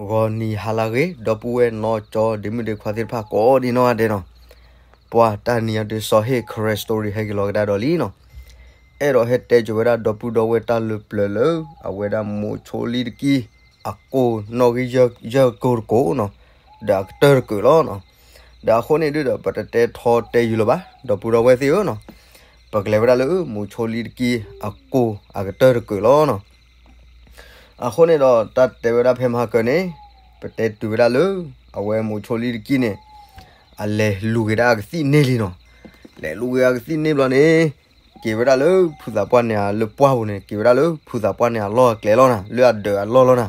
ဂီၤနံၤဟါလၢအဂ့ၤ ဒီပုၢ်ဝဲၢ်နီၢ်ကၠီ ဒ့မုၣ်ဒ့ခွါသ့ၣ်တဖၣ်ကိးဒံနီၢ်ဂၤဒဲးနီၤ, ပှၤတၢ်နံၤညါဒုး စီၤဟ့ၣ် Karen Story ဟဲက့ၤလီၤကဒါဒီးလံနီၤ, အဲၣ်ဒိးဟဲတဲကၠိၤဝဲဒၣ်ဒီပုၢ်ဒီဝဲၢ်တၢ်လၢပျၢၤလၢ အဝဲဒၣ်မိၤဆိလံတကံၢ် အကိၢ်နီၣ်ဂံၢ်ယဲၢ်ကိၢ်တကိးနီၤ, ဒီးအကတၢၢ်တကုာ်လီၤနီၤ, ဒီးအဃိန့ၣ်ဒုးဒီး ပတတဲထီတဲယုာ်လၢၤဘၣ် ဒီပုၢ်ဒီဝဲၢ်သ့ၣ်ဧၢနီၤ, ပကလဲၤဝဲဒၣ်လၢမိၤဆိလံတကံၢ်အကိၢ်အကတၢၢ်တကုာ်လီၤနီၤ. အဃိန့ၣ်ဒီး တၢ်တဲဝဲဒၣ်ဖဲမဟါကၢန့ၣ် ပတဲတုၤဝဲဒၣ်လၢ အဝဲမိၤဆိလံတကံၢ်န့ၣ် အလဲၤလူၤက့ၤဒၣ်အကသံၣ်န့ၢ်လံနီၤ, လဲၤလူၤက့ၤအကသံၣ်န့ၢ်ဘျီန့ၣ် က့ၤဝဲဒၣ်လၢဖုသးပှၢ်န့ၣ်အလၢပှၢ်ပူၤန့ၣ် က့ၤဝဲဒၣ်လၢဖုသးပှၢ်န့ၣ်အလီၢ်အကျဲလီၤနၤ, လၢအဒၢးအလီၢ်လီၤနၤ.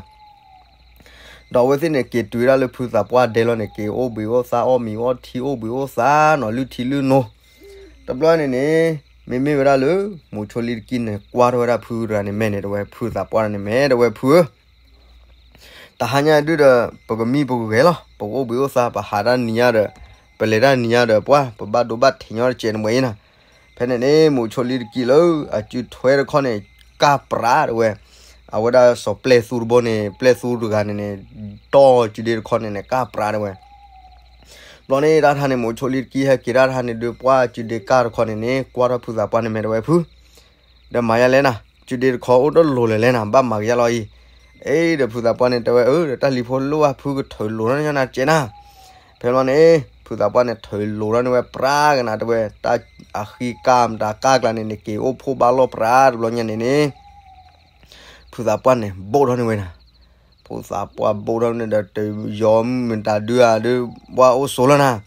ဒီးအဝဲသ့ၣ်န့ၣ် က့ၤတုၤဝဲဒၣ်လၢဖုသးပှၢ်ဒဲလီၤန့ၣ် က့ၤအိၣ်ဘှံးအိၣ်သါအီၣ်မံၤအီထံအိၣ်ဘှံးအိၣ်သါနီၤ လုၢ်ထံလုၢ်နိ, တဘျီန့ၣ်န့ၣ် မ့မ့ၢ်ဝဲဒၣ်လၢ မိၤဆိလံတကံၢ်န့ၣ် ကွၢ်ထီၣ်ဝဲဒၣ်ဖုတဂၤန့ၣ် မဲာ်န့ၣ်တဝဲ ဖုသးပှၢ်န့ၣ်မဲာ်တဝဲဖုဧၢ တဟါညါဒုးဒီး ပကမံပကဂဲၤလီၤ ပကအိၣ်ဘှံးအိၣ်သါ ပဟးတၢ်နံၤညါဒီး ပလဲၤတၢ်နံၤညါဒီး ပှၤ ပဘၣ်ဒိဘၣ်ထံးညီတကဲးန့ၣ်မ့ၢ်အံၤနၤ. ဖဲန့ၣ်န့ၣ် မိၤဆိလံတကံၢ်လၢအစုထွဲတခီန့ၣ် ကၢ်ပြးတဝဲ, အဝဲဒၣ်စီၤပျဲၢ်သူတဘိန့ၣ် ပျဲၢ်သူတဂၤန့ၣ်န့ၣ် တီၢ်စုဒ့တခီန့ၣ်န့ၣ် ကၢ်ပြးတဝဲ ဘျီန့ၣ် တၢ်တဟါန့ၣ် မိၤဆိလံတကံၢ်ဟဲက့ၤတၢ်တဟါန့ၣ်ဒုး ပှၤစုဒ့ကၢ်တခီန့ၣ်န့ၣ် ကွၢ်ထီၣ်ဖုသးပှၢ်န့ၣ်မဲာ်တဝဲဖု, ဒီးမၤယါလဲၣ်နၤ, စုဒ့တခီအိၣ်တလိၤလၢၤလဲၣ်နၤ ဘၣ်မၤကယါလီၤအံၤ, အ့ ဒီးဖုသးပှၢ်န့ၣ်တဲဝဲ အၢ ဒီးတၢ်လံၤဖိလိၣ်ဘၣ်ဖုကထုးလိာ်ထီၣ်န့ၢ်ညီနၤတကဲးနၤ. ဖဲဘျီန့ၣ် ဖုသးပှၢ်န့ၣ်ထုးလိာ်ထီၣ်န့ၢ်ဝဲပြးကနၤတဝဲ တၢ်အဃံကၢ်မတၤကၢ်ကျါန့ၣ်န့ၣ် က့ၤအိၣ်ဖှိၣ်ဘၣ်လီၢ်ပြးတဘျီညါန့ၣ်န့ၣ် ဖုသးပှၢ်န့ၣ် ဘိၣ်ထီၣ်န့ၢ်ဝဲနၤ, ဖုသးပှၢ်ဘိၣ်ထီၣ်န့ၢ်ဒီး တယီမုၢ်တၢ်ဒုးဧါဒုး ပှၤအိၣ်ဆိးလီၤနၤ,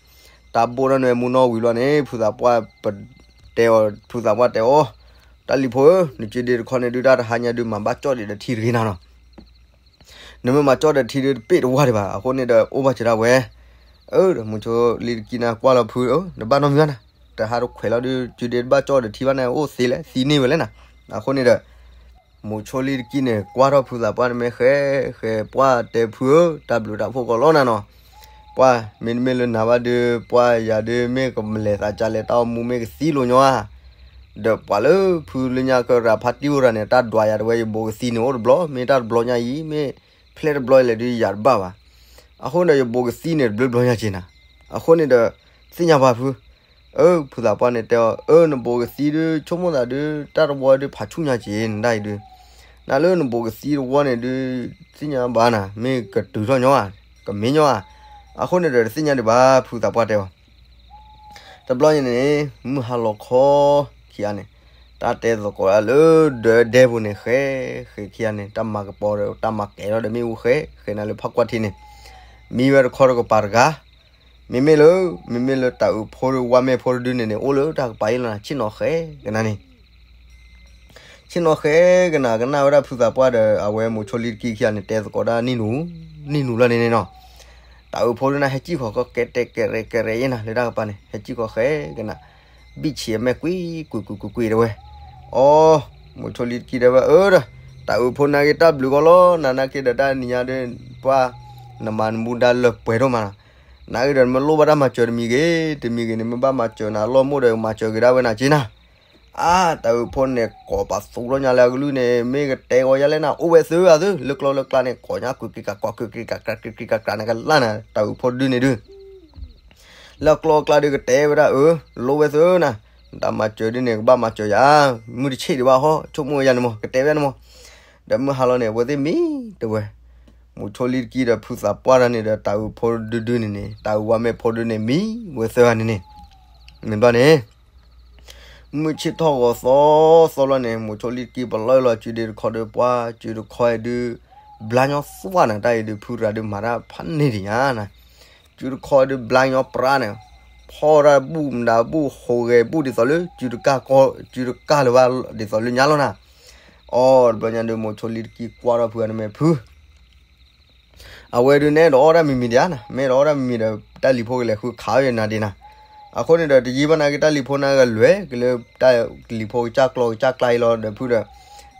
တၢ်ဘိၣ်ထီၣ်န့ၢ်ဝဲမူနီၣ်ဝံၤလီၤန့ၣ် ဖုသးပှၢ်ပတဲအီၤ ဖုသးပှၢ်တဲအီၤ, တၢ်လံၤဖိဧၢ နစုဒ့တခီန့ၣ်ဒုး တၢ်တဟါညါဒုး မၤဘၣ်ကၠီၣ်ဒံးဒီးထံတဂ့ၤနၤနီၤ နမ့ၢ်မၤကၠီၣ်ဒီးထံဒုးတပ့ၢ်တဝါဒံးဘၣ် အဃိန့ၣ်ဒီး အိၣ်ဘၣ်စၢၤဒၣ်ဝဲ, အၢ ဒီးမိၤဆိလံတကံၢ်န့ၣ်ကွၢ်လီၤဖု နဘၣ်နီတမံၤဘၣ်နၤ, တဟါတခွဲးလီၤဒုး စုဒ့တဘၣ်ကၠီၣ်ဒီးထံဘၣ်န့ၣ် အိၣ်သ့လဲၣ် သံန့ၢ်ဝဲလဲၣ်နၤ, အဃိန့ၣ်ဒီး မိၤဆိလံတကံၢ်န့ၣ် ကွၢ်ထီၣ်ဖုသးပှၢ်န့ၣ်မ့ၢ်ဃဲ ဃဲ ပှၢ်တဲဖုဧၢ တၢ်ဘျုးတၢ်ဖှိၣ်ကီးလီၤနၤနီၤ, ပှၢ် မ့တမ့ၢ်လၢနၤဘၣ်ဒုး ပှၢ်ယၤဒုး မ့ၢ်ကလဲၤသးကါလဲၤတၢ်အိၣ်မူမ့ၢ်ကသံလိာ်ညီဧါ, ဒီးပှၤလၢဖုလၢညါကရၤဖါတံၢ်အိၣ်ရၤန့ၣ် တၢ်ဒွးယၤတဝဲ ယဘိးကသံန့ၣ်အိၣ်တဘျီ မ့ၢ်တၢ်တဘျီညါအံၤ မ့ၢ်ဖျဲၣ်တဘျီလဲၣ်ဒုးယၤတဘၣ်ဘၣ်, အဃိန့ၣ်ဒီး ယဘိးကသံန့ၣ်တဘျီဘျီညါက့ၤနၤ, အဃိန့ၣ်ဒီး သ့ၣ်ညါဘၣ်ဖု အၢ ဖုသးပှၢ်န့ၣ်တဲအီၤ အၢ နဘိးကသံဒုး ဆိကမိၣ်သးဒုး တၢ်တဝီဒုးဖးဆူၣ်ညါက့ၤနဒၣ်အံၤဒုး, နလၢနဘိးကသံတဝီန့ၣ်ဒုး သ့ၣ်ညါဘၣ်နၤ မ့ၢ်ကတုၤထီၣ်ညီဧါ, ကမ့ၢ်ညီဧါ, အဃိန့ၣ်ဒီးတသ့ၣ်ညါဒံးဘၣ် ဖုသးပှၢ်တဲအီၤ, တဘျီညါန့ၣ် မုၢ်ဟါလီၤခီခံဂၤန့ၣ် တၢ်တဲသကိးလၢဒၢးဒဲပူၤန့ၣ် ဃဲ ဃဲခံဂၤန့ၣ် တၢ်မၤကပီၤဒီး တၢ်မၤကဲၤထီၣ်ဒီးမ့ၣ်အူဃဲ ဃဲနၤလၢဖးကွၢ်ထံန့ၣ် မံဝဲတခီတကပၤတဂၤ မ့မ့ၢ်လၢ မ့မ့ၢ်လၢတၢ်အုးဖိဒီးဝါမဲာ်ဖိတဒုန့ၣ်န့ၣ် အိၣ်လၢတၢ်ကပၤအံၤလီၤနၤ ဆ့ၣ်နီၤဃဲကနၤန့ၣ် ဆ့ၣ်နီၤဃဲကနၤ ကနၣ်ဝဲဒၣ်ဖုသးပှၢ်ဒီး အဝဲမိၤဆိလံတကံၢ်ခံဂၤန့ၣ် တဲသကိးတၢ်နံၣ်နူၤ နံၣ်နူၤလီၤန့ၣ်န့ၣ်နီၤ, တၢ်အုးဖိဒုန့ၣ် ဟဲစံၣ်ဃီၤကီးကဲတဲကဲရဲၣ်ကဲရဲၣ်အံၤနၤ လၢတၢ်ကပၤန့ၣ် ဟဲစံၣ်ဃီၤဃဲကနၤ ဘံၣ်ဆံးအမဲာ်ကွံာ်ကွံာ်ကွံာ်ကွံာ်တဲဝဲ, အိ မိၤဆိလံတကံၢ်တဲဝဲ အၢ ဒီး တၢ်အုးဖိနာ်က့တၢ်ဘျုးကီးလီၤ နၤနာ်က့ဒီးတၢ်နံၤညါဒီး ပှၢ် နမၤနမူဒါလၢပှဲၤဒိၣ်မးနီၤ, နာ်က့ဒီးနမ့ၢ်လိၣ်ဘၣ်တၢ်မၤစၢၤတမံၤဂ့ၤ တမံၤဂ့ၤန့ၣ် မ့ၢ်ဘၣ်မၤစၢၤနၤအလီၢ်မိၢ်ဒီးမၤစၢၤက့ၤဒၣ်ဝဲနၤက့နၤ အါ တၢ်အုးဖိန့ၣ် ကိးပသူထီၣ်ညါလၢအကလုၢ်န့ၣ် မ့ၢ်ကတဲဂီၤယါလဲၣ်နၤ အိၣ်ဝဲသၢဂၤသၢ လၢကျီလၢကျါန့ၣ် ကိးညါကွံာ်က့ၤကးကွၢ်ကွံာ်က့ၤကးကြးကွံာ်က့ၤကးကြးနကလၢ်နၤ တၢ်အုးဖိဒုန့ၣ်ဒု လၢကျီလၢကျါဒုကတဲဝဲဒၣ်အၢ လိၣ်ဝဲသၢနၤ တၢ်မၤစၢၤဒုန့ၣ် ကဘၣ်မၤစၢၤယၤ မုၢ်တဆ့ၣ်ဒံးဘၣ်ဟီ ဆိကမိၣ်ဝဲယၤန့ၣ်မး ကတဲဝဲန့ၣ်မး ဒီးမုၢ်ဟါလီၤန့ၣ် အဝဲသ့ၣ်မံတဝဲ မိၤဆိလံတကံၢ်ဒီးဖုသးပှၢ်တၢ်န့ၣ်ဒီး တၢ်အုးဖိဒုဒုန့ၣ်န့ၣ် တၢ်အုးဝါမဲာ်ဖိဒုန့ၣ် မံဝဲသၢဂၤန့ၣ်န့ၣ် မ့ၢ်ဘျီန့ၣ် မုၢ်ဆ့ၣ်ထီၣ်ဂီၤသီသီလီၤန့ၣ် မိၤဆိလံတကံၢ်ပလီၢ်လီၤစုဒ့တခီဒီး ပှၢ်စုတခီအံၤဒု ဘျါညီသွၣ်နၤ တၢ်အံၤဒု ဖုရၤဒုမၤတၢ်ဖးန့ၢ်ဒံးညါနၤ စုတခီအံၤဒု ဘျါညီပြါန့ၣ် ဖီၣ်တၢ်ဘူၣ်မတၤဘူၣ် ဟူးဂဲၤဘူၣ်ဒ်သိးလၢ စုတကၢ်လၢၤဘၣ်ဒ်သိးလၢညါလီၤနၤ အိ တဘျီညါဒု မိၤဆိလံတကံၢ်ကွၢ်ထီၣ်ဖုဂၤန့ၣ်မ့ၢ်ဖု အဝဲဒုးနဲၣ်ဒီးအီၣ်တၢ်မံၤမံၤဒံးဧါနၤ မ့ၢ်ဒီးအီၣ်တၢ်မံၤမံၤဒီး တၢ်လံၤဖိကလဲၤဃုခးအီၣ်ယနၤဒံးနၤ အဃိန့ၣ်ဒီး တယံာ်ဘၣ်နာ်က့တၢ်လံၤဖိနာ်က့လွဲၢ် ကလၢတၢ်လံၤဖိကစၢ်ကျီကစၢ်ကျါအံၤလီၤဒီးဖုဒီး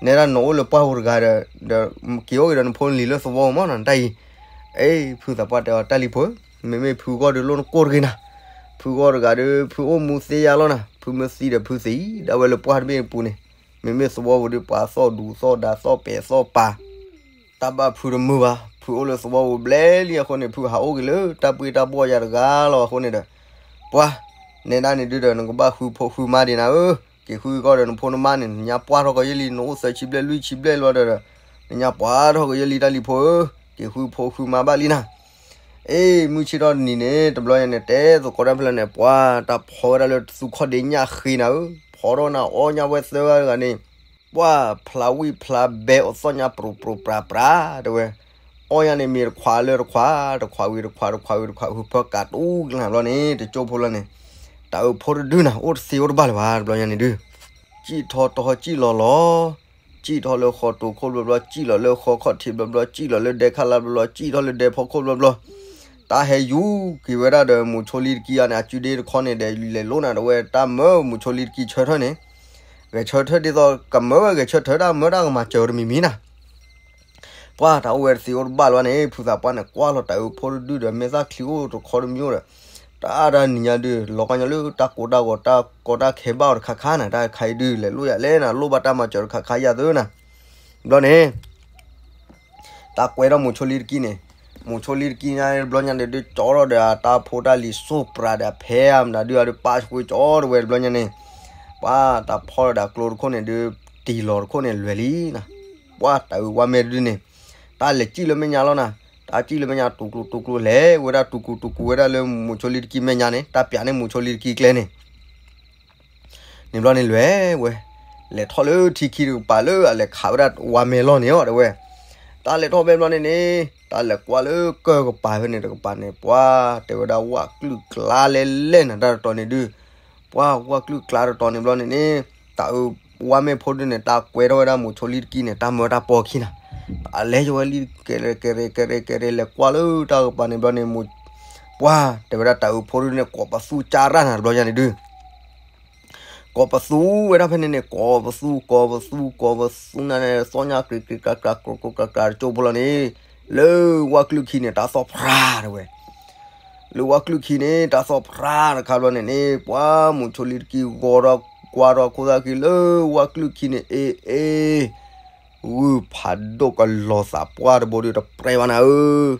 နဲဒၣ်နအိၣ်လၢပှၢ်ပူၤတဂၤဒီး ဒီးက့ၤအိၣ်က့ၤဒီးနဖိနလံၤလၢသဝီမးနၤတၢ်အံၤ အ့ ဖုသးပှၢ်တဲအီၤ တၢ်လံၤဖိ မ့မ့ၢ်ဖုဂီၢ်ဒုးလိၣ်နကိၢ်တဂ့ၤနၤ ဖုဂီၢ်တဂၤဒီး ဖုအိၣ်မူသ့ယါလီၤနၤ ဖုမ့ၢ်သံဒီးဖုသံ ဒၣ်ဝဲလၢပှၢ်တဘ့ၣ်အပူၤန့ၣ် မ့မ့ၢ်သဝီပူၤဒုးပှၤသီၣ်ဒူသီၣ်ဒါသီၣ်ပဲာ်သီၣ်ပၤ တၢ်ဘၣ်ဖုတမုာ်ဘၣ် ဖုအိၣ်လၢသဝီပူၤဘျဲၣ်လံအဃိန့ၣ် ဖုဟးအိၣ်က့ၤလၢတၢ်ပှ့ၤတၢ်ဘီၣ်ယၤတဂၤလီၤအဃိန့ၣ်ဒီး, ပှၤ, နဲဒၣ်န့ၣ်ဒုဒီး နကဘၣ်ဃုဖိဃုမါဒံးနၤဧၢ, က့ၤဃုကီၢ်ဒီးနဖိနမါန့ၣ် နညါပှၢ်ထီၣ်ကယဲၢ်လံ နအိၣ်သၢဆံဘျဲၣ်လွံၢ်ဆံဘျဲၣ်လီၤဒီး, နညါပှၢ်ထီၣ်ကယဲၢ်လံတၢ်လံၤဖိဧၢ, က့ၤဃုဖိဃုမါဘၣ်လံနၤ အ့ မုၢ်ဆ့ၣ်ထီၣ်တနံၤန့ၣ် တဘျီညါန့ၣ် တဲသကိးတၢ်ဖဲလဲၣ်န့ၣ် ပှၤတၢ်ဖီဝဲဒၣ်လၢတသူခီၣ်ဒ့ညၣ်ဃ့နၤဧၢ, ဖီထီၣ်နၤအီၣ်ညၣ်ဝဲသၢဂၤတဂၤန့ၣ်, ပှၤဖျါဝံၣ်ဖျါဘဲအသီၣ်ညါပြိးပြိးပြးပြး တဲဝဲ, အီၣ်ညၣ်န့ၣ်မ့ၢ်တခွးလၢတခွး, တခွးဝံၤတခွး တခွးဝံၤတခွး ဟုဖၢကးတူၢ်ကလၢ်ဘျီန့ၣ် တကၠိဖိလီၤန့ၣ်, တၢ်အုးဖိတဒုနၤ အိၣ်တသ့အိၣ်တဘၣ်လၢၤဘၣ် တဘျီညါန့ၣ်ဒု စံၣ်ထီၣ်ထီၣ်စံၣ်လီၤလီၤ, စံၣ်ထီၣ်လၢဃီတိၤခိၣ်ဘျီဘျီ, စံၣ်လီၤလၢဃီခီၣ်ထံးဘျီဘျီ, စံၣ်လီၤလၢဒဲခါလါဘျီဘျီ, စံၣ်ထီၣ်လၢဒဲဖီခိၣ်ဘျီဘျီ, တၢ်ဟဲယူၤက့ၤဝဲဒၣ်ဒီးမုဆိလံတကံအံၤန့ၣ် အစုဒ့တခီန့ၣ်ဒီး လဲၤလိနၤဒီးဝဲတၢ်မၢမုဆိလံတကံဆၢထၢၣ်န့ၣ်, ဂဲၤဆၢထၢၣ်ဒ်သိးကမၢဝဲဂဲၤဆၢထၢၣ်တၢ်မၢတၢ်ကမၤစၢၤတမံၤမံၤနၤ ပှၤတၢ်အိၣ်ဝဲတသ့အိၣ်တဘၣ်လီၤန့ၣ် ဖုသးပှၢ်န့ၣ် ကွၢ်လီၤတၢ်အုးဖိတဒုဒီး မဲာ်သၣ်ချံအိၣ်တခီတမံၤအိၣ်ဒီး, တၢ်အါတၢ်နံၤညါဒု လီၤကါညီလၢတၢ်ကိးတၢ်ဂီၤတၢ်ကီတၢ်ခဲဘၣ်အီၤတခါခါနၤ တၢ်ခါအံၤဒု လဲၤလိယၤလဲၣ်နၤ လိၣ်ဘၣ်တၢ်မၤစၢၤတခါခါယၤသုနၤ, ဘျီန့ၣ် တၢ်ကွဲထီၣ်မုဆိလံတကံန့ၣ်, မုဆိလံတကံညါဘျီညါန့ၣ်ဒု ကၠီထီၣ်ဒီးတၢ်ဖိတၢ်လံၤစိၢ်ပြးဒီးဖဲအမနုၤဒု အဒုပာ်ဆှွဲကၠီတဝဲတဘျီညါန့ၣ်, ပှၤတၢ်ဖီၣ်ဒီးအကျိတခိၣ်န့ၣ်ဒု တံၢ်လီၤတခိၣ်န့ၣ်လွဲၤလံနၤ, ပှၤတၢ်အုးဝါမဲတဒုန့ၣ်, တၢ်လဲၤစံၣ်လၢမဲာ်ညါလီၤနၤ, တၢ်စံၣ်လၢမဲာ်ညါတူၤကျူၤတူၤကျူၤလဲၤဝဲဒၣ်တူၤကူၤတူၤကူၤဝဲဒၣ်လၢမုဆိလံတကံမဲာ်ညါန့ၣ် တၢ်ပျးန့ၢ်မုဆိလံတကံကျဲန့ၣ် န့ၣ်ဘျီန့ၣ်လွဲၤဝဲ, လဲၤထီၣ်လၢထံခံတကပၤလၢအလဲၤခးဝဲဒၣ်ဝါမဲလီၢ်န့ၣ်အီၤတဲဝဲ, တၢ်လဲၤထီၣ်ဖဲဘျီန့ၣ်န့ၣ်, တၢ်လဲၤကွၢ်လၢကၢၢ်ကပၤဖဲန့ၣ်တကပၤန့ၣ် ပှၤတဲဝဲဒၣ်ဝၣ်ကလုာ်ကျါလဲၤလဲၤနၤတၢ်တတီၤန့ၣ်ဒု, ပှၤဝၣ်ကလုာ်ကျါတတီၤန့ၣ်ဘျီန့ၣ်န့ၣ်, တၢ်အုးဝါမဲဖိဒုန့ၣ် တၢ်ကွဲထီၣ်ဝဲဒၣ်မုဆိလံတကံန့ၣ် တၢ်မၢတၢ်ပီခံနၤ, တၢ်လဲၤယဝဲလံကဲရဲၣ်ကဲရဲၣ်ကဲရဲၣ်ကဲရဲၣ်လဲၤကွၢ်လၢတၢ်ကပၤန့ၣ်ဘျီန့ၣ်, ပှၤတဲဝဲဒၣ်တၢ်အုးဖိဒုန့ၣ် ကိးပသူကၢ်ရၣ်နၤတဘျီညါန့ၣ်ဒု ကိးပသူဝဲဒၣ်ဖဲန့ၣ်န့ၣ် ကိးပသူ ကိးပသူ ကိးပသူနၤန့ၣ် သီၣ်ညါကြံးကြံးကြၤကြၤ ကြၤကြၤကြၤ တကၠိဖိလီၤန့ၣ်, လၢဝၣ်ကလုာ်ခံန့ၣ် တၢ်သီၣ်ဖြါတဲဝဲ, လၢဝၣ်ကလုာ်ခံန့ၣ် တၢ်သီၣ်ဖြါတခါဘျီန့ၣ်န့ၣ် ပှၤမုဆိလံတကံဂီၤထီၣ်ကွၢ်ထီၣ်ခိၣ်သၣ်ခံလၢဝၣ်ကလုာ်ခံန့ၣ် အ့ အ့ ဂုၢ်ဖးဒိၣ်ကလီၤသးပှၢ်တဘိဒုတပြဲဘၣ်နၤဧၢ,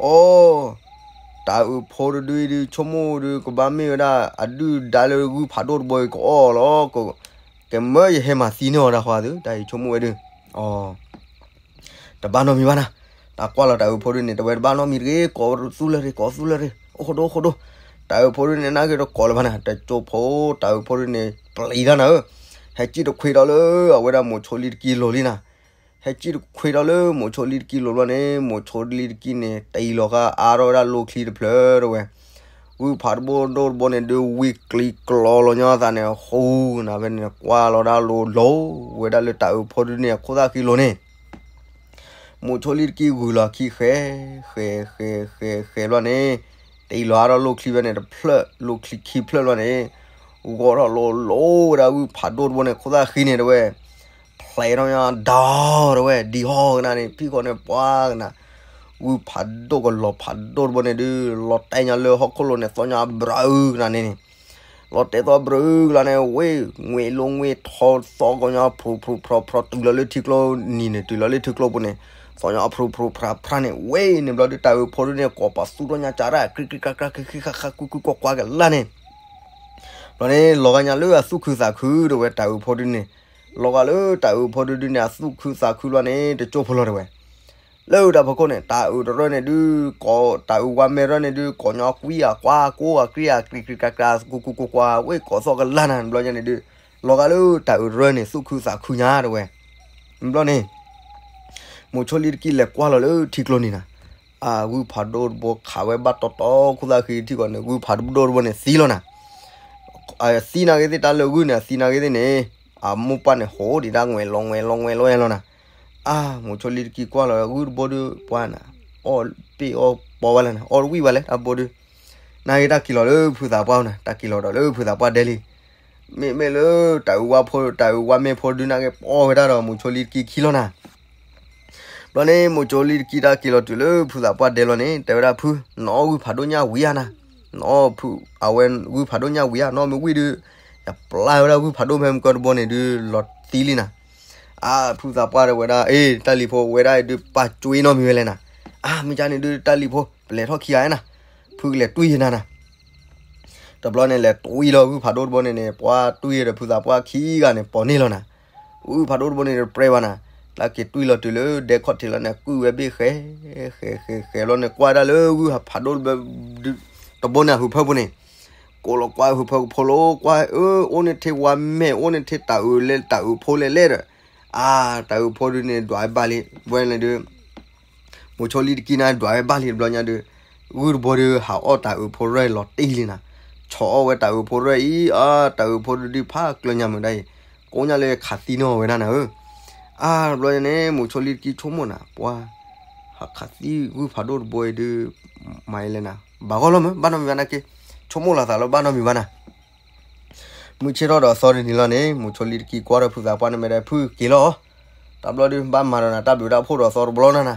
အိ တၢ်အုးဖိတဒုအံၤဒု ဆိကမိၣ်ဒု ကဘၣ်မ့ၢ်ဝဲဒၣ်အဒုၣ်ဒါလၢဂုၢ်ဖးဒိၣ်တဘိအံၤကအီၣ်လီၤ, ကမၢယဟဲမၤသံန့ၢ်အီၤတၢ်ဃီသု တၢ်အံၤဆိကမိၣ်ဝဲဒု တဘၣ်နီတမံၤဘၣ်နၤ, တၢ်ကွၢ်လီၤတၢ်အုးဖိဒုန့ၣ် တဝဲတဘၣ်နီတမံၤတဂ့ၤ ကိးသူလၢၤရ့ၣ် ကိးသူလၢၤရ့ၣ် အိၣ်ဃိဒိၣ်အိၣ်ဃိဒိၣ်, တၢ်အုးဖိဒုန့ၣ် နာ်က့ၤတကိးလၢၤဘၣ်နၤ တကၠိဖိ တၢ်အုးဖိဒုန့ၣ် ပျံၤတၢ်နၤဧၢ, ဟဲစံၣ်တခွ့ဒီးလၢအဝဲဒၣ်မုဆိလံတကံလိၤလံနၤ ဟဲစံၣ်တခွ့ဒီးလၢမုဆိလံတကံလိၤဘျီန့ၣ် မုဆိလံတကံန့ၣ် တံၢ်လီၤဃာ်အါထီၣ်ဝဲဒၣ်လိချံတဖျၢၣ်တဲဝဲ, ဂုၢ်ဖးဒိၣ်ဒိၣ်တဘိန့ၣ်ဒု ဝံၤကျံၤကျီၤလီၤညီသးန့ၣ် ဟူနၤဖဲန့ၣ်ကွၢ်လီၤဒၣ်လိၤလိၤဝဲဒၣ်လၢတၢ်အုးဖိဒုန့ၣ် အခိၣ်သၣ်ဃံလိၤန့ၣ် မုဆိလံတကံဂုၢ်လီၤခံဃဲ, ဃဲ ဃဲ ဃဲ ဃဲဘျီန့ၣ်, တံၢ်လီၤအါထီၣ်လိချံဖဲန့ၣ်တဖျၢၣ် လိချံခံဖျၢၣ်ဘျီန့ၣ်, ဂီၤထီၣ်လိၤလိၤဝဲဒၣ်ဂုၢ်ဖးဒိၣ်တဘိန့ၣ် ခိၣ်သၣ်ဃံန့ၣ်တဲဝဲ, ဖျဲးထီၣ်ညါဒီးတဲဝဲ ဒံဟီၣ်ကနၣ်န့ၣ် ဖံၣ်ဃီန့ၣ်ပှၤကနၣ်, ဂုၢ်ဖးဒိၣ်ကလီၤဖးဒိၣ်တဘိန့ၣ်ဒုး လီၤတဲာ်ညါလၢဟီၣ်ခိၣ်လိၤန့ၣ် သီၣ်ညါဘြၢအုကနၣ်န့ၣ်န့ၣ် လီၤတဲာ်သီၣ်ဘြၢအုကလါန့ၣ် ဝ့ၢ် ငွ့ၤလိငွ့ၤထီသီၣ်ကညီဖရူဖရူဖရူဖရူ တုၤလီၤလၢထံကျိနံၤန့ၣ် တုၤလီၤလၢထံကျိပူၤန့ၣ် သီၣ်ညါဖရူဖရူဖရူဖရူန့ၣ် ဝ့ၢ်န့ၣ်ဘျီဒုး တၢ်အုးဖိဒုန့ၣ် ကိးပသူထီၣ်ညါကၢ်ရၣ် ကြံကြံကြၢကြၢ ဃံဃံဃာ်ဃာ်ကွံကွံကွၢ်ကွၢ်ကလါန့ၣ် ဘျီန့ၣ် လီၤဂာ်ညါလၢအသူၣ်ခုသးခုတဲဝဲ တၢ်အုးဖိဒုန့ၣ်, လီၤဂာ်လၢတၢ်အုးဖိဒုဒုန့ၣ် အသူၣ်ခုသးခုဘျီန့ၣ် တကၠိဖိလီၤတဲဝဲ လၢတၢ်ဖီခိၣ်န့ၣ် တၢ်အုးတရၢၢ်န့ၣ်ဒုး ကိးတၢ်အုးဝါမဲရၢၢ်န့ၣ်ဒုး ကိးညီကွံအကွၢ်ကိးအကြံအကြံကြၢကြၢ ကူကူကူကွၢ် ဝ့ၢ်ကိးသီၣ်ကလါနၤ ဘျီညါန့ၣ်ဒုး လီၤဂာ်လၢတၢ်အုးတရၢၢ်န့ၣ် သူၣ်ခုသးခုညါတဲဝဲ ဘျီန့ၣ် မိၤဆိလံတကံလဲၤကွၢ်လီၤလၢထံကျိနံၤနၤ, အဂုၢ်ဖးဒိၣ်တဘိခးဝဲဘၣ်တီတီ ခိၣ်သၣ်ဃံထံၣ်ကီးန့ၣ် ဂုၢ်ဖးဒိၣ်တဘိန့ၣ်သံလီၤနၤ, သံနာ်က့သ့ၣ် တၢ်လၢဂုၢ်န့ၣ် အသံနာ်က့သ့ၣ်န့ၣ် အမိၢ်ပၢ်န့ၣ် ဟိးဒံးတၢ်ငွဲၤလီၤငွဲၤလီၤငွဲၤလီၤလီၤနၤ, အမိၤဆိလံတကံကွၢ်လီၤ ဂုၢ်တဘိဒုးပှၤနၤ, အီၣ်ပ့ၣ်အီၣ်ပီဘၣ်လဲၣ်နၤ အီၣ်တဝံၣ်ဘၣ်လဲၣ် တၢ်ဘိဒုး, နာ်က့တၢ်က့ၤလီၤလၢဖုသးပှၢ်နၤ တၢ်က့ၤလီၤဒီးလၢဖုသးပှၢ်ဒဲလံ မ့မ့ၢ်လၢတၢ်အုးဝါဖိ တၢ်အုးဝါမဲာ်ဖိဒုး နာ်က့ပီၢ်ဝဲဒၣ်ဒီး မိၤဆိလံတကံခံလီၤနၤ. ဘျီန့ၣ် မိၤဆိလံတကံတၢ်က့ၤလီၤတုၤလၢဖုသးပှၢ်ဒဲလီၤန့ၣ် တဲဝဲဒၣ်ဖု, နအီၣ်ဂုၢ်ဖးဒိၣ်ညၣ်ဝံၤဧါနၤ, နအီၣ်ဖု အဝဲဂုၢ်ဖးဒိၣ်ညၣ်ဝံၤဧါ, နအီၣ်မ့ၢ်ဝံၤဒုး ယပျၢ်ဝဲဒၣ်ဂုၢ်ဖးဒိၣ်ဖဲမုၢ်ကၢတဘိန့ၣ်ဒုး လီၤသံလံနၤ. အါ ဖုသးပှၢ်တဲဝဲဒၣ် အ့ တၢ်လံၤဖိဝဲဒၣ်အံၤဒုး ပာ်ကွံာ်နီတမံၤဝဲလဲၣ်နၤ. အါ မ့ၢ်ကန့ၣ်ဒုး တၢ်လံၤဖိ ပလဲၤထီၣ်ခံဂၤနၤ, ဖုကလဲၤတွံၢ်ယနၤနၤ. တဘျီန့ၣ် လဲၤတွံၢ်လီၤဂုၢ်ဖးဒိၣ်တဘိန့ၣ်န့ၣ် ပှၤတွံၢ်ဒီးဖုသးပှၢ်ခံဂၤန့ၣ် ပိာ်န့ၢ်လီၤနၤ. ဂုၢ်ဖးဒိၣ်တဘိန့ၣ် ပြဲဘၣ်နၤ, တၢ်က့ၤတွံၢ်လီၤတုၤလၢဒဲခီၣ်ထံးလီၤန့ၣ် ကွံာ်ဝဲဘ့ၣ်ဃဲ ဃဲ ဃဲ ဃဲလီၤန့ၣ် ကွၢ်ဒၣ်လၢဂုၢ်ဖးဒိၣ်တဘိန့ၣ် အဟုးဖၢပူၤန့ၣ် ကိးလီၤကွၢ်ဟုးဖၢကဖိလီၤ ကွၢ်အၢ အိၣ်န့ၣ်ထဲဝါမဲာ် အိၣ်န့ၣ်ထဲတၤအုးလဲ တၤအုးဖိလဲၣ်လဲၣ်ဒီး, အါ တၤအုးဖိဒုန့ၣ် ဒွးဝဲဘၣ်လံ ဝဲန့ၣ်ဒုး မိၤဆိလံတကံန့ၣ် ဒွးဝဲဘၣ်လံတဘျီညါဒုး, ဂုၢ်တဘိဒုး ဟးအီၣ်တၤအုးဖိရဲၣ်လီၤတံၢ်လံနၤ, ဆီၣ်အီၣ်ဝဲတၤအုးဖိရဲၣ်အံၤ အါ တၤအုးဖိဒုဒုးဖးကျၢၢ်ညါမုာ်ဒၣ်အံၤ, ကိးညါလၢခးသံနီၢ်ဝဲဒၣ်နၤဧၢ. အါ တဘျီညါန့ၣ် မိၤဆိလံတကံဆိကမိၣ်နၤ ပှၤ ဟးခးသံဂုၢ်ဖးဒိၣ်တဘိအံၤဒုး မၤအံၤလဲၣ်နၤ, ဘၣ်ဂီၢ်လီၤမး ဘၣ်နီတမံၤဘၣ်နာ်က့, ဆိကမိၣ်လီၤသးလၢဘၣ်နီတမံၤဘၣ်နၤ မုၢ်ဆ့ၣ်ထီၣ်ဒီးသီတနံၤလီၤန့ၣ် မိၤဆိလံတကံကွၢ်ထီၣ်ဖုသးပှၢ်န့ၣ်မ့ၢ်ဒီး ဖုက့ၤလီၤ, တၢ်ဘျီဒုး ဘၣ်မၤဒီးနၤ တၢ်ဘျုးတၢ်ဖှိၣ်ဒီးသီတဘျီနၤနၤ,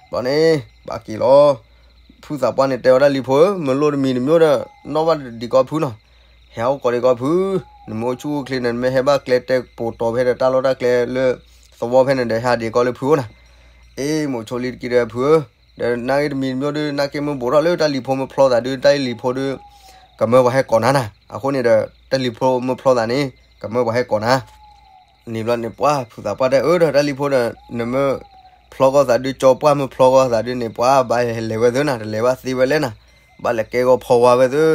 ဘျီန့ၣ် ဘၣ်က့ၤလီၤ. ဖုသးပှၢ်န့ၣ်တဲဝဲဒၣ်လံၤဖိဧၢ မလိၣ်တမံၤတမံၤဒီး နီၣ်ဘၣ်ဒံးကီၢ်ဖုနီၤ, ဟဲအိၣ်ကိးဒံးကီၢ်ဖု, နမ့ၢ်အိၣ်ဆူၣ်အိၣ်ချ့န့ၣ် နမ့ၢ်ဟဲဘၣ်ကျဲတဲပိာ်တီၤဖဲဒီးတၢ်လီၢ်တၢ်ကျဲလၢ သဝီဖဲန့ၣ်ဒီး ဟဲဒံးကီၢ်လၢဖုအိၣ်နၤ, အ့ မိၤဆိလံတကံဒီးဖုဧၢ ဒီးနာ်ဂ့ၤတမံၤတမံၤဒုး နာ်က့မ့ၢ်ဘူးထီၣ်လၢတၢ်လံၤဖိမ့ၢ်ဖျီသးဒုး တၢ်လံၤဖိဒုး ကမၢပှၤဟဲကိးနၤနၤ, အဃိန့ၣ်ဒီး တၢ်လံၤဖိမ့ၢ်ဖျီသးန့ၣ် ကမၢပှၤဟဲကိးနၤ, န့ၣ်ဘျီန့ၣ် ပှၤဖုသးပှၢ်တဲအၢဒီး တၢ်လံၤဖိဒီး နမ့ၢ်ဖျီကီၢ်သးဒုး ကၠီပှၢ်မ့ၢ်ဖျီကီၢ်သးဒုးန့ၣ် ပှၤဘၣ်လဲၤဝဲသ့နၤ တလဲၤဘၣ်သ့ဝဲလဲၣ်နၤ, ဘၣ်လဲၤကဲဂီၤဖီဝါဝဲသ့,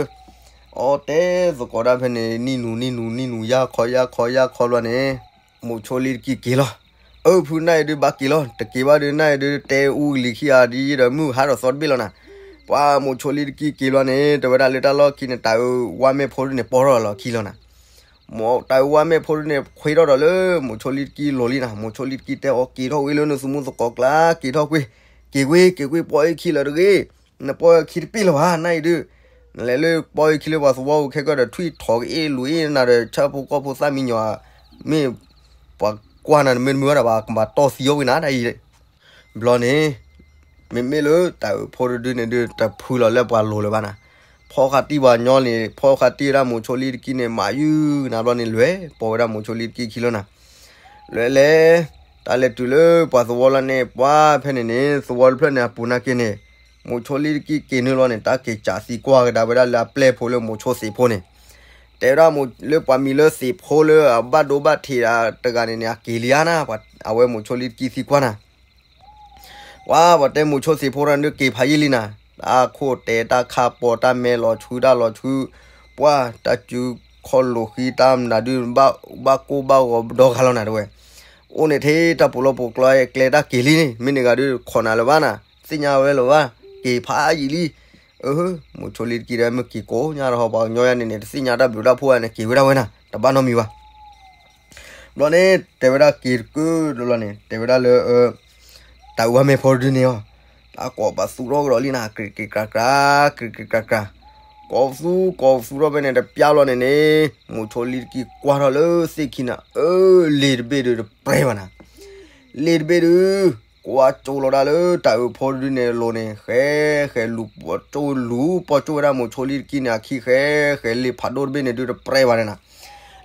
အီတဲသကိးဒၣ်ဖဲန့ၣ် နံၣ်နူၤနံၣ်နူၤနံၣ်နူၤ ယါခီယါခီယါခီဘျီန့ၣ် မိၤဆိလံတကံက့ၤလီၤ. အၢ ဖုနၢ်အံၤဒုးဘၣ်က့ၤလီၤ တက့ၤဘၣ်ဒုး နၢ်အံၤဒုးတဲအူကလံၤခံဂၤဒ်ယံဒီး မုၢ်ဟါဒီးသီတဘ့ၣ်လီၤနၤ, ပှၤမိၤဆိလံတကံက့ၤဘျီန့ၣ် တဲဝဲဒၣ်လၢတၢ်လီၢ်ခံန့ၣ် တၤအုးဝါမဲာ်ဖိဒုးန့ၣ် ပီၢ်ထီၣ်လီၤခံလီၤနၤ, တၤအုးဝါမဲာ်ဖိဒုးန့ၣ် ခွ့ထီၣ်ဒီးလၢမိၤဆိလံတကံလိၤလံနၤ, မိၤဆိလံတကံတဲအီၤက့ၤထီၣ်ဝံၤလၢနသူၣ်မူသကိးကျါ က့ၤထီၣ်ကွ့ၢ်, က့ၤကွ့ၢ် က့ၤကွ့ၢ် ပီၢ်အ့ၣ်ခံလၢၤတဂ့ၤ, နပီၢ်အ့ၣ်ခံတပ့ၢ်လၢၤဘၣ် နၢ်အံၤဒုး, နလဲၤလၢပီၢ်အ့ၣ်ခံလၢပှၤသဝီပူၤခဲကီၢ်ဒီး ထွံၣ်ထီၣ်ကအ့ၣ်လူၤအ့ၣ်နၤဒီး ဆၢဖိကီၢ်ဖိသၣ်မံညီၤ မ့ၢ်ပှၤကွၢ်နၤတမ့ၢ်တမ့ၢ်ဝဲဒၣ်ဘၣ် ကဘၣ်တီၢ်သံအီၤဝံၤနၤဒ်အံၤ, ဘျီန့ၣ် မ့မ့ၢ်လၢတၤအုးဖိတဒုန့ၣ်ဒုး တဖုလီၤလၢပှၤလိၤလၢၤဘၣ်နၤ, ဖီဃာ်တံၢ်ပှၤညီလံၤ ဖီဃာ်တံၢ်ဝဲဒၣ်မိၤဆိလံတကံန့ၣ် မၤယုၢ်ကနၤဘျီန့ၣ် လဲၤပိာ်ဝဲဒၣ်မိၤဆိလံတကံခံလီၤနၤ, လဲၤလဲၤ တၢ်လဲၤတုၤလၢပှၤသဝီလီၤန့ၣ် ပှၤဖဲန့ၣ်န့ၣ် သဝီတဖျၢၣ်န့ၣ် အပူၤနာ်က့န့ၣ် မိၤဆိလံတကံက့ၤနုာ်လီၤန့ၣ် တၢ်က့ၤစးသံကွၢ်ကဒါဝဲဒၣ်လၢအပျဲၢ်ဖိလၢမိၤဆိသ့းဖိန့ၣ်, တဲဝဲဒၣ်လၢပှၤမံၤလၢသ့းဖိလၢအဘၣ်ဒိဘၣ်ထံးတဂၤန့ၣ်န့ၣ် အက့ၤလံဧါနၤ, အဝဲမိၤဆိလံတကံသံကွၢ်နၤ ပှၤ ပှၤတဲမိၤဆိသ့းဖိတဒုက့ၤဖးယံာ်လံနၤ, တၢ်ခိၣ်တဲတၢ်ခါပိာ်တၢ်မဲလီၤဆူတၢ်လီၤဆူ, ပှၤတၢ်စုခီၣ်လိာ်ဃံတၢ်မနုၤဒုး ဘၣ်ကိၢ်ဘၣ်ဂီၤဒီဂၤလီၤနၤတဝဲ, အိၣ်န့ၣ်ထဲတၢ်ပူၤလီၢ်ပူၤကျဲကျဲတၢ်က့ၤလံန့ၣ် မ့ၢ်န့ၢ်ဂၤဒုးခိးနၤလၢၤဘၣ်နၤ, သ့ၣ်ညါဝဲလၢၤဘၣ်, က့ၤဖးယံာ်လံ, အၢ မိၤဆိလံတကံဒီး မ့ၢ်က့ၤကိးညါဒီးဟီပှၤကညီယါန့ၣ်န့ၣ် တသ့ၣ်ညါတၢ်ဘျုးတၢ်ဖှိၣ်ယါန့ၣ် က့ၤဝဲဒၣ်ဝဲနၤ တဘၣ်နီတမံၤဘၣ် ဘျီန့ၣ် တဲဝဲဒၣ်က့ၤတကုၢ်တဘျီန့ၣ် တဲဝဲဒၣ်လၢ တၢ်အူဝါမဲာ်ဖိတဒုန့ၣ်အီၤ, တၢ်ကိးပသူထီၣ်ကဒီးလံနၤ ကြံးကြံးကြၤကြၤ ကြံးကြံးကြၤကြၤ, ကိးပသူကိးပသူထီၣ်ဖဲန့ၣ် တပျၢ်ဘျီန့ၣ်န့ၣ် မိၤဆိလံတကံကွၢ်ထီၣ်လၢသ့ၣ်ခံနၤ အၢ လ့ၤတဘ့ၣ်ဒုးတပြဲဘၣ်နၤ, လ့ၤတဘ့ၣ်ဒုး ကွၢ်ကၠိလီၤဒၣ်လၢတၢ်အုးဖိတဒုန့ၣ်အလိၤန့ၣ် ဃဲဃဲလူၤပိာ်ကၠိလူၤပိာ်ကၠိဝဲဒၣ်မိၤဆိလံတကံန့ၣ် အခံဃဲဃဲလ့ၤဖးဒိၣ်တဘ့ၣ်န့ၣ်ဒုးတပြဲဘၣ်န့ၣ်နၤ,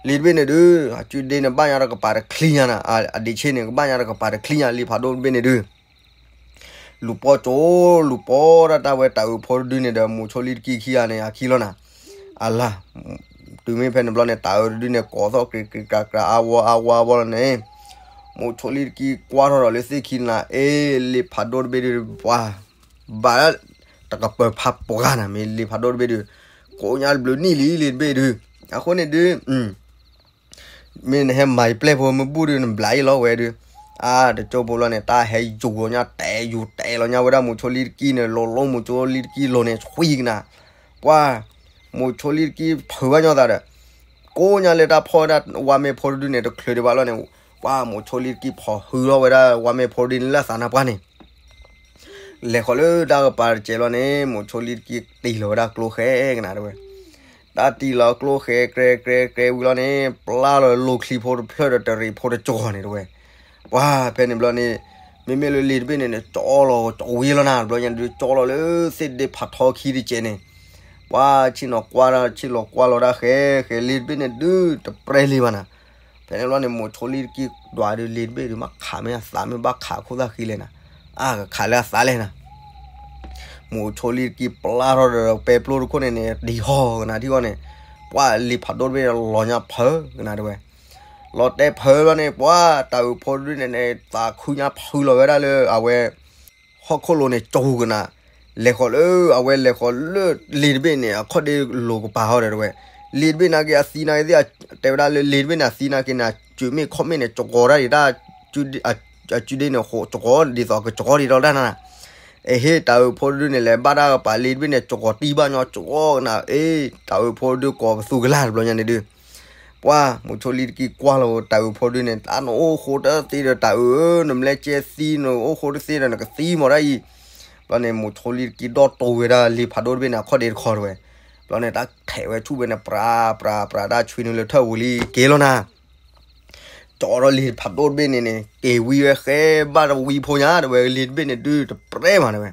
လ့ၤတဘ့ၣ်န့ၣ်ဒုး အစုဒ့န့ၣ်ဘၣ်ညါတကပၤတချံညါနၤ အဒ့းဆ့န့ၣ် ကဘၣ်ညါတကပၤတချံညါ လ့ၤဖးဒိၣ်တဘ့ၣ်န့ၣ်ဒုး လူၤပိာ်ကၠိ လူၤပိာ်ဒၣ်တၢ်ဝဲတၢ်အုးဖိတဒုန့ၣ်ဒီး မိၤဆိလံတကံခံဂၤန့ၣ် အခံလီၤနၤ, အလၤ တုၤမ့ၢ်ဖဲန့ၣ်ဘျီန့ၣ် တၢ်အုးတဒုန့ၣ် ကိးသီၣ်ကြံးကြံးကြၤကြၤ အါဝါအါဝါဘျီန့ၣ် မိၤဆိလံတကံကွၢ်ထီၣ်ဒီးလၢသ့ၣ်ခံနၤ အ့ လ့ၤဖးဒိၣ်တဘ့ၣ်ဒုး ပှၤ ဘၣ်တကပၤဖးပှၤနၤ မ့ၢ်လ့ၤဖးဒိၣ်တဘ့ၣ်ဒုး ကိးညါတဘျုးနံၣ်လံ လ့ၤတဘ့ၣ်ဒုး အဃိန့ၣ်ဒုး မ့ၢ်နဟဲမၤယပျဲၢ်ဖိမ့ၢ်ဘူၣ်ဒုး နဘျးယံၤလီၤဝဲဒုး, အါ တကၠိဖိလီၤန့ၣ် တၢ်ဟဲယူၤလီၤညါ တဲယူၤတဲလီၤညါဝဲဒၣ်မိၤဆိလံတကံန့ၣ် လီၤလီၤမိၤဆိလံတကံလီၤန့ၣ် ဆှံကနၤ, ပှၤ မိၤဆိလံတကံဖုးဘၣ်ညီသးဒီး ကိးညါလၢတၢ်ဖီၣ်ဝဲဒၣ်ဝါမဲာ်ဖိတဒုန့ၣ် တချုးဒံးဘၣ်လီၤန့ၣ်, ပှၤမိၤဆိလံတကံဖီၣ်ဟုလီၤဝဲဒၣ်ဝါမဲာ်ဖိတဒုန့ၣ်လၢအသးနါပှၢ်န့ၣ် လဲၤဃီၤလၢတၢ်ကပၤတစဲးလီၤန့ၣ် မိၤဆိလံတကံတံၢ်လီၤဝဲဒၣ်ကျိဃဲကနၤတဝဲ, တၢ်တံၢ်လီၤကျိဃဲ ကြဲကြဲကြဲဝံၤလီၤန့ၣ် ပျၢ်လီၤလီၢ်ချံဖိတဖျၢၣ်ဒီးတရံးဖိတကၠီၤန့ၣ်တဝဲ, ပှၤဖဲန့ၣ်ဘျီန့ၣ် မ့မ့ၢ်လၢလ့ၤတဘ့ၣ်န့ၣ်န့ၣ် ကၠီလီၤကၠီဝံၤလီၤနၤ တဘျီညါဒုး ကၠီလီၤလၢသ့ၣ်ဒ့ဖးထီခံတစဲးန့ၣ်, ပှၤဆ့ၣ်နီၤကွၢ်ဒၣ်ဆ့ၣ်လီၤကွၢ်လီၤဒၣ်ဃဲဃဲ လ့ၤတဘ့ၣ်န့ၣ်ဒုးတပြဲလံဘၣ်နၤ, ဖဲန့ၣ်ဘျီန့ၣ် မိၤဆိလံတကံဒွးဒုး လ့ၤတဘ့ၣ်ဒုး မ့ၢ်ခးမ့ၢ်အသးမ့ၢ်ဘၣ်ခးခိၣ်သၣ်ဃံလဲၣ်နၤ, အါကခးလၢအသးလဲၣ်နၤ မိၤဆိလံတကံပျၢ်ထီၣ်ဒီးပဲပျိတခိၣ်န့ၣ်န့ၣ် တံၤဟီၣ်ကနၣ်ထံၣ်ဂီၢ်န့ၣ်, ပှၤလ့ၤဖးဒိၣ်တဘ့ၣ်န့ၣ် လီၤညါဖၢကနၣ်တဝဲ, လီၤတဲဖၢလီၤန့ၣ် ပှၤတၤအုးဖိတဒုန့ၣ်န့ၣ် သးခုညါဖုလီၤဝဲဒၣ်လၢအဝဲ ဟီၣ်ခိၣ်လိၤန့ၣ် ကၠိကနၣ်, လဲၤဃီၤလၢအဝဲလဲၤဃီၤလၢလ့ၤတဘ့ၣ်န့ၣ် အခီၣ်ဒ့လိၤကပၤဟီၣ်ဒီးတဝဲ, လ့ၤတဘ့ၣ်နာ်က့အသံနာ်က့သ့ၣ် တဲဝဲဒၣ်လၢလ့ၤတဘ့ၣ်န့ၣ် အသံနာ်က့န့ၣ် စုမ့ၣ်ခီၣ်မ့ၣ်န့ၣ် ကၠီကီၤတၢ်ဒံးတၢ် အစုဒ့န့ၣ် ဃိးကၠီကီၤဒ်သိးကၠီကီၤဒံးဒီးတၢ်နၤ, အဟ့ၣ် တၤအုးဖိတဒုန့ၣ် လဲၤဘၣ်တၢ်ကပၤလ့ၤတဘ့ၣ်န့ၣ် ကၠီကီၤတံၢ်ဘၣ်ညီ ကၠီကီၤကနၣ်, အ့ တၤအုးဖိတဒုကိးပသူကလၢ်တဘျီညါန့ၣ်ဒုး ပှၤမိၤဆိလံတကံကွၢ်လီၤတၤအုးဖိတဒုန့ၣ် တၢ်နအိၣ်ဃိတသ့ဒီးတၤအုးဧၢ, နမ့ၢ်ကဲသံနအိၣ်ဃိတသ့ဒီးနကသံမီၤဒၣ်အံၤ, ဘျီန့ၣ် မိၤဆိလံတကံဒီၣ်တိၤဝဲဒၣ်လ့ၤဖးဒိၣ်တဘ့ၣ်န့ၣ် အခီၣ်ဒ့တခီတဝဲ, ဘျီန့ၣ် တၢ်ထဲးဝဲဆူၣ်ဝဲန့ၣ် ပြၤပြၤပြၤ တၢ်ဆွံနုာ်လၢထၢၣ်ပူၤလံက့ၤလီၤနၤ ကၠီဒီးလ့ၤဖးဒိၣ်တဘ့ၣ်န့ၣ်န့ၣ် က့ၤဝံဝဲဃဲဘၣ်တဝံဖိညါတဝဲ လ့ၤတဘ့ၣ်န့ၣ်ဒုးတပြဲမးတဝဲ,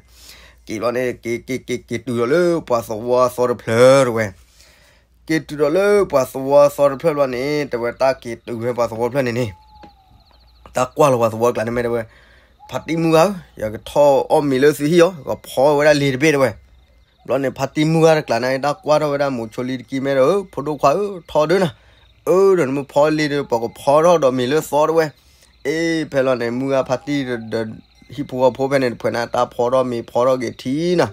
က့ၤဘျီန့ၣ် က့ၤက့ၤက့ၤက့ၤတုၤဒီးလၢပှၤသဝီသီတဖျၢၣ်တဝဲ, က့ၤတုၤဒီးလၢပှၤသဝီသီတဖျၢၣ်ဘျီန့ၣ် တဝဲတၢ်က့ၤတုၤဖဲပှၤသဝီတဖျၢၣ်န့ၣ်န့ၣ် တၢ်ကွၢ်လီၤပှၤသဝီတကျါန့ၣ်မ့ၢ်တဝဲ, ဖါတံၢ်မုၢ်ဂၤဧၢ, ယကထီၣ်အီၣ်မ့ၤလၢသုဟံၣ်အီၤ ယကဖီဝဲဒၣ်လ့ၤတဘ့ၣ်တဝဲ, ဘျီန့ၣ် ဖါတံၢ်မုၢ်ဂၤတကျါန့ၣ် တၢ်ကွၢ်ထီၣ်ဝဲဒၣ်မိၤဆိလံတကံမ့ၢ်ဒီး ဖိဒိၣ်ခွါဧၢ ထီၣ်ဒၢနၤ, အၢ ဒီးနမ့ၢ်ဖီလ့ၤဒီး ပှၤကဖီထီၣ်ဒီးမ့ၤလၢသီတဝဲ, အ့ ဖဲလီၤန့ၣ် မုၢ်ဂၤဖါတံၢ်ဒီး ဟံၣ်ဖိဃီဖိဖဲန့ၣ်တဖှဲးန့ၣ် တၢ်ဖီထီၣ်မ့ၤဖီထီၣ်က့ၤထံနၤ,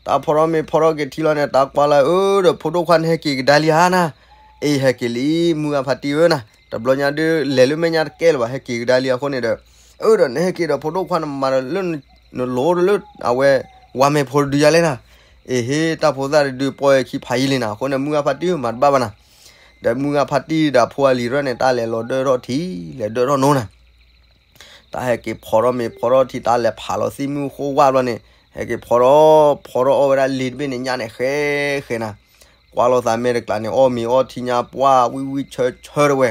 တၢ်ဖီထီၣ်မ့ၤဖီထီၣ်က့ၤထံလီၤန့ၣ် တၢ်ကွၢ်လၢ အၢ ဒီးဖိဒိၣ်ခွါန့ၣ် ဟဲက့ၤကဒါလံဧါနၤ, အ့ ဟဲက့ၤလံ မုၢ်ဂၤဖါတံၢ်ဧၢနၤ, တဘျီညါဒုး လဲၤလၢမဲာ်ညါတကဲလၢၤဘၣ် ဟဲက့ၤကဒါလံအဃိန့ၣ်ဒီး အၢ ဒီးနဟဲက့ၤဒီးဖိဒိၣ်ခွါန့ၣ်မၤဒီးလၢ နလိၤဒီးလၢ အဝဲ ဝါမဲာ်ဖိတဒုယါလဲၣ်နၤ, အ့ဟ့ တၢ်ဖိသၣ်တဒုပီၢ်ယခံဖးယံာ်လံနၤ အဃိန့ၣ် မုၢ်ဂၤဖါတံၢ်မၤတဘၣ်ဘၣ်နၤ, ဒီးမုၢ်ဂၤဖါတံၢ်ဒီးဖိအလံၤရဲၣ်န့ၣ် တၢ်လဲၤလီၤဒၢထီၣ်ထံ လဲၤဒၢထီၣ်နိနၤ တၢ်ဟဲက့ၤဖီထီၣ်မ့ၤဖီထီၣ်ထံ တၢ်လဲၤဖးလီၤသ့ၣ်မုၢ်ဃိဝၣ်ဘျီန့ၣ် ဟဲက့ၤဖီထီၣ်ဖီထီၣ်အီၣ်ဝဲဒၣ်လ့ၤတဘ့ၣ်န့ၣ်ညၣ်န့ၣ် ဃဲဃဲနၤ, ကွၢ်လိာ်သးမဲာ်တကျါန့ၣ် အီၣ်မ့ၤအီထံညါပှၢ် ဝံၣ်ဝံၣ်ဆၢဆၢတဝဲ,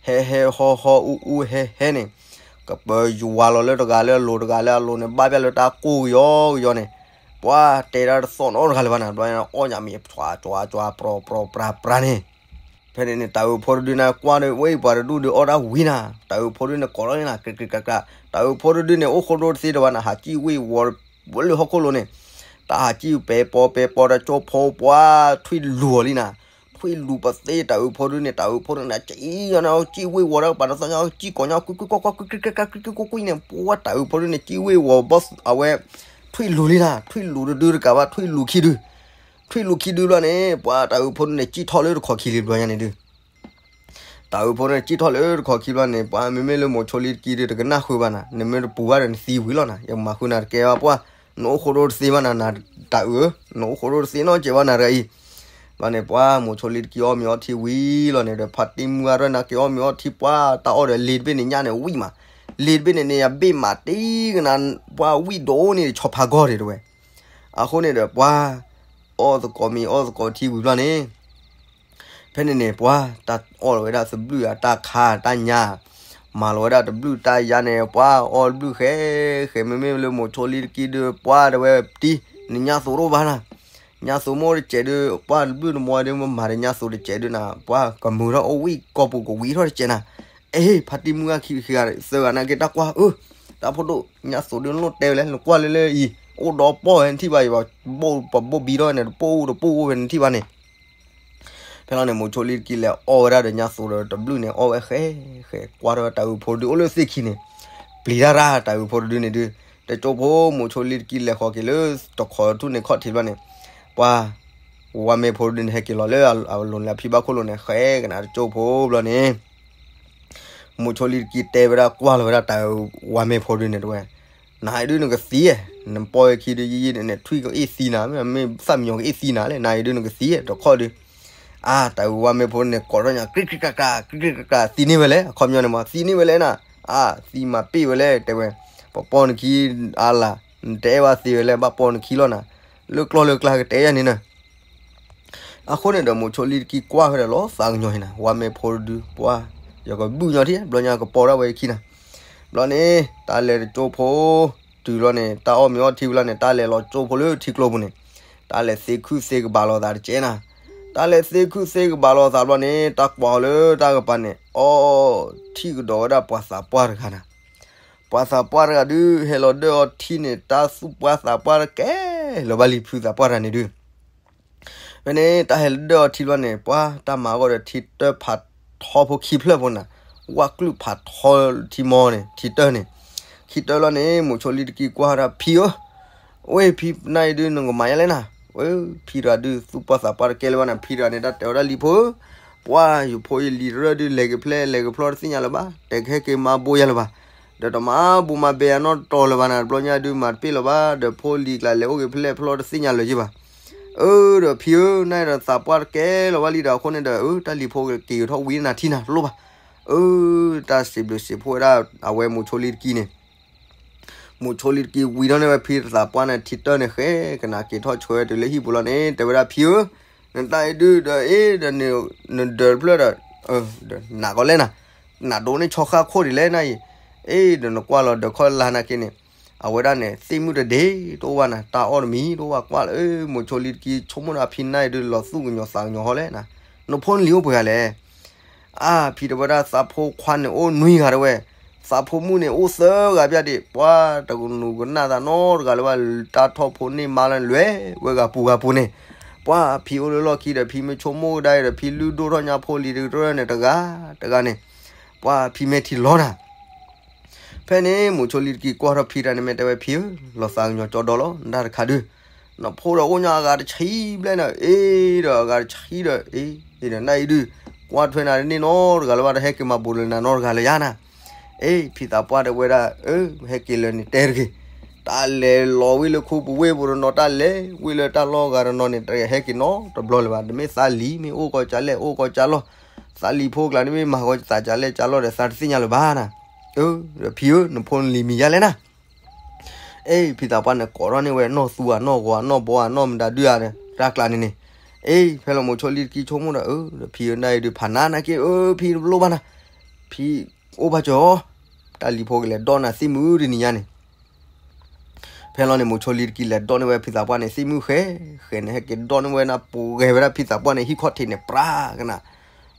ဟဲဟဲဟီဟီအူအူဟဲဟဲန့ၣ်, ကပၢၤယွၤလီၤလၢတဂၤလၢအလိၤ တဂၤလၢအလိၤန့ၣ် ဘၣ်ပျၢ်လၢတၢ်ကိၢ်ကယီကယီန့ၣ်, ပှၤတဲဒၣ်တသီၣ်နီတဂၤလၢၤဘၣ်နၤ ဘျီန့ၣ် အီၣ်ညၣ်မ့ၤ ပှၤပှၤပှၤပှၤပှၤန့ၣ် ဖဲန့ၣ်န့ၣ် တၤအုးဖိတဒုန့ၣ် ကွၢ်ဒီးဝဲအံၤပှၤတဒူၣ်ဒုးအီၣ်တၢ်ဝံၤနၤ, တၤအုးဖိတဒုန့ၣ် ကိးထီၣ်န့ၣ်နၤ ကြးကြးကြးကြး, တၤအုးဖိတဒုန့ၣ် အိၣ်ဃိဒိတသ့ဒီးဘၣ်နၤ ဟးစံၣ်ဝ့ၢ်ဝီၤလၢဟီၣ်ခိၣ်လိၤန့ၣ်, တၢ်ဟးစံၣ်ပဲပိာ်ပဲပိာ်ဒီးကၠိဖိပှၤ ထွံၣ်လူၤအီၤလံနၤ, ထွံၣ်လူၤပသ့တၤအုးဖိတဒုန့ၣ် တၤအုးဖိတဒုန့ၣ် စံၣ်ညီနၤ စံၣ်ဝ့ၢ်ဝီၤဒီးပှၤတသီၣ်ညါ စံၣ်ကိးညါကွံာ်ကွံာ်ကွံာ်ကွံာ်ကွံာ်ကွံာ်ကွံာ်ကွံာ်ကွံာ်န့ၣ် ပှၤတၤအုးဖိတဒုန့ၣ် စံၣ်ဝ့ၢ်ဝီၤဘီၣ်အဝဲ ထွံၣ်လူၤလံနၤ, ထွံၣ်လူၤတဒုတကးဘၣ် ထွံၣ်လူၤခံဒု ထွံၣ်လူၤခံဒုဘျီန့ၣ် ပှၤတၤအုးဖိတဒုန့ၣ် စံၣ်ထီၣ်လၢတခီၣ်ခံလံဘျီညါန့ၣ်ဒုး တၤအုးဖိန့ၣ် စံၣ်ထီၣ်လၢတခီၣ်ခံဘျီန့ၣ် ပှၤမ့မ့ၢ်လၢမိၤဆိလံတကံဒုး တကနၣ်ဃုာ်ဘၣ်နၤ, နမ့ၢ်တပူၤဘၣ်ဒီးနသံဝံၤလီၤနၤ, ယမၤဃုာ်နၤတကဲဘၣ်ပှၤ, နအိၣ်ဃိဒိတသ့ဘၣ်နၤ နတၤအုးဧၢ, နအိၣ်ဃိဒိတသ့နီတစဲးဘၣ်နၤတဂၤအံၤ, ဘျီန့ၣ် ပှၤမိၤဆိလံတကံအီၣ်မ့ၤအီထံဝံၤလီၤန့ၣ်ဒီး ဖါတံၢ်မုၢ်ဂၤရဲၣ်နၤက့ၤအီၣ်မ့ၤအီထံပှၤ တၢ်အီၣ်ဒီးလ့ၤတဘ့ၣ်န့ၣ် ညၣ်န့ၣ်ဝံၣ်မး, လ့ၤတဘ့ၣ်န့ၣ်န့ၣ် ယဘ့ၣ်မးတ့ၢ်ကနၤ ပှၤဝံၣ်ဒိၣ်န့ၣ် ဆီဖါဂီၢ်ဒံးတဝဲ, အဃိန့ၣ်ဒီးပှၤ အီၣ်သကိးမ့ၤအီၣ်သကိးထံဝံၤဘျီန့ၣ် ဖဲန့ၣ်န့ၣ် ပှၤတၢ်အီၣ်လီၤဝဲဒၣ်သဘျုၣ်အတၢ်ခါတၢ်ညါ, မၤလီၤဝဲဒၣ်တဘျုၣ်တၢ်ယါန့ၣ် ပှၤအီၣ်တဘျုၣ်ဃဲဃဲ မ့မ့ၢ်လၢမိၤဆိလံတကံဒုး ပှၤတဝဲတံၢ် နညၣ်သိးတအိၣ်ဘၣ်နၤ, ညၣ်သိးမ့ၢ်အိၣ်တစဲးဒုး ပှၤတဘျုၣ်တမီၤဒုး မ့ၢ်မၤဒီးညၣ်သိးတစဲးဒုးနၤ ပှၤကမုာ်ထီၣ်အိၣ်ဝံၣ်ကီၢ်ပူၤကဝံၤထီၣ်တစဲးနၤ, အ့ ဖါတံၢ်မုၢ်ဂၤခံဂၤ သၢဂၤနာ်က့တၢ်ကွၢ် အၢ တၢ်ဖိဒိၣ် ညၣ်သိးဒုးလိၣ်တဲဝဲလဲၣ် နကွၢ်လၢလၢအံၤ အိၣ်ဒီးပီၢ်ဝဲနထံၣ်ဘၣ်အံၤဘၣ်, ပဘိၣ်ဘံထီၣ်ဝဲန့ၣ် တပိၢ်တပိၢ်အိၣ်ဝဲနထံၣ်ဘၣ်န့ၣ် ဖဲလီၤန့ၣ် မိၤဆိလံတကံလဲၤအီၣ်ဝဲဒၣ်ဒီးညၣ်သိးဒီးတဘျုၣ်န့ၣ် အီၣ်ဝဲဃဲဃဲ ကွၢ်ထီၣ်ဝဲတၤအုးဖိတဒုးအိၣ်လၢသ့ၣ်ခံန့ၣ်, ပျံၤတၢ်ရၢ်တၤအုးဖိတဒုးန့ၣ်ဒုး, တကၠိဖိ မိၤဆိလံတကံလဲၤဃီၤက့ၤလၢတခီထူၣ်န့ၣ်ခီၣ်ထံးဘျီန့ၣ်, ပှၤ ဝါမဲဖိတဒုးန့ၣ် ဟဲက့ၤလီၤလၢအလိၤန့ၣ်အဖံဘၣ်ခိၣ်လိၤန့ၣ် ဃဲကနၤတကၠိဖိဘျီန့ၣ် မိၤဆိလံတကံတဲဝဲဒၣ်ကွၢ်လီၤဝဲဒၣ်တၤအုးဝါမဲဖိဒုးန့ၣ်တဝဲ, နၤအံၤဒုးနကသံ, နပီၢ်ယခံဒုးယံာ်ယံာ်န့ၣ် ထွံၣ်ကအ့ၣ်သံနၤ, မ့ၢ်သၣ်မံညီၤကအ့ၣ်သံနၤလဲၣ်, နၤအံၤဒုးနကသံတခီဒုး, အါ တၤအုးဝါမဲဖိန့ၣ် ကိးထီၣ်ညါ ကြံၣ်ကြံၣ်ကြၣ်ကြၣ် ကြံၣ်ကြံၣ်ကြၣ်ကြၣ် သံန့ၢ်ဝဲလဲၣ်, အခီပညီန့ၣ်မး သံန့ၢ်ဝဲလဲၣ်နၤ, အါ သံမၤပ့ၢ်ဝဲလဲၣ် တဲဝဲ, ပပီၢ်နခံအါလၢ်, နတအဲၣ်ဘၣ်သ့ဝဲလဲၣ် ဘၣ်ပီၢ်နခံလီၤနၤ, လၢကျီၢ်လၢကျါကတဲယၤန့ၣ်နၤ အဃိန့ၣ်ဒီး မိၤဆိလံတကံကွၢ်ဝဲဒီးလီၤသးကညီၤဟံနၤ, ဝါမဲဖိတဒု ပှၤ ယကဘုၣ်ညီထံၣ် ဘျီညါကပီၤဒၣ်ဝဲခံနၤ, ဘျီန့ၣ် တၢ်လဲၤတကၠိဖိ တုၤလီၤန့ၣ် တၢ်အီၣ်မ့ၤအီၣ်ထံဝံၤလီၤန့ၣ် တၢ်လဲၤလီၤကၠိဖိလၢထံကျိပူၤန့ၣ်, တၢ်လဲၤသ့ခုသ့ကဘၣ်လိာ်သးတကဲနၤ, တၢ်လဲၤသ့ခုသ့ကဘၣ်လိာ်သးဘျီန့ၣ် တၢ်ကွၢ်အီၤလၢတၢ်ကပၤန့ၣ် အီၣ်ထံၣ်ကဒီးဝဲဒၣ်ပှၤသးပှၢ်တဂၤနၤ, ပှၤသးပှၢ်တဂၤဒုး ဟဲလီၤဒၢအီထံန့ၣ် တၢ်သူၣ်ပှၢ်သးပှၢ်တကဲ လီၤဘၣ်လံဖုသးပှၢ်တဂၤန့ၣ်ဒုး ဖဲန့ၣ် တၢ်ဟဲလၢဒၢၣ်အီၤထံဘျီန့ၣ် ပှၤတၢ်မၤအဂီၢ်ဒီးထံတၢ်ဖးထီဖိခံဖျၢၣ်ဖိနၤ, ဝၣ်ကျုၣ်ဖးထီထံမီန့ၣ် ထံတၢၢ်န့ၣ်, ခံတၢၢ်လီၤန့ၣ် မိၤဆိလံတကံကွၢ်ဒီးဖံဧၢ, ဝဲဖံနၢ်အံၤဒုးနကမၤယါလဲၣ်နၤ, ဝဲဖံတဂၤဒုးသူၣ်ပှၢ်သးပှၢ်တကဲလၢၤဘၣ်နၤ, ဖံတဂၤန့ၣ်တၢ်တဲဝဲဒၣ်လံၤဖိဧၢ, ပှၤယဖိယလံၤတရၢၢ်ဒုးလဲၤက့ၤဖျဲၣ်လဲၤက့ၤဖျီတသ့ၣ်ညါလၢၤဘၣ်, တဲကဟဲက့ၤမၤဘိယၤလၢၤဘၣ်, ဒီးတမၤဘိမၤဘဲယၤနီတတီၤလၢၤဘၣ်နၤ, တဘျီညါဒုးမၤတပ့ၢ်လၢၤဘၣ်, ဒီးဖိလံၤကျါလဲၤအိၣ်က့ၤဖျဲၣ်ဖျီတသ့ၣ်ညါလၢၤယဘၣ် အၢ ဒီးဖံဧၢ, နၢ်ဒီးသးပှၢ်တကဲလီၤဘၣ်လံဒီးအဃိန့ၣ်ဒီး အၢ တၢ်လံၤဖိက့ၤကထီၣ်ဝံနၤထံနၤလိၣ်ဘၣ်, အၢ တၢ်စံးဘျုးစံးဖှိၣ်ဝဲဒၣ် အဝဲမိၤဆိလံတကံန့ၣ်, မိၤဆိလံတကံဝံၤထီၣ်န့ၢ်ဝဲဖံသးပှၢ်န့ၣ်ထံတၢၢ်န့ၣ်ဃဲ, ကနၣ်က့ၤထီၣ်ဆှၢဝဲတုၤလၢဟံၣ်ပူၤလီၤန့ၣ် တဲဝဲဒၣ်ဖံဧၢ, နတၢ်အံၤဒုးဒီးအ့ၣ်ဒီး နဒၢးတဖျၢၣ်ဒီး, နးကီးလဲၣ်နၤ, နးဒိးန့ၢ်ဆီဃၣ်ခိၣ်ဒံးလဲၣ်နၤအံၤ, အ့ၣ်ဒီးနကွၢ်လီၤဒီးခီၣ်လါနာ်က့န့ၣ်, အဝဲဒၣ်န့ၣ် သ့ၣ်မုၣ်တဒ့တအိၣ်ဘၣ်နၤ, တၢ်အီၣ်တမံၤတအိၣ်ဘၣ်ကွၢ်လၢ, မိၤဆိလံတကံဆိကမိၣ်ဒီးဖံနၢ်အံၤဒုးလီၤသူၣ်ကညီၤသးကညီၤဟီလဲၣ်နၤ, နဖိနလံၤအိၣ်ပှဲၤဂၤလဲၣ် အါ ဖံတဲဝဲဒၣ်သးဖိခွါန့ၣ်အိၣ်နွံဂၤတဝဲ, သးဖိမုၣ်န့ၣ်အိၣ်သၢဂၤပျၢ်ဒံး, ပှၤတကနူၤကနၣ်သးနီတဂၤလၢၤဘၣ်, တၢ်ထီၣ်ဖိန့ၢ်မါလၢလွဲၢ်ဝဲဂၤပူၤဂၤပူၤန့ၣ်, ပှၤဖံအိၣ်လၢလီၢ်ခံဒီး ဖံမ့ၢ်ဆိကမိၣ်ကဒါဒီး ဖံလုၢ်ဒိၣ်ထီၣ်ညါဖိလံၤတကတြၢၢ်န့ၣ်တဂၤတဂၤန့ၣ်, ပှၤဖံမဲာ်ထံလီၤနၤ ဖဲန့ၣ် မိၤဆိလံတကံကွၢ်ထီၣ်ဖံတၢ်န့ၣ်မ့ၢ်တဲဝဲဖံဧၢ, လီၤသးကညီၤကၠီဒီလီၤ နတၢ်တခါဒုး, နဖိဒီးအိၣ်ညီအဂၤတဆံဘျဲၣ်န့ၣ်, အ့ၣ်ဒီးအဂၤတဆံဒီး, အ့ၣ်ဒီးနၢ်အံၤဒုး, ကွၢ်ထွဲနၤတန့ၢ်နီတဂၤလၢၤဘၣ်ဒီး ဟဲက့ၤမၤဘူးလၢနၤနီတဂၤလၢၤယါနၤ, အ့ၣ် ဖံသးပှၢ်တဲဝဲဒၣ်, အၢ ဟဲက့ၤလၢၤန့ၣ်တဲတဂ့ၤ, တၢ်လဲၤလီၤဝံၤလၢခူပူၤဝ့ၢ်ပူၤတနီၤ တၢ်လဲၤဝံၤလၢတၢ်လီၢ်ဂၤတနီၤန့ၣ် တဟဲက့ၤနီတဘျီလၢၤဘၣ်, တမ့ၢ်သးလံၤမ့ၢ်အိၣ်ကီးကလဲၣ်အိၣ်ကီးကလဲၣ်, သးလံၤဖိကျါန့ၣ်မ့ၢ်မၤကီးသးကလဲၣ်ကလဲၣ်ဒီး သးတသ့ၣ်ညါလၢၤဘၣ်နၤ, အၢ ဒီးဖံဧၢ နဖိနလံၤမံၤယါလဲၣ်နၤ အ့ၣ် ဖံသးပှၢ်န့ၣ်ကိးထီၣ်န့ၢ်ဝဲ နီၢ်သူဧါ နီၢ်ဂီၤဧါ နီၢ်ဘီဧါ နီၢ်မတၤဒုဧါ တၢ်ကျါန့ၣ်န့ၣ်, အ့ၣ် ဖဲလီၤမိၤဆိလံတကံဆိကမိၣ်ဒီး အၢ ဒီးဖံဧၢ နၢ်အံၤဒုးဖးနါနာ်က့ အၢ ဖံတလိၣ်ဘၣ်နၤ, ဖံအိၣ်ဘၣ်စၢၤအီၤ, တၢ်လံၤဖိကလဲၤဒီးနၤသ့ၣ်မုၣ်တနံၤညါန့ၣ် ဖဲလီၤန့ၣ် မိၤဆိလံတကံလဲၤဒီးန့ၢ်ဝဲဖံသးပှၢ်န့ၣ် သ့ၣ်မုၣ်ဃဲဃဲန့ၣ် ဟဲက့ၤဒီးန့ၢ်ဝဲနၢ်ပူၤဂဲၤဝဲဒၣ်ဖံသးပှၢ်န့ၣ် ဟံၣ်ခီၣ်ထံးန့ၣ် ပြၢ်ကနၤ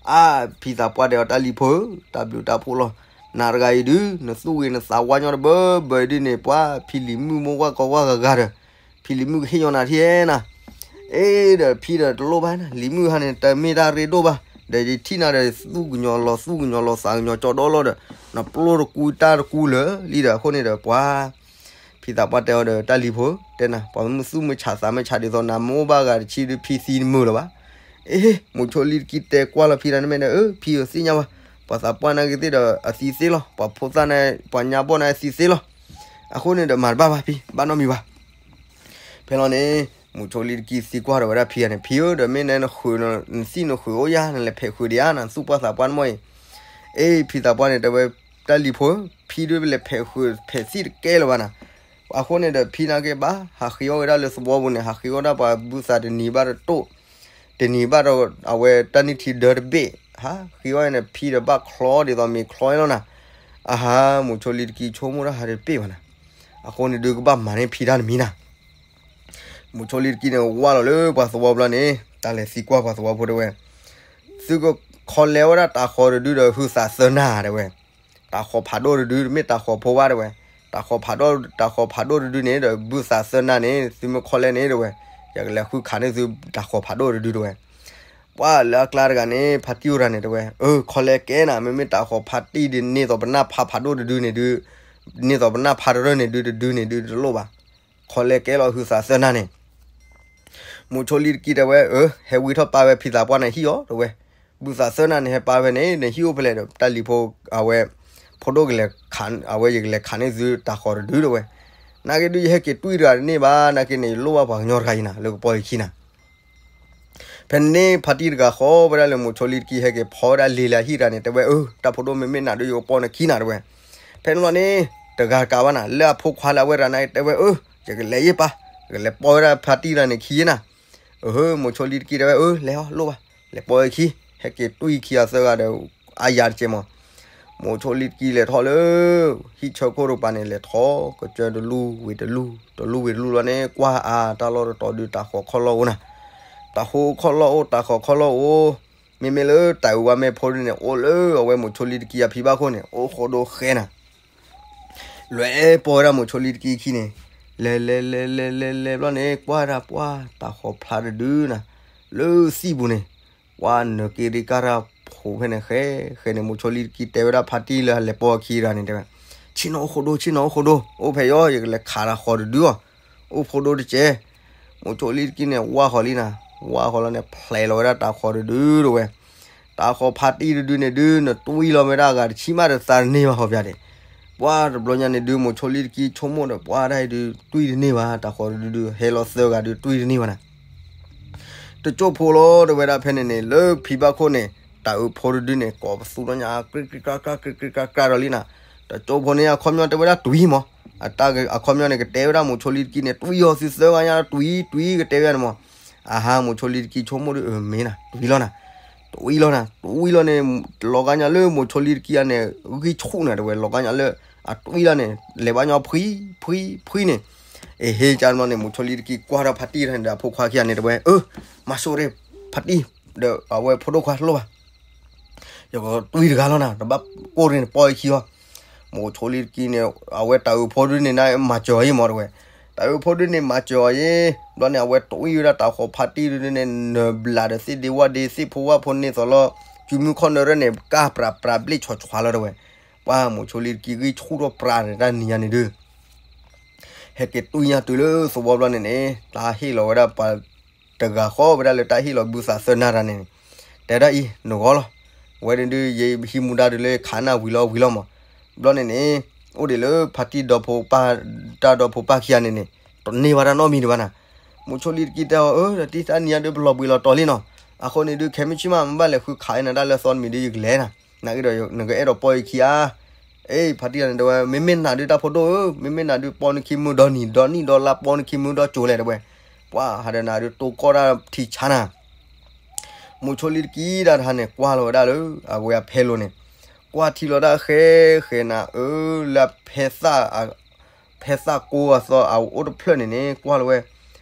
အါ ဖံသးပှၢ်တဲအီၤ တၢ်လံၤဖိဧၢ တၢ်ဘျုးတၢ်ဖှိၣ်လီၤ. နၤတဂၤအံၤဒုး နသူၣ်ဂ့ၤနသးဝါညီတဘၢဘၢအံၤဒုးန့ၣ် ပှၤဖံလံၤမုၣ်မိၢ်ဝၣ်ကီဝၣ်ဂၤဂၤဒီး ဖံလံၤမုၣ်ကဟ့ၣ်ညီနၤထံၣ်နၤ, အ့ဒီးဖံဒီးတလိၣ်ဘၣ်နၤ လံၤမုၣ်ဟါန့ၣ် တမ့ၢ်တၢ်ရ့ဒိၣ်ဘၣ်, ဒီးယထံၣ်နၤဒီးသူၣ်ကညီၤလီၤသူၣ်ကညီၤလီၤသးကညီၤကၠီဒီလီၤဒီး နပျိၢ်တကူတၢ်တကူလၢာ်လံဒီး အဃိန့ၣ်ဒီးပှၤ ဖံသးပှၢ်တဲအီၤဒီး တၢ်လံၤဖိဧၢ တဲနၤ ပှၤမုၢ်သူၣ်မုၢ်ဆးသးမုၢ်ဆးဒ်သိးနၤမ့ၢ်အိၣ်ဘၣ်ဂၤတဆံဒုး ဖံသံတမုာ်လၢၤဘၣ်. အ့ မိၤဆိလံတကံတဲကွၢ်လီၤဖံတၢ်န့ၣ်မ့ၢ်ဒီး အၢ ဖံဧၢ သ့ၣ်ညါဘၣ်, ပှၤသးပှၢ်နာ်က့ၤသ့ၣ်ဒီးအသံသ့လီၤ, ပှၤဖိသၣ်န့ၣ် ပှၤညါဘီၣ်န့ၣ်အသံသ့လီၤ. အဃိန့ၣ်ဒီးမၤတဘၣ်ဘၣ်ဖံ ဘၣ်နီတမံၤဘၣ်. ဖဲလီၤန့ၣ် မိၤဆိလံတကံသံကွၢ်ဒီးဝဲဒၣ်ဖံဂၤန့ၣ် ဖံဧၢ ဒီးမ့ၢ်နဲနဃုာ် နသံၣ်နဃုာ်အိၣ်ယါ နလဲၤဖဲးဃုာ်ဒံးဧါ နသူၣ်ပှၢ်သးပှၢ်န့ၣ်မ့ၢ်အံၤ. အ့ ဖံသးပှၢ်န့ၣ်တဲဝဲ တၢ်လံၤဖိဧၢ ဖံဒုးလဲၤဖဲးဃုာ်ဖဲးသံၣ်တကဲလၢၤဘၣ်နၤ. အဃိန့ၣ်ဒီးဖံနာ်က့ၤဘၣ် ဟးဃ့အီၣ်ဝဲဒၣ်လၢသဝီပူၤန့ၣ် ဟးဃ့အီၣ်ဒၣ်ပှၤဘုသးတနံၤဘၣ်တတိၢ် တနံၤဘၣ်ဒီး အဝဲတၢ်နုၢ်ထံဒၢတဘ့ၣ် ဟးဃ့အီၣ်န့ၣ် ဖံဒီးဘၣ်ချီဒ်သိးမ့ၤချီလီၤနၤ. အဟါ မိၤဆိလံတကံဆိကမိၣ်တၢ်ဟးတဘ့ၣ်ဘၣ်နၤ. အဃိန့ၣ်ဒုးကဘၣ်မၤန့ၢ်ဖံတၢ်တမံၤနၤ. မိၤဆိလံတကံန့ၣ် ဝၢ်လီၤလၢပှၤသဝီဘျီန့ၣ် တၢ်လဲၤသံကွၢ်ပှၤသဝီဖိတဲဝဲ သုကခီလဲဝဲဒၣ်တၤဃီၤတဒုဒီးဟုသးသၢနၢ်တဲဝဲ, တၤဃီၤဖးဒိၣ်တဒု တမ့ၢ်တၤဃီၤဖိဘၣ်တဲဝဲ, တၤဃီၤဖးဒိၣ် တၤဃီၤဖးဒိၣ်တဒုန့ၣ်ဒီး ဘုသးသၢနၢ်န့ၣ် သုမ့ၢ်ခီလဲန့ၣ်တဲဝဲ, ယကလဲၤဃုခးန့ၢ်သုတၤဃီၤဖးဒိၣ်တဒုတဲဝဲ. ပှၤလၢအကျါတဂၤန့ၣ် ဖါတံၢ်အိၣ်တဂၤန့ၣ်တဲဝဲ, အၢ ခီလဲကဲနၤ မ့မ့ၢ်တၤဃီၤဖါတံၢ်ဒုး န့ၢ်သိးပနၢ်ဖးဖးဒိၣ်တဒုန့ၣ်ဒုး န့ၢ်သိးပနၢ်ဖးတရၢၢ်န့ၣ်ဒုး တဒုန့ၣ်ဒုးတလိၣ်ဘၣ်. ခီလဲကဲလီၤဟုသးသၢနၢ်န့ၣ် မိၤဆိလံတကံတဲဝဲ, အၢ ဟဲဝံထီၣ်ပာ်ဝဲဖံသးပှၢ်န့ၣ်ဟံၣ်အီၤတဲဝဲ, ဘုသးသၢနၢ်န့ၣ် ဟဲပာ်ဝဲန့ၣ် နဟံၣ်အိၣ်ဖဲလဲၣ်ဒီး တၢ်လံၤဖိ အဝဲ ဖိဒိၣ်ကလဲၤ အဝဲယကလဲၤခးန့ၢ်သုတၤဃီၤတဒုတဲဝဲ. နာ်က့ဒုး ယဟဲက့ၤတွံၢ်တဂၤတန့ၢ်ဘၣ် နာ်က့န့ၣ် ယလိၣ်ဘၣ်ပှၤကညီတဂၤအံၤနၤ လၢကပီၤယခံနၤ. ဖဲန့ၣ် ဖါတံၢ်တဂၤဃီဝဲဒၣ်လၢမိၤဆိလံတကံ ဟဲက့ၤဖီဝဲဒၣ်လံာ်လၢအဟံၣ်တဂၤန့ၣ် တဲဝဲ, အၢ တၢ်ဖိဒိၣ်မ့မ့ၢ်နၤဒုး ယကပီၤနခံနၤတဲဝဲ. ဖဲန့ၣ်လီၤန့ၣ် တဂၤကးဘၣ်နၤ လၢအဖိခွါလၢအဝဲတဂၤန့ၣ် တဲဝဲ, အၢ ယကလဲၤယ့ၢ်ပၢ်, ယကလဲၤပီၤဝဲဒၣ်ဖါတံၢ်တဂၤန့ၣ်ခံယ့ၢ်နၤ. အၢ မိၤဆိလံတကံတဲဝဲ, အၢ လဲၤအီၤလိၣ်ဘၣ်, လဲၤပီၤဝဲခံ, ဟဲက့ၤတွံၢ်ခံအီၤသၢဂၤဒီး အါယၤတကဲမး မိၤဆိလံတကံလဲၤထီၣ်လၢ ဟံၣ်ဆၢခိၣ်တကပၤန့ၣ် လဲၤထီၣ်ကစၢၢ်တလူၢ်ဝံၤတလူၢ် တလူၢ်ဝံၤတလူၢ်လီၤန့ၣ် ကွၢ်အါတၢ်လီၢ်တတီၤဒုး တၤဃီၤခီၣ်လီၢ်အိၣ်နၤ. တၤဃီၤခီၣ်လီၢ်အိၣ် တၤဃီၤခီၣ်လီၢ်အိၣ်, မ့မ့ၢ်လၢတၢ်အုးဝါမဲာ်ဖိဒုန့ၣ် အိၣ်လၢအဝဲမိၤဆိလံတကံအဖံဘၣ်ခိၣ်န့ၣ် အိၣ်ဃိဒိဃဲနၤ. လဲၤပီၤဝဲဒၣ်မိၤဆိလံတကံခံန့ၣ် လဲၤလဲၤလဲၤလဲၤလဲၤလဲၤဘျီန့ၣ် ကွၢ်ဒၣ်ပှၢ်တၢ်ဃီၤဖျါတဒုနၤ လၢသံၣ်ပူၤန့ၣ် ပှၢ်နၢၤက့ၤရံကၢ်တၢ်ဖိးဖဲန့ၣ်ဃဲ ဃဲန့ၣ် မိၤဆိလံတကံတဲဝဲဒၣ်ဖါတံၢ်လၢအလဲၤပိာ်အခံတဂၤန့ၣ်တဲဝဲ, ဆ့ၣ်နီၤအိၣ်ဃိဒိ ဆ့ၣ်နီၤအိၣ်ဃိဒိ အိၣ်ဖဲယီၤ ယကလဲၤခးတၢ်ဃီၤတဒုအီၤ, အိၣ်ဃိဒိတကဲး, မိၤဆိလံတကံန့ၣ် ဝၢ်ဃီၤလံနၤ, ဝၢ်ဃီၤလီၤန့ၣ် ဖျဲးလီၤဝဲဒၣ်တၢ်ဃီၤတဒုတဝဲ, တၢ်ဃီၤဖါတံၢ်တဒုန့ၣ်ဒု နတွံၢ်လီၤဝဲဒၣ်အဂၤတဆံမးတသးတန့ၢ်ဘၣ်ဃီပၠးဒဲး, ပှၢ်တဘျီညါန့ၣ်ဒု မိၤဆိလံတကံဆိကမိၣ်ဒီး ပှၢ်ဒၣ်အံၤဒု တွံၢ်တန့ၢ်ဘၣ် တၢ်ဃီၤတဒုဒု ဟဲလီၤသၢဂၤဒု တွံၢ်တန့ၢ်ဘၣ်နၤ တကၠိၣ်ဖိလီၤ တဲဝဲဒၣ်ဖဲန့ၣ်န့ၣ် လၢဖံဘၣ်ခိၣ်န့ၣ် တၢ်အုးဖိတဒုန့ၣ် ကိးပသူထီၣ်ညါ ကြ့ကြ့ကြ့ကြ့ ကြ့ကြ့ကြ့ဒီးလံနၤ, တကၠိၣ်ဖိန့ၣ် အခီပညီတဲဝဲဒၣ်တွံၢ်မး, အခီပညီန့ၣ် ကတဲဝဲဒၣ်မိၤဆိလံတကံန့ၣ် တွံၢ်အီၤသုသၢဂၤညါ တွံၢ်တွံၢ်ကတဲဝဲဒၣ်န့ၣ်မး, အဟါ မိၤဆိလံတကံဆိကမိၣ်ဒု အမ့ၢ်နၤ တွံၢ်လီၤနၤ, တွံၢ်လီၤနၤ တွံၢ်လီၤန့ၣ် လီၤဂာ်ညါလၢမိၤဆိလံတကံအန့ၣ် ဂံၢ်ဆူၣ်နၤတဲဝဲ လီၤဂာ်ညါလၢ အတွံၢ်လီၤန့ၣ် လဲၤဘၣ်ညီဖှံ ဖှံ ဖှံန့ၣ်, အဟ့ၣ်ကၢ်ဘျီန့ၣ် မိၤဆိလံတကံကွၢ်ထီၣ်ဖါတံၢ်ဒီးအဖိခွါခံဂၤန့ၣ်တဲဝဲ အၢ မၤဆိၣ်ရ့ၣ် ဖါတံၢ် ဒီးအဝဲဖိဒိၣ်ခွါလိၣ်ဘၣ် ယကတွံၢ်တဂၤလီၤနၤ တဘၣ်ကိၢ်ရ့ၣ်န့ၣ် ပိာ်အခံအီၤ, မိၤဆိလံတကံန့ၣ် အဝဲတၢ်အုးဖိဒုန့ၣ် မၤစၢၤအီၤယံမးတဲဝဲ, တၢ်အုးဖိဒုန့ၣ် မၤစၢၤအီၤယံ, ဘျီန့ၣ် အဝဲတွံၢ်ဝဲဒၣ်တၢ်ဃီၤဖါတံၢ်ဒုန့ၣ် နၢၤဘျးဒီးသ့ၣ်ဒ့ဝၣ်ဒ့ သ့ၣ်ဖိဝၣ်ဖိန့ၢ်သိးလီၤ, စုမုၢ်ခီၣ်နၢၤရဲၣ်န့ၣ် ကၢ်ပြးပြးဘျ့ၣ်ဆီဆီလီၤတဲဝဲ, ပှၢ်မိၤဆိလံတကံဂံၢ်ဆူၣ်ထီၣ်ပြးန့ၣ် တၢ်နံၤညါန့ၣ်ဒု ဟဲက့ၤတွံၢ်ညါတုၤလၢသဝီဘျီန့ၣ်န့ၣ် တၢ်ဟ့ၣ်လီၤဝဲဒၣ်ပှၤတဂၤဃီဝဲဒၣ်လၢတၢ်ဟ့ၣ်လီၤဘုသးသၢနၢ်တၢ်န့ၣ်န့ၣ်, တဲဒၣ်အံၤ နဂီၢ်လီၤ, ဝဲန့ၣ်ဒု ယဟံးမူဒါဒုလၢခးနၢ်ဝံၤလီၤဝံၤလီၤမး, ဘျီန့ၣ်န့ၣ် အိၣ်ဒံးလၢဖါတံၢ်ဒီဖိပၢ် တၢ်ဒီဖိပၢ်ခံဂၤန့ၣ်န့ၣ် တန့ၢ်ဘၣ်တၢ်နီတမံၤဒံးဘၣ်နၤ, မိၤဆိလံတကံတဲအီၤ အၢ တံၢ်တၢ်နံၤညါဒုပလီၤဘှံးလီၤတီၤလံနီၤ, အဃိန့ၣ်ဒု ခဲမုၢ်ဆ့ၣ်မး မ့ၢ်ဘၣ်လဲၤဃုခးအံၤနၤတၢ်လၢသီတမံၤဒု ယကလဲၤနၤ, နကအဲၣ်ဒိး နကအဲၣ်ဒိးပိာ်ယခံဧါ အ့ ဖါတံၢ်န့ၣ်တဲဝဲ မ့မ့ၢ်နၤဒုတၢ်ဖိဒိၣ်ဧၢ, မ့မ့ၢ်နၤဒုပိာ်နခံမုၢ်ဒီနံၤ ဒီနံၣ်ဒီလါ ပိာ်နခံမုၢ်ဒီကၠိလဲၣ်တဲဝဲ, ပှၢ်ဟးဒီးနၤဒုတိၢ်ကီၢ်တၢ်ထံဆါနၤ, မိၤဆိလံတကံတၢ်တဟါန့ၣ် ကွၢ်လီၤဝဲဒၣ်လၢ အဝဲအဖဲလိၤန့ၣ်, ကွၢ်ထံလီၤတၢ်ဃဲဃဲနၤ အၢ လၢဖဲသၣ် ဖဲသၣ်ကိအသီအအိၣ်တဖျၢၣ်န့ၣ်န့ၣ် ကွၢ်လီၤဝဲ,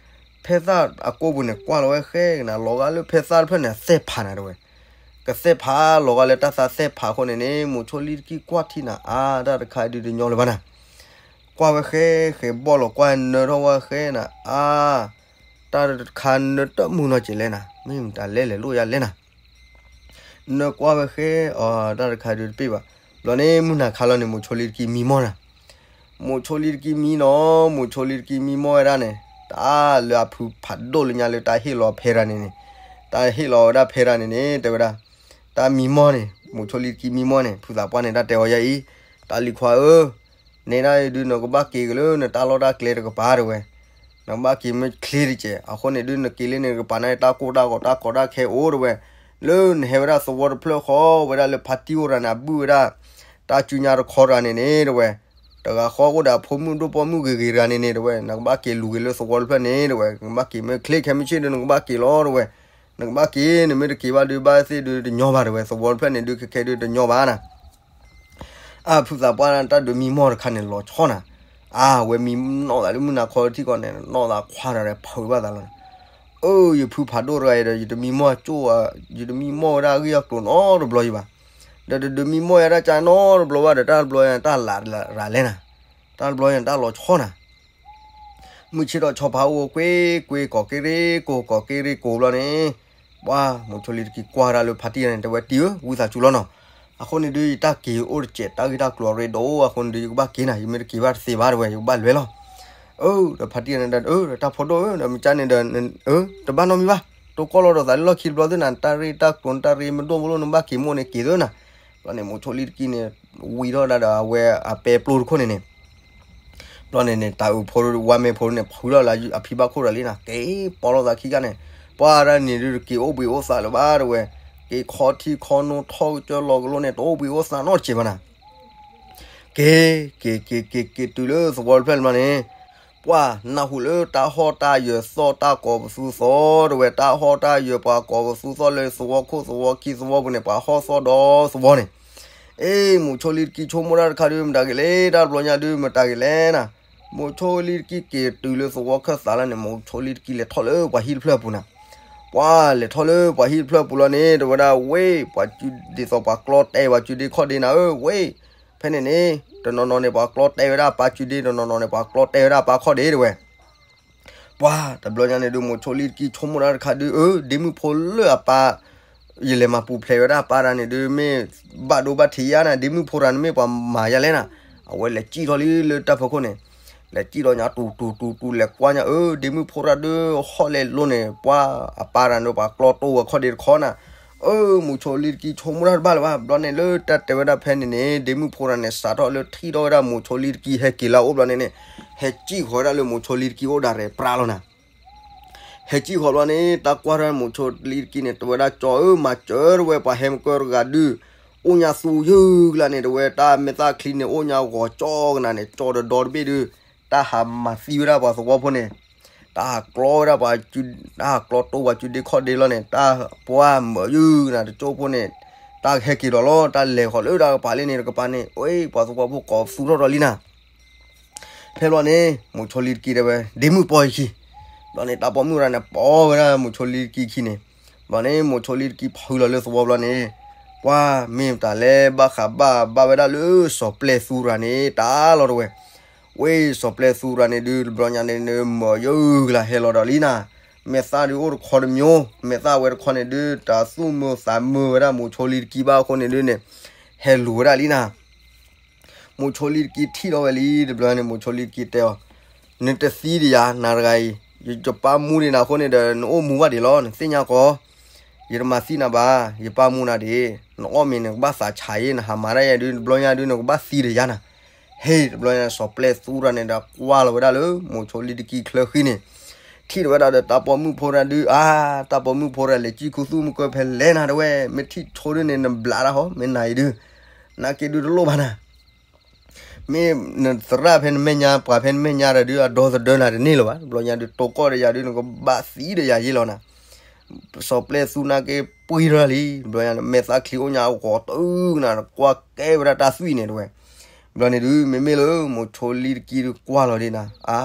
ဖဲသၣ်အကိပူၤန့ၣ် ကွၢ်လီၤဝဲဃဲနၤ လီၤဂာ်လၢဖဲသၣ်တဖျၢၣ်န့ၣ် အသဲၣ်ဖးနၤတဲဝဲ, ကသဲၣ်ဖးလီၤဂာ်လၢတၢ်သးသဲၣ်ဖးအဃိန့ၣ်န့ၣ် မိၤဆိလံတကံကွၢ်ထံနၤ အါ တၢ်တခါဒုတညီလၢၤဘၣ်နၤ, ကွၢ်ဝဲဃဲဃဲ ဘီၣ်လီၤကွၢ်နၢထီၣ်ဝဲဃဲနၤ အါ တၢ်တခါနၢတၢ်မုာ်နီၤကဲလဲၣ်နၤ မ့ၢ်မတၤလဲၣ်လဲၤလိၣ်ယၤလဲၣ်နၤ နကွၢ်ဝဲဃဲ အီ တၢ်တခါဒုတပ့ၢ်ဘၣ်, ဘျီန့ၣ်မုၢ်နၤခါလီၤန့ၣ် မိၤဆိလံတကံမံမီၢ်နၤ, မိၤဆိလံတကံမံနီၤ မိၤဆိလံတကံမံမီၢ်ဝဲဒၣ်န့ၣ် တၢ်လၢအဖုဖးဒိၣ်လၢညါလၢတၢ်ဟ့ၣ်လီၤဖဲရၤန့ၣ်န့ၣ်, တၢ်ဟ့ၣ်လီၤဝဲဒၣ်ဖဲရၤန့ၣ်န့ၣ် တဲဝဲဒၣ်, တၢ်မံမီၢ်န့ၣ် မိၤဆိလံတကံမံမီၢ်န့ၣ် ဖုသးပှၢ်န့ၣ် တၢ်တဲအီၤယၤအံၤ, တၢ်လံၤခွါဧၢ န့ၣ်ဒၣ်အံၤဒုးနကဘၣ်က့ၤက့ၤလၢနတၢ်လီၢ်တၢ်ကျဲတကပၤတဲဝဲ, နကဘၣ်က့ၤမ့ၢ်ချ့တကဲး အဃိန့ၣ်ဒုးနက့ၤလၢန့ၣ်တကပၤန့ၣ် တၢ်ကိၢ်တၢ်ဂီၤတၢ်ကီတၢ်ခဲအိၣ်တဲဝဲ, လၢနဟဲဝဲဒၣ်သဝီတဖျၢၣ်ဃီဝဲဒၣ်လၢဖါတံၢ်အိၣ်ရၤန့ၣ် အဘုၣ်ဝဲဒၣ် တၢ်စုညါတခီတဂၤန့ၣ်န့ၣ်တဲဝဲ, တဂၤဃီအိၣ်ဒီးအဖိမုၣ်ဒိၣ်ပိာ်မုၣ်ဂ့ၤဂ့ၤတဂၤန့ၣ်န့ၣ်တဲဝဲ နကဘၣ်က့ၤလူၤက့ၤလၢသဝီတဖျၢၣ်န့ၣ်တဲဝဲ နကဘၣ်က့ၤမ့ၢ်ချ့ခဲမုၢ်ဆ့ၣ်ဒီးနကဘၣ်က့ၤလီၤတဲဝဲ, နကဘၣ်က့ၤ နမ့ၢ်တက့ၤဘၣ်ဒုးဘၣ်သ့ၣ်ဒုးတညီဘၣ်တဲဝဲ သဝီတဖျၢၣ်န့ၣ်ဒုးခဲခဲဒုးတညီဘၣ်နၤ အၢ ဖုသးပှၢ်တၢ်ဒုးမံမီၢ်တခါန့ၣ်လီၤဆီနၤ, အါ ဝဲမံနီၢ်သးလၢမုၢ်နၤခီထံကီၢ်န့ၣ် နီၢ်သးခွါတဂၤဒီးဖုးဘၣ်သးလီၤ, အၢ ယဖုဖးဒိၣ်တဂၤအံၤဒီး ယတမံမီၢ်ကၠိၣ်, ယတမံမီၢ်ဝဲဒၣ်အဂ့ၢ်အကျိၤနီတဘျီယံၤဘၣ်, ဒီးတဒုးမံမီၢ်ယၤဒၣ်ကၢနီတဘျီဘၣ်ဒီး တၢ်တဘျီယၤတၢ်လးရၤလဲၣ်နၤ, တၢ်တဘျီယၤတၢ်လီၤဆီနၤ မုၢ်ဆ့ၣ်ထီၣ်ဆီဖါအိၣ်ကွ့ကွ့ ကိးက့ရ့ကိး ကိးက့ရ့ကိးဘျီန့ၣ်, ပှၤမိၤဆိလံတကံကွၢ်ဒၣ်လၢဖါတံၢ်န့ၣ် တဲဝဲတံၢ်ဧၢ ဝံသးစူၤလီၤနီၤ, အဃိန့ၣ်ဒုး ယတၢ်က့ၤအိၣ်တစဲး တၢ်ဂ့ၢ်တၢ်ကျိၤအရ့ဒိၣ် အဃိန့ၣ်ဒုး ယကဘၣ်က့ၤနၤ ယမ့ၢ်တက့ၤဘၣ်တသ့ဘၣ်တဲဝဲ ယကဘၣ်လဲၤလီၤ, အၢ ဒီးဖါတံၢ်န့ၣ်ဒီး အၢ ဒီးတၢ်ဖိဒိၣ်ဧၢ ဒီးမ့ၢ်ကၢ်န့ၣ်ဒီး အၢ တဘၣ်နီတမံၤဘၣ်, တိၢ်ကီၢ်လီၤဒီးသးလၢလီၢ်ခံတဘျီသ့ၣ်နၤ တၢ်ရ့တၢ်ကျိၤတၢ်ရ့မ့ၢ်ဒိၣ်မ့ၢ်လိၣ် နဘၣ်က့ၤမိၢ်န့ၣ်က့ၤသ့နၤ, ဘျီန့ၣ် မိၤဆိလံတကံန့ၣ် ဝံထီၣ်ဒၣ်ဒီးအဝဲအပဲပျိတခိၣ်န့ၣ်န့ၣ် ဘျီန့ၣ်န့ၣ် တၢ်အုးဖိ ဝါမဲာ်ဖိန့ၣ် ဖုထီၣ်လၢအဖံဘၣ်ခိၣ်ဒီးလံနၤ က့ၤပိာ်လိာ်သးခံဂၤန့ၣ်, ပှၤဒၣ်န့ၣ်ဒုး တက့ၤအိၣ်ဘှံးအိၣ်သးလၢၤဘၣ်တဲဝဲ, က့ၤခီထံခီနိထီၣ်ကစၢၢ်လီၤကလိန့ၣ် တအိၣ်ဘှံးအိၣ်သးနီတစဲးဘၣ်နၤ, က့ၤ က့ၤ က့ၤ က့ၤ က့ၤတုၤလၢသဝီတဖျၢၣ်လၢၤန့ၣ်, ပှၤနၢ်ဟူလၢတၢ်ဟီၣ်တၢ်ယၢၤသီၣ်တၢ်ကိးပသူသီတဲဝဲ, တၢ်ဟီၣ်တၢ်ယၢၤပှၤကိးပသူသီၣ်လၢသဝီခိၣ်သဝီခံသဝီပူၤန့ၣ် ပှၤဟီၣ်သီၣ်ဒီသဝီန့ၣ် အ့ မိၤဆိလံတကံဆိကမိၣ်တၢ်တခါဒုး မတၤဂ့ၤလဲၣ်, တၢ်တဘျီညါဒုး မတၤဂ့ၤလဲၣ်နၤ, မိၤဆိလံတကံက့ၤတုၤလၢသဝီခၢၣ်သးလၢန့ၣ် မိၤဆိလံတကံလဲၤထီၣ်လၢပှၤဟံၣ်တဖျၢၣ်အပူၤနၤ, ပှၤလဲၤထီၣ်လၢပှၤဟံၣ်တဖျၢၣ်အပူၤလီၤန့ၣ် တဲဝဲဒၣ် ဝ့ၢ် ပှၤစုဒ်သိးပှၤကျီတဲာ် ပှၤစုဒ့ခီၣ်ဒ့နၤဧၢ ဝ့ၢ် ဖဲန့ၣ်န့ၣ် တနီၤနီၤန့ၣ် ပှၤကျီတဲဝဲဒၣ်အပၢ်စုဒ့, တနီၤနီၤန့ၣ် ပှၤကျီတဲဝဲဒၣ်အပၢ်ခီၣ်ဒ့တဲဝဲ. ပှၤတဘျီညါန့ၣ်ဒုး မိၤဆိလံတကံဆိကမိၣ်တၢ်တခါဒုး အၢ ဒ့မုၣ်ဖိလၢအပၢ် ယလဲၤမၤပူၤဖျဲးဝဲဒၣ်အပၢ်တၢ်န့ၣ်ဒုး မ့ၢ်ဘၣ်ဒိဘၣ်ထံးယါနၤ, ဒ့မုၣ်ဖိတၢ်န့ၣ်မ့ၢ်ပှၤမၤယါလဲၣ်နၤ. အဝဲလဲၤစံၣ်ထီၣ်လံလၢတၢ်ဖီခိၣ်န့ၣ်, လဲၤစံၣ်ထီၣ်ညါ တူၤတူၤတူၤတူၤ လဲၤကွၢ်ညါ အၢ ဒ့မုၣ်ဖိတၢ်ဒုး ဟီၣ်လဲၤလိၤန့ၣ် ပှၤအပၢ်တၢ်န့ၣ် ပှၤကျီတိဝဲခီၣ်ဒ့တခီနၤ. အၢ မိၤဆိလံတကံဆိကမိၣ်တၢ်တဘၣ်လၢၤဘၣ်. ဘျီန့ၣ်လၢတၢ်တဲဝဲဒၣ်ဖဲန့ၣ်န့ၣ် ဒ့မုၣ်ဖိတၢ်န့ၣ် စးထီၣ်လၢထံၣ်ထီၣ်ဝဲဒၣ်မိၤဆိလံတကံဟဲက့ၤလၢအအိၣ်ဘျီန့ၣ်န့ၣ်, ဟဲစံၣ်ဃီၤဝဲဒၣ်လၢမိၤဆိလံတကံအိၣ်ဒၣ်ရဲၣ်ပြါလီၤနၤ. ဟဲစံၣ်ဃီၤဘျီန့ၣ် တၢ်ကွၢ်ထီၣ်မိၤဆိလံတကံန့ၣ် တဲဝဲဒၣ်ကၠီဧၢ မၤစၢၤတဝဲ ပှၤဟဲမကၢတဂၤဒုး အိၣ်ညါသူယုၢ်ကလါန့ၣ် တဝဲတၢ်မဲာ်သၣ်ချံန့ၣ် အိၣ်ညါဂီၤကၠီကနၤန့ၣ် ကၠီဒီဒီတဘ့ၣ်ဒုး တၢ်ဟးမၤသံဝဲဒၣ်ပှၤသဝီဖိန့ၣ်, တၢ်ဟးကျီဝဲဒၣ်ပှၤ, တၢ်ဟးကျီတိဝဲစုဒ့ခီၣ်ဒ့လီၤန့ၣ် တၢ်ပှၢ်မၢယုၢ်ကနၤတကၠိဖိန့ၣ်, တၢ်ဟဲက့ၤဒီးလီၤ တၢ်လဲၤဃီၤလၢတၢ်ကပၤလံန့ၣ် တကပၤန့ၣ် အ့ ပှၤသဝီဖိကိးသူၣ်ထီၣ်ဒီးလံနၤ. ဖဲဘျီန့ၣ် မိၤဆိလံတကံတဲဝဲ ဒ့မုၣ်ပိာ်ယခံ, ဘျီန့ၣ် တၢ်ပိာ်မုၣ်ရၤန့ၣ် ပိာ်ဝဲဒၣ်မိၤဆိလံတကံခံန့ၣ်, ဘျီန့ၣ် မိၤဆိလံတကံဖုလီၤလၢသဝီဘျီန့ၣ်, ပှၤမ့ၢ်တၢ်လဲၤဘၣ်ဃးဘၣ်ဘၣ်ဝဲဒၣ်လၢစီၤပျဲၢ်သူရၤန့ၣ် တၢ်လီၤတဝဲ, ဝဲစီၤပျဲၢ်သူရၤန့ၣ်ဒုး တဘျီညါန့ၣ် မၢယုၢ်ကလါဟဲလီၤဒီးလံနၤ, မဲာ်သၣ်ဒုးအိၣ်တခီတမံၤ, မဲာ်သၣ်ဝဲတခီန့ၣ်ဒုး တၢ်သူၣ်မုာ်သးမုာ်ဝဲဒၣ်မိၤဆိလံတကံဘၣ်အဃိန့ၣ်ဒုးန့ၣ်, ဟဲလူၤဝဲဒၣ်လံနၤ. မိၤဆိလံတကံထံၣ်ထီၣ်ဝဲလံ တဘျီန့ၣ် မိၤဆိလံတကံတဲအီၤ, နတသံဒံးယၤ နၤတဂၤအံၤ, ယပၢ်မူဒံးနၤအဃိန့ၣ်ဒီး နအိၣ်မူဘၣ်ဒံးလီၤ နသ့ၣ်ညါကီး, ယတမၤသံနၤဘၣ် ယပၢ်မူနၤဒံး, နအီၣ်မ့ၤနကဘၣ်သးဆးယ့ နဟးမၤတၢ်ယဲဒုး တဘျီညါဒုး နကဘၣ်သံဒီးယၤနၤ. ဟ့ၣ် တဘျီညါစီၤပျဲၢ်သူရၤန့ၣ်ဒီး ကွၢ်လီၤဝဲဒၣ်လၢမိၤဆိလံတကံချၢဃံန့ၣ်, ထံၣ်ထီၣ်ဝဲဒၣ်ဒီးတၢ်ပိာ်မုၣ်ဖိတၢ်ဒုး အါ တၢ်ပိာ်မုၣ်ဖိတၢ်လဲၤစံၣ်ခူသူၣ်မုၢ်ကၢဖဲလဲၣ်နၤတဝဲ မ့ၢ်ထံၣ်ဆိဒုးန့ၣ် နဘျးတၢ်ဟီ မ့ၢ်နၤအံၤဒုး, နက့ဒုးတလိၣ်ဘၣ်နၤ မ့ၢ်နသရၣ်ဖဲနမဲာ်ညါ ပှၤဖဲနမဲာ်ညါတၢ်ဒုး အဒီသဒၢနၤတန့ၢ်လၢၤဘၣ်. တဘျီညါဒုး တိၢ်ကီၢ်ဒီးယၤဒုး နကဘၣ်သံဒီးယၤယ့လီၤနၤ. စီၤပျဲၢ်သူနာ်က့ပှံၤထီၣ်လံ တဘျီညါ မဲာ်သၣ်ချံအိၣ်ညါအဂီၤတုၤကနၤ ကွၢ်ကဲဝဲဒၣ်တၢ်သွံၣ်န့ၣ်တဝဲ. ဘျီန့ၣ်ဒုး မ့မ့ၢ်လၢမိၤဆိလံတကံဒုးကွၢ်လီၤဒ်နၤ အါ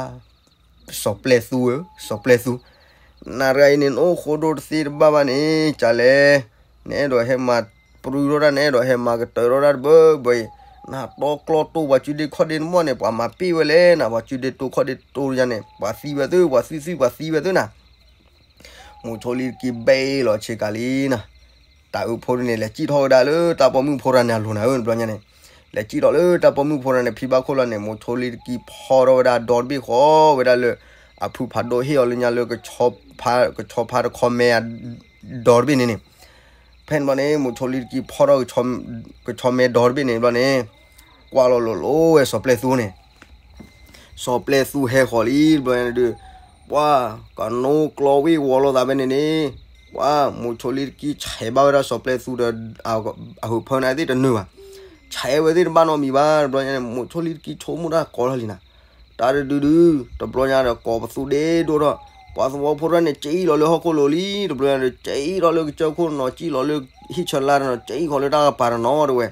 စီၤပျဲၢ်သူဧၢ စီၤပျဲၢ်သူ, နၤတဂၤအံၤန့ၣ် နအိၣ်ဃိဒိၣ်တသ့တဘၣ်ဘၣ်န့ၣ် ကလဲၣ်, နအဲၣ်ဒိးဟဲမၤပြူထီၣ်တၢ် နအဲၣ်ဒိးဟဲမၤကတၢၢ်ထီၣ်တၢ်တဘၢဘၢအံၤ, နတီကျီတိၢ်ပှၤစုဒ့ခီၣ်ဒ့တမီၢ်န့ၣ် ပှၤမၤပ့ၢ်ဝဲလဲၣ်နၤ ပှၤစုဒ့တိၢ်ခီၣ်ဒ့တိၢ်ယါန့ၣ် ပှၤသံဝဲသု ပှၤသွံၣ်သွံၣ်ပှၤသံဝဲသုနၤ. မိၤဆိလံတကံဘဲလီၤဆ့ကၤလံနၤ. တၢ်အုးဖိန့ၣ် လဲၤစံၣ်ထီၣ်ဝဲဒၣ်လၢတၢ်ပိာ်မုၣ်ဖိတၢ်န့ၣ်အလိၤနၤဧၢ တဘျီညါန့ၣ်, လဲၤစံၣ်ထီၣ်လၢတၢ်ပိာ်မုၣ်ဖိတၢ်န့ၣ် ဖံဘၣ်ခိၣ်လီၤန့ၣ် မိၤဆိလံတကံဖီထီၣ်ဝဲဒၣ်ဒီတဘ့ၣ်ဃီ ဝဲဒၣ်လၢ အဖုဖးဒိၣ်ဟ့ၣ်အီၤလၢညါလၢ ကဆီဖါတခီမဲအဒီတဘ့ၣ်န့ၣ်န့ၣ်, ဖဲန့ၣ်ဘျီန့ၣ် မိၤဆိလံတကံဖီထီၣ် ကဆီမဲဒီတဘ့ၣ်န့ၣ်ဘျီန့ၣ်, ကွၢ်လီၤလိၤလိၤဝဲစီၤပျဲၢ်သူန့ၣ် စီၤပျဲၢ်သူဟဲဃီၤလံ တဘျီညါဒုး, ပှၤ ကနိကျီဝ့ၢ်ဝီလိာ်သးဖဲန့ၣ်န့ၣ်, ပှၤ မိၤဆိလံတကံဆဲးဘၣ်ဝဲဒၣ်စီၤပျဲၢ်သူဒီး အဟုးဖၢန့ၣ်သ့ၣ်တနုာ်ဘၣ်, ဆဲးဝဲသ့ၣ်တဘၣ်နီတမံၤဘၣ် တဘျီညါန့ၣ် မိၤဆိလံတကံဆိကမိၣ်တၢ်ကီထီၣ်လံနၤ. တၢ်တဒုဒုး တဘျီညါဒီးကိးပသူဒ့ဒိၣ်ထီၣ်, ပှၤသဝီဖိတၢ်န့ၣ် ကၠံၣ်လီၤလၢဟီၣ်ခိၣ်လိၤလံ တဘျီညါဒီး ကၠံၣ်ထီၣ်လၢကစၢၢ်ခိၣ်နီၤ ကၠံၣ်လီၤလၢဟံၣ်ဆၢလါတနီၤ ကၠံၣ်ဃီၤလၢတၢ်ကပၤတနီၤတဝဲ,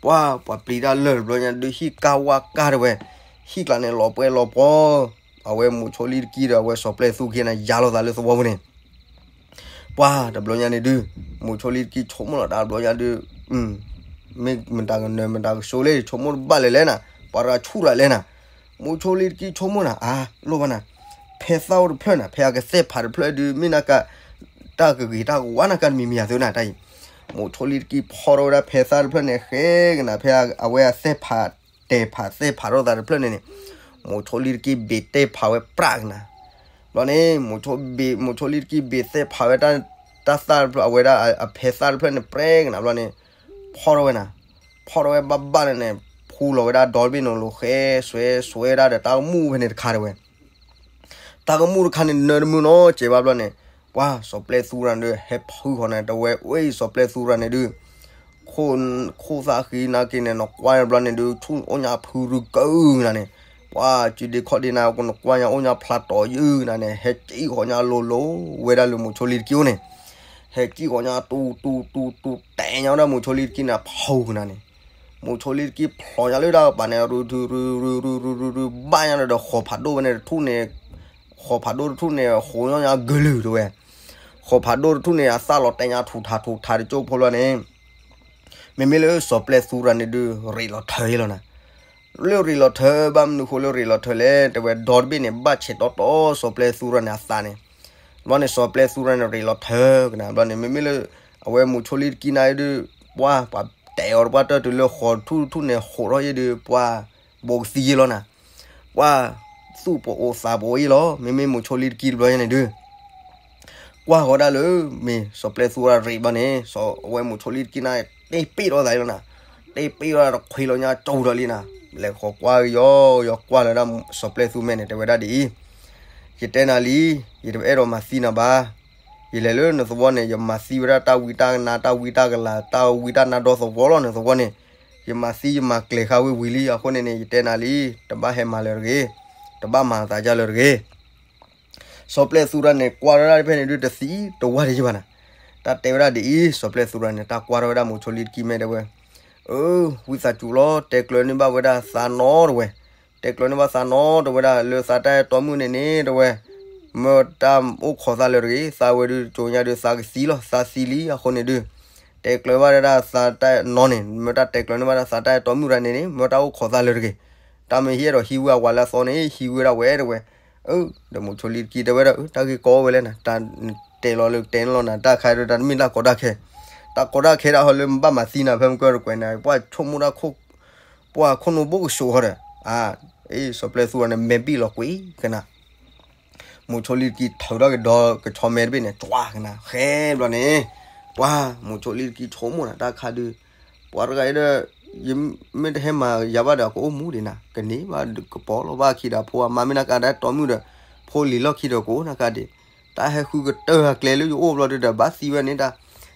ပှၤ ပှၤပျံၤတၢ်လၢာ်တဘျီညါဒုး ဟံၣ်ကၢ်ဝါကၢ်တဝဲ, ဟံၣ်ကျါန့ၣ် လီၤပှဲၤလီၤပှီၤ, အဝဲမိၤဆိလံတကံဒီး အဝဲစီၤပျဲၢ်သူခံန့ၣ် ယါလိာ်သးလၢသဝီပူၤန့ၣ် ပှၤတဘျီညါန့ၣ်ဒုး, မိၤဆိလံတကံဆိကမိၣ်လီၤတၢ်တဘျီညါဒုး, မ့ၢ်မတၤကနၢၤမတၤကဆိလၢ ဆိကမိၣ်တဘၣ်လၢၤလဲၣ်နၤ, ပှၤတဂၤဆူၣ်တၢ်လဲၣ်နၤ, မိၤဆိလံတကံဆိကမိၣ်နၤ အါ လိၣ်ဘၣ်နၤ, ဖဲသၣ်အိၣ်တဖျၢၣ်နၤ ဖဲအကသဲၣ်ဖးတဖျၢၣ်ဒုး မ့ၢ်နက တၢ်ကဂ့ၤတၢ်ကဝါနၤကတမံၤမံၤယၤသုနၤတၢ်အံၤ, မိၤဆိလံတကံဖီထီၣ်ဝဲဒၣ်ဖဲသၣ်တဖျၢၣ်န့ၣ် ဃဲကနၤ ဖဲအဝဲအသဲၣ်ဖး တဲာ်ဖးသဲၣ်ဖးထီၣ်သးတဖျၢၣ်န့ၣ်န့ၣ်, မိၤဆိလံတကံဘ့ၣ်တဲာ်ဖးဝဲပြးကနၤ, ဘျီန့ၣ် မိၤဆိဘ့ၣ် မိၤဆိလံတကံဘ့ၣ်သဲၣ်ဖးဝဲ တၢ်သၣ်တဖျၢၣ် အဝဲဒၣ်အဖဲသၣ်တဖျၢၣ်န့ၣ် ပြဲကနၤ ဘျီန့ၣ် ဖီထီၣ်ဝဲနၤ, ဖီထီၣ်ဝဲဘၣ်ဘၣ်န့ၣ်န့ၣ် ဖူလီၤဝဲဒၣ်ဒီတဘ့ၣ်န့ၣ်လိၤ ဃဲစွဲစွဲဒၣ်ဒီးတၢ်ကမူၣ်ဖဲန့ၣ်တခါတဝဲ တၢ်ကမူၣ်တခါန့ၣ် နၢတမုာ်နီတစဲးဘၣ်ဘျီန့ၣ်, ပှၤစီၤပျဲၢ်သူရၤန့ၣ်ဒုး ဟဲဖုဃီၤန့ၣ် တဝဲအံၤစီၤပျဲၢ်သူရၤန့ၣ်ဒုး, ခိၣ်သၣ်ဃံနာ်က့န့ၣ် နကွၢ်န့ၣ်ဘျီန့ၣ်ဒုး ဆူၣ်အိၣ်ညါဖုရူကၢနၤန့ၣ်, ပှၤစုဒ့ခီၣ်ဒ့နၤ နကွၢ်ညါအိၣ်ညါဖျါတီၤယုၢ်နၤန့ၣ် ဟဲစံၣ်ဃီၤညါလိၤလိၤဝဲဒၣ်လၢမိၤဆိလံတကံအိၣ်န့ၣ်, ဟဲစံၣ်ဃီၤညါတူတူတူတူတဲာ်ညါဝဲဒၣ်မိၤဆိလံတကံန့ၣ် ဖုကနၤန့ၣ် မိၤဆိလံတကံဖျိညါလၢတၢ်ကပၤန့ၣ် ရူၤရူၤရူၤရူၤရူၤရူၤရူၤ ဘၣ်ညါဒီးဃီၤဖးဒိၣ်ဝဲန့ၣ်တထူၣ်န့ၣ်, ဃီၤဖးဒိၣ်တထူၣ်န့ၣ် ဃိးညါညါဂၢၢ်လုာ်တဝဲ, ဃီၤဖးဒိၣ်တထူၣ်န့ၣ် အသၣ်လီၤတဲာ်ညါထူးထးထူးထးတကၠိဖိလီၤန့ၣ်, မ့မ့ၢ်လၢစီၤပျဲၢ်သူရၤန့ၣ်ဒုး ရ့းလီၤထၢအံၤလီၤနၤ. လၢရ့းလီၤထၢ ဘၣ်မနုၤဃိလၢရ့းလီၤထၢလဲၣ် တဲဝဲဒီတဘ့ၣ်န့ၣ် ဘၣ်ဆဲးတီတီစီၤပျဲၢ်သူရၤန့ၣ်အသးန့ၣ်. ဘျီန့ၣ် စီၤပျဲၢ်သူရၤန့ၣ် ရ့းလီၤထၢကနၤ ဘျီန့ၣ် မ့မ့ၢ်လၢ အဝဲမိၤဆိလံတကံန့ၣ်ဒုး ပှၤ ပှၤတဲအီၤတပှၢ်တၢၢ်တုၤလၢဃီးထူၣ်ထူၣ်န့ၣ် ဟးထီၣ်ယဲဒုး ပှၤ ဘိးကသံယဲလီၤနၤ. ပှၤ သူၣ်ပအိၣ်သးပအိၣ်ယဲလီၤ မ့မ့ၢ်မိၤဆိလံတကံတဘျီညါန့ၣ်ဒုး ကွၢ်ဃီၤဒၣ်လၢ မ့ၢ်စီၤပျဲၢ်သူရၤရ့းဘျီန့ၣ် စီၤ အဝဲမိၤဆိလံတကံန့ၣ် တ့ပ့ၣ်ထီၣ်သးလံလီၤနၤ. တ့ပ့ၣ်ထီၣ်တခွံလီၤညါကၠိဒီးလံနၤ. လဲၤဃီၤကွၢ်ကယီယီကွၢ်လၢဒၣ်စီၤပျဲၢ်သူမ့ၢ်န့ၣ် တဲဝဲဒၣ်ဒ်အံၤ, ယတဲနၤလံ, ယတအဲၣ်ဒိးမၤသံနၤဘၣ်. ယလဲၤလၢနသဝီန့ၣ် ယမၤသံဝဲဒၣ်တၢ်ဝံတၢ်နါ တၢ်ဝံတၢ်ကလၤ တၢ်ဝံတၢ်နါဒီသဝီလီၤ နသဝီန့ၣ်. ယမၤသံယမၤကျဲၤဃာ်ဝံၤဝံၤလံ အဃိန့ၣ်န့ၣ် ယတဲနၤလံ, တဘၣ်ဟဲမၤလၢၤတဂ့ၤ, တဘၣ်မၤသးဒ်လၢၤတဂ့ၤ. စီၤပျဲၢ်သူရၤန့ၣ် ကွၢ်ထီၣ်ဒၣ်ဖဲန့ၣ်ဒုး တသံတဝၢ်တယံာ်ဘၣ်နၤ. တၢ်တဲဝဲဒၣ်ဒ်အံၤ, စီၤပျဲၢ်သူရၤန့ၣ် တၢ်ကွၢ်ထီၣ်ဝဲဒၣ်မိၤဆိလံတကံမ့ၢ်တဲဝဲ, အၢ, ဝံသးစူၤလီၤ တဲကျၢၤန့ၢ်ဘၣ်ဝဲဒၣ်သးနီတဝဲ, တဲကျၢၤန့ၢ်ဘၣ်သးနီတဝဲဒၣ် လၢသးတၢ်အဲၣ်တီမုၣ်န့ၣ်န့ၣ် တဲဝဲ, မၢတၢ်အိၣ်ခိးသးလၢၤတဂ့ၤ, သးဝဲဒုး ကၠိညါဒုး သးကသံလီၤ သးသံလံ အဃိန့ၣ်ဒုး တဲကျၢၤဘၣ်ဝဲဒၣ်သးတၢ်နီန့ၣ် မၢတၢ်တဲကျၢၤန့ၢ်ဘၣ်ဒၣ်သးတၢ်အဲၣ်တီမုၣ်ရၤန့ၣ်န့ၣ် မၢတၢ်အိၣ်ခိးသးလၢၤတဂ့ၤ. တၢ်မ့ၢ်ဟံးအဲၣ်ဒိးဟံးဝံၤအဝၤလၢအသီန့ၣ် ဟံးဝံၤဝဲဒၣ်ဝဲတဲဝဲ. အၢ, ဒီးမိၤဆိလံတကံတဲဝဲဒၣ် အၢ တၢ်ဂ့ၢ်ကီဝဲလဲၣ်နၤ, တၢ်တဲလီၤလၢတဲန့ၣ်လီၤနၤ တၢ်ခါဒီးတၢ်တမ့ၢ်တၢ်ကီတၢ်ခဲ, တၢ်ကီတၢ်ခဲဒၣ်ဟီလၢမ့ၢ်ဘၣ်မၤသံနၤ ဖဲမုၢ်ကၢတကွဲးန့ၣ် ပှၤဆိကမိၣ်တၢ် ပှၤခိၣ်နူာ်ဘိၣ်ကဆူးဃီဒီး, အ့ စီၤပျဲၢ်သူရၤန့ၣ် မဲာ်ဘံၣ်လီၤကွံာ်ကနၤ. မိၤဆိလံတကံထုးထီၣ်ကဒီးကဆီမဲာ်တဘ့ၣ်န့ၣ် ကွၢ်ကနၤ ဃဲဘျီန့ၣ်, ပှၤမိၤဆိလံတကံဆိကမိၣ်နၤ တၢ်ခါဒုး, ပှၤတဂၤအံၤဒီး ယမ့ၢ်တဟဲမၤယၤဘၣ်ဒီး ကအိၣ်မူဒံးနၤကန့ၢ်ဘၣ်ကပီၤလီၤဘၣ်ခံဒီး ဖိအမါမ့ၢ်နၤကါဒီးတီမုၣ်ဒီး ဖိလံၤလီၢ်ခံဒီးကအိၣ်နၤကါဒံး, တၢ်ဟဲဃုကတၢၢ်အကျဲလၢယအိၣ်ဘျီဒုးဒီး ဘၣ်သံဝဲန့ၣ်တၢ်,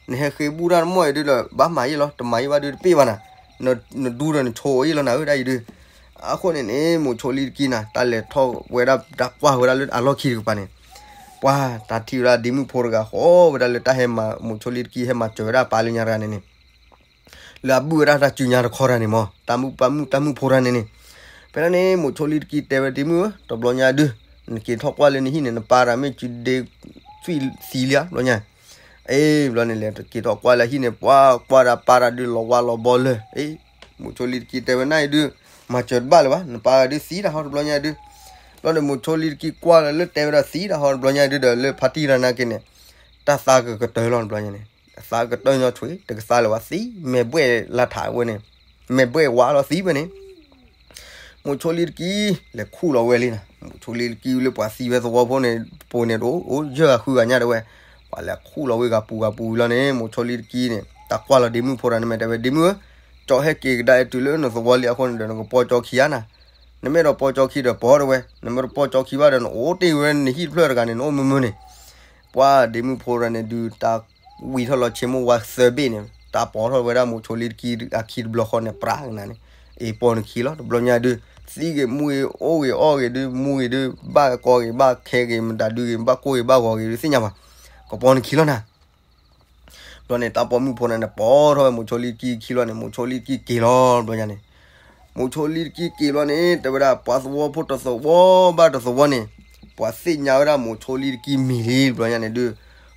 နဟဲဃ့ဘူၣ်တၢ်တမီၢ်အံၤဒုးဒီး ဘၣ်မၤယဲလီၤ တမၤယဲဘၣ်ဒုးတပ့ၣ်ဘၣ်နၤ, နဒူဒီးနဆိအံၤလီၤနၤဧၢ တၢ်အံၤဒုး. အဃိန့ၣ်န့ၣ် မိၤဆိလံတကံနၤ တၢ်လဲၤထီၣ်ဝဲဒၣ် တၢ်ကွၢ်ဝဲဒၣ်လၢအလီၢ်ခံတကပၤန့ၣ်, ပှၤတၢ်ထံၣ်ဝဲဒၣ်ဒ့မုၣ်ဖိတဂၤဃီဝဲဒၣ်လၢတၢ်ဟဲမၤ မိၤဆိလံတကံဟဲမၤစၢၤဝဲဒၣ်ပၢ်လၢညါတဂၤန့ၣ်န့ၣ် လၢအဘုၣ်ဝဲဒၣ်တၢ်စုညါတခီတၢ်န့ၣ်မး တၢ်မုၣ်ပၢ်မုၣ်တၢ်မုၣ်ဖိတၢ်န့ၣ်န့ၣ်, ဖဲန့ၣ်န့ၣ် မိၤဆိလံတကံတဲဝဲဒ့မုၣ်ဧၢ တဘျီညါဒုး, နက့ၤထီၣ်ကွၢ်လၢနဟံၣ်န့ၣ် နပၢ်တၢ်မ့ၢ်စုဒ့သွံၣ်သံလံဧါ တဘျီညါ အ့ ဘျီန့ၣ်လဲၤက့ၤထီၣ်ကွၢ်လၢဟံၣ်န့ၣ် ပှၤကွၢ်ဒၣ်ပၢ်တၢ်ဒုးလီၤဝါလီၤဘီလၢာ်, အ့ မိၤဆိလံတကံတဲဝဲနၤအံၤဒုး, မၤစၢၤတဘၣ်လၢၤဘၣ် နပၢ်ဂၤဒုးသံတၢ်ဟီတဘျီညါဒုး, ဘျီန့ၣ်မိၤဆိလံတကံကွၢ်လၢလၢတဲဝဲဒၣ်သံတၢ်ဟီတဘျီညါဒုးဒီး လၢဖါတံၢ်ရၤနာ်က့န့ၣ်, တၢ်သးကကတၢၢ်လီၤတဘျီညါန့ၣ်, သးကတၢၢ်ညီဆွ့ တကသါလၢၤဘၣ်သံ, မဲာ်ဘှဲၣ်လၢထးဝဲန့ၣ်, မဲာ်ဘှဲၣ်ဝါလီၤသံဝဲန့ၣ် မိၤဆိလံတကံ လဲၤခူၣ်လီၤဝဲလံနၤ, မိၤဆိလံတကံလၢပှၤသံဝဲသဝီဖိန့ၣ် ပူၤန့ၣ်တအိၣ် အိၣ်ယဲၢ်ဂၤဃုဂၤညါတဲဝဲ, ပှၤလဲၤခူၣ်လီၤဝဲဂၤပူၤဂၤပူၤလီၤန့ၣ် မိၤဆိလံတကံန့ၣ် တၢ်ကွၢ်လီၤဒ့မုၣ်ဖိတၢ်န့ၣ်မ့ၢ်တဲဝဲ ဒ့မုၣ်ဧၢ, ကၠီဟဲက့ၤကဒါအံၤတုၤလၢနသဝီလံအဃိန့ၣ်ဒီး နကပီကၠီခံဧါနၤ, နမ့ၢ်ဒီးပီကၠီခံဒီးပီတဲဝဲ, နမ့ၢ်တပီကၠီခံဘၣ်ဒီး နအိၣ်တ့ၢ်ဝဲနဟံၣ်တဖျၢၣ်တဂၤန့ၣ် နအိၣ်မုာ်မုာ်န့ၣ် ပှၤဒ့မုၣ်ဖိတၢ်န့ၣ်ဒုး တၢ်ဝံထီၣ်လီၤဆ့မိၢ်ဝါသၢဘ့ၣ်န့ၣ် တၢ်ပိာ်ထီၣ်ဝဲဒၣ်မိၤဆိလံတကံအခံတဘျီဃီန့ၣ် ပြးကနၤန့ၣ်, အ့ ပိာ်နခံလီၤ တဘျီညါဒုး, သံဂ့ၤမူဂ့ၤ အိၣ်ဂ့ၤအီၣ်ဂ့ၤဒုး မူဂ့ၤဒုး ဘၣ်ကီဂ့ၤ ဘၣ်ခဲဂ့ၤ မတၤဒုးဂ့ၤ ဘၣ်ကိၢ်ဂ့ၤ ဘၣ်ဂီၤဂ့ၤဒုး သ့ၣ်ညါဘၣ်, ကပီၤနခံလီၤနၤ ဘျီန့ၣ် တၢ်ပိာ်မုၣ်ဖိတၢ်န့ၣ်ပိာ်ထီၣ်ဝဲမိၤဆိလံတကံခံလီၤန့ၣ် မိၤဆိလံတကံက့ၤလီၤ တဘျီညါန့ၣ်, မိၤဆိလံတကံက့ၤဘျီန့ၣ် တဲဝဲဒၣ် ပှၤသဝီဖိတသဝီဘၣ်တသဝီန့ၣ်, ပှၤသ့ၣ်ညါဝဲဒၣ်မိၤဆိလံတကံမံၤလံ တဘျီညါန့ၣ်ဒုး,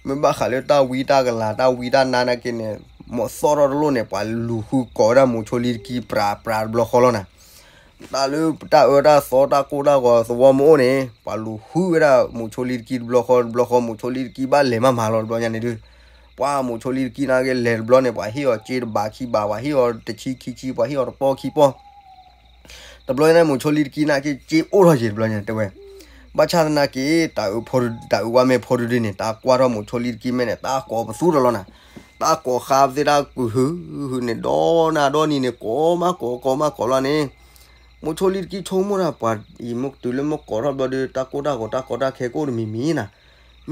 မ့ၢ်ဘၣ်ဃးလၢတၢ်ဝံတၢ်ကလၤ တၢ်ဝံတၢ်နါနာ်က့န့ၣ်, မ့ၢ်သီၣ်ထီၣ်တလိၣ်န့ၣ် ပှၤလူၤဃုကိးဝဲဒၣ်မိၤဆိလံတကံပြးပြးတဘျီဃီလီၤနၤ တၢ်လၢတၢ်အၢတၢ်သီတၢ်ကိၢ်တၢ်ဂီၤသဝီမ့ၢ်အိၣ်န့ၣ် ပှၤလူၤဃုဝဲဒၣ်မိၤဆိလံတကံတဘျီဃီတဘျီဃီ မိၤဆိလံတကံဘၣ်လဲၤမးမးလီၤတဘျီညါန့ၣ်ဒုး, ပှၤမိၤဆိလံတကံနာ်က့လဲၤတဘျီန့ၣ် ပှၤဟ့ၣ်အီၤစ့တဘးခံဘး ပှၤဟ့ၣ်အီၤတဆံခံဆံ ပှၤဟ့ၣ်အီၤတပီၢ်ခံပီၢ် တဘျီညါန့ၣ် မိၤဆိလံတကံနာ်က့စ့အိၣ်ထီၣ်က့ၤတဘျီညါတဲဝဲ, ဘၣ်ဆၣ်သနာ်က့ တၢ်အၢဖိ တၢ်အၢဝဲမ့ၢ်ဖိတဒုန့ၣ် တၢ်ကွၢ်ထီၣ်မိၤဆိလံတကံမဲာ်န့ၣ် တၢ်ကိးပသူတလီၤနၤ, တၢ်ကိးဃါပသ့ၣ်တၢ်ကွံာ်ဟုၣ်ဟုၣ်န့ၣ် ဒီနၤဒီနံၤန့ၣ် ကိးမးကိးကိးမးကိးလီၤန့ၣ်, မိၤဆိလံတကံဆိကမိၣ်တၢ်ပှၤအံၤမ့ၢ်တုၤလၢမ့ၢ်ကိးထီၣ်ဘျီဒီး တၢ်ကိၢ်တၢ်ဂီၤတၢ်ကီတၢ်ခဲကအိၣ်တမံၤမံၤနၤ,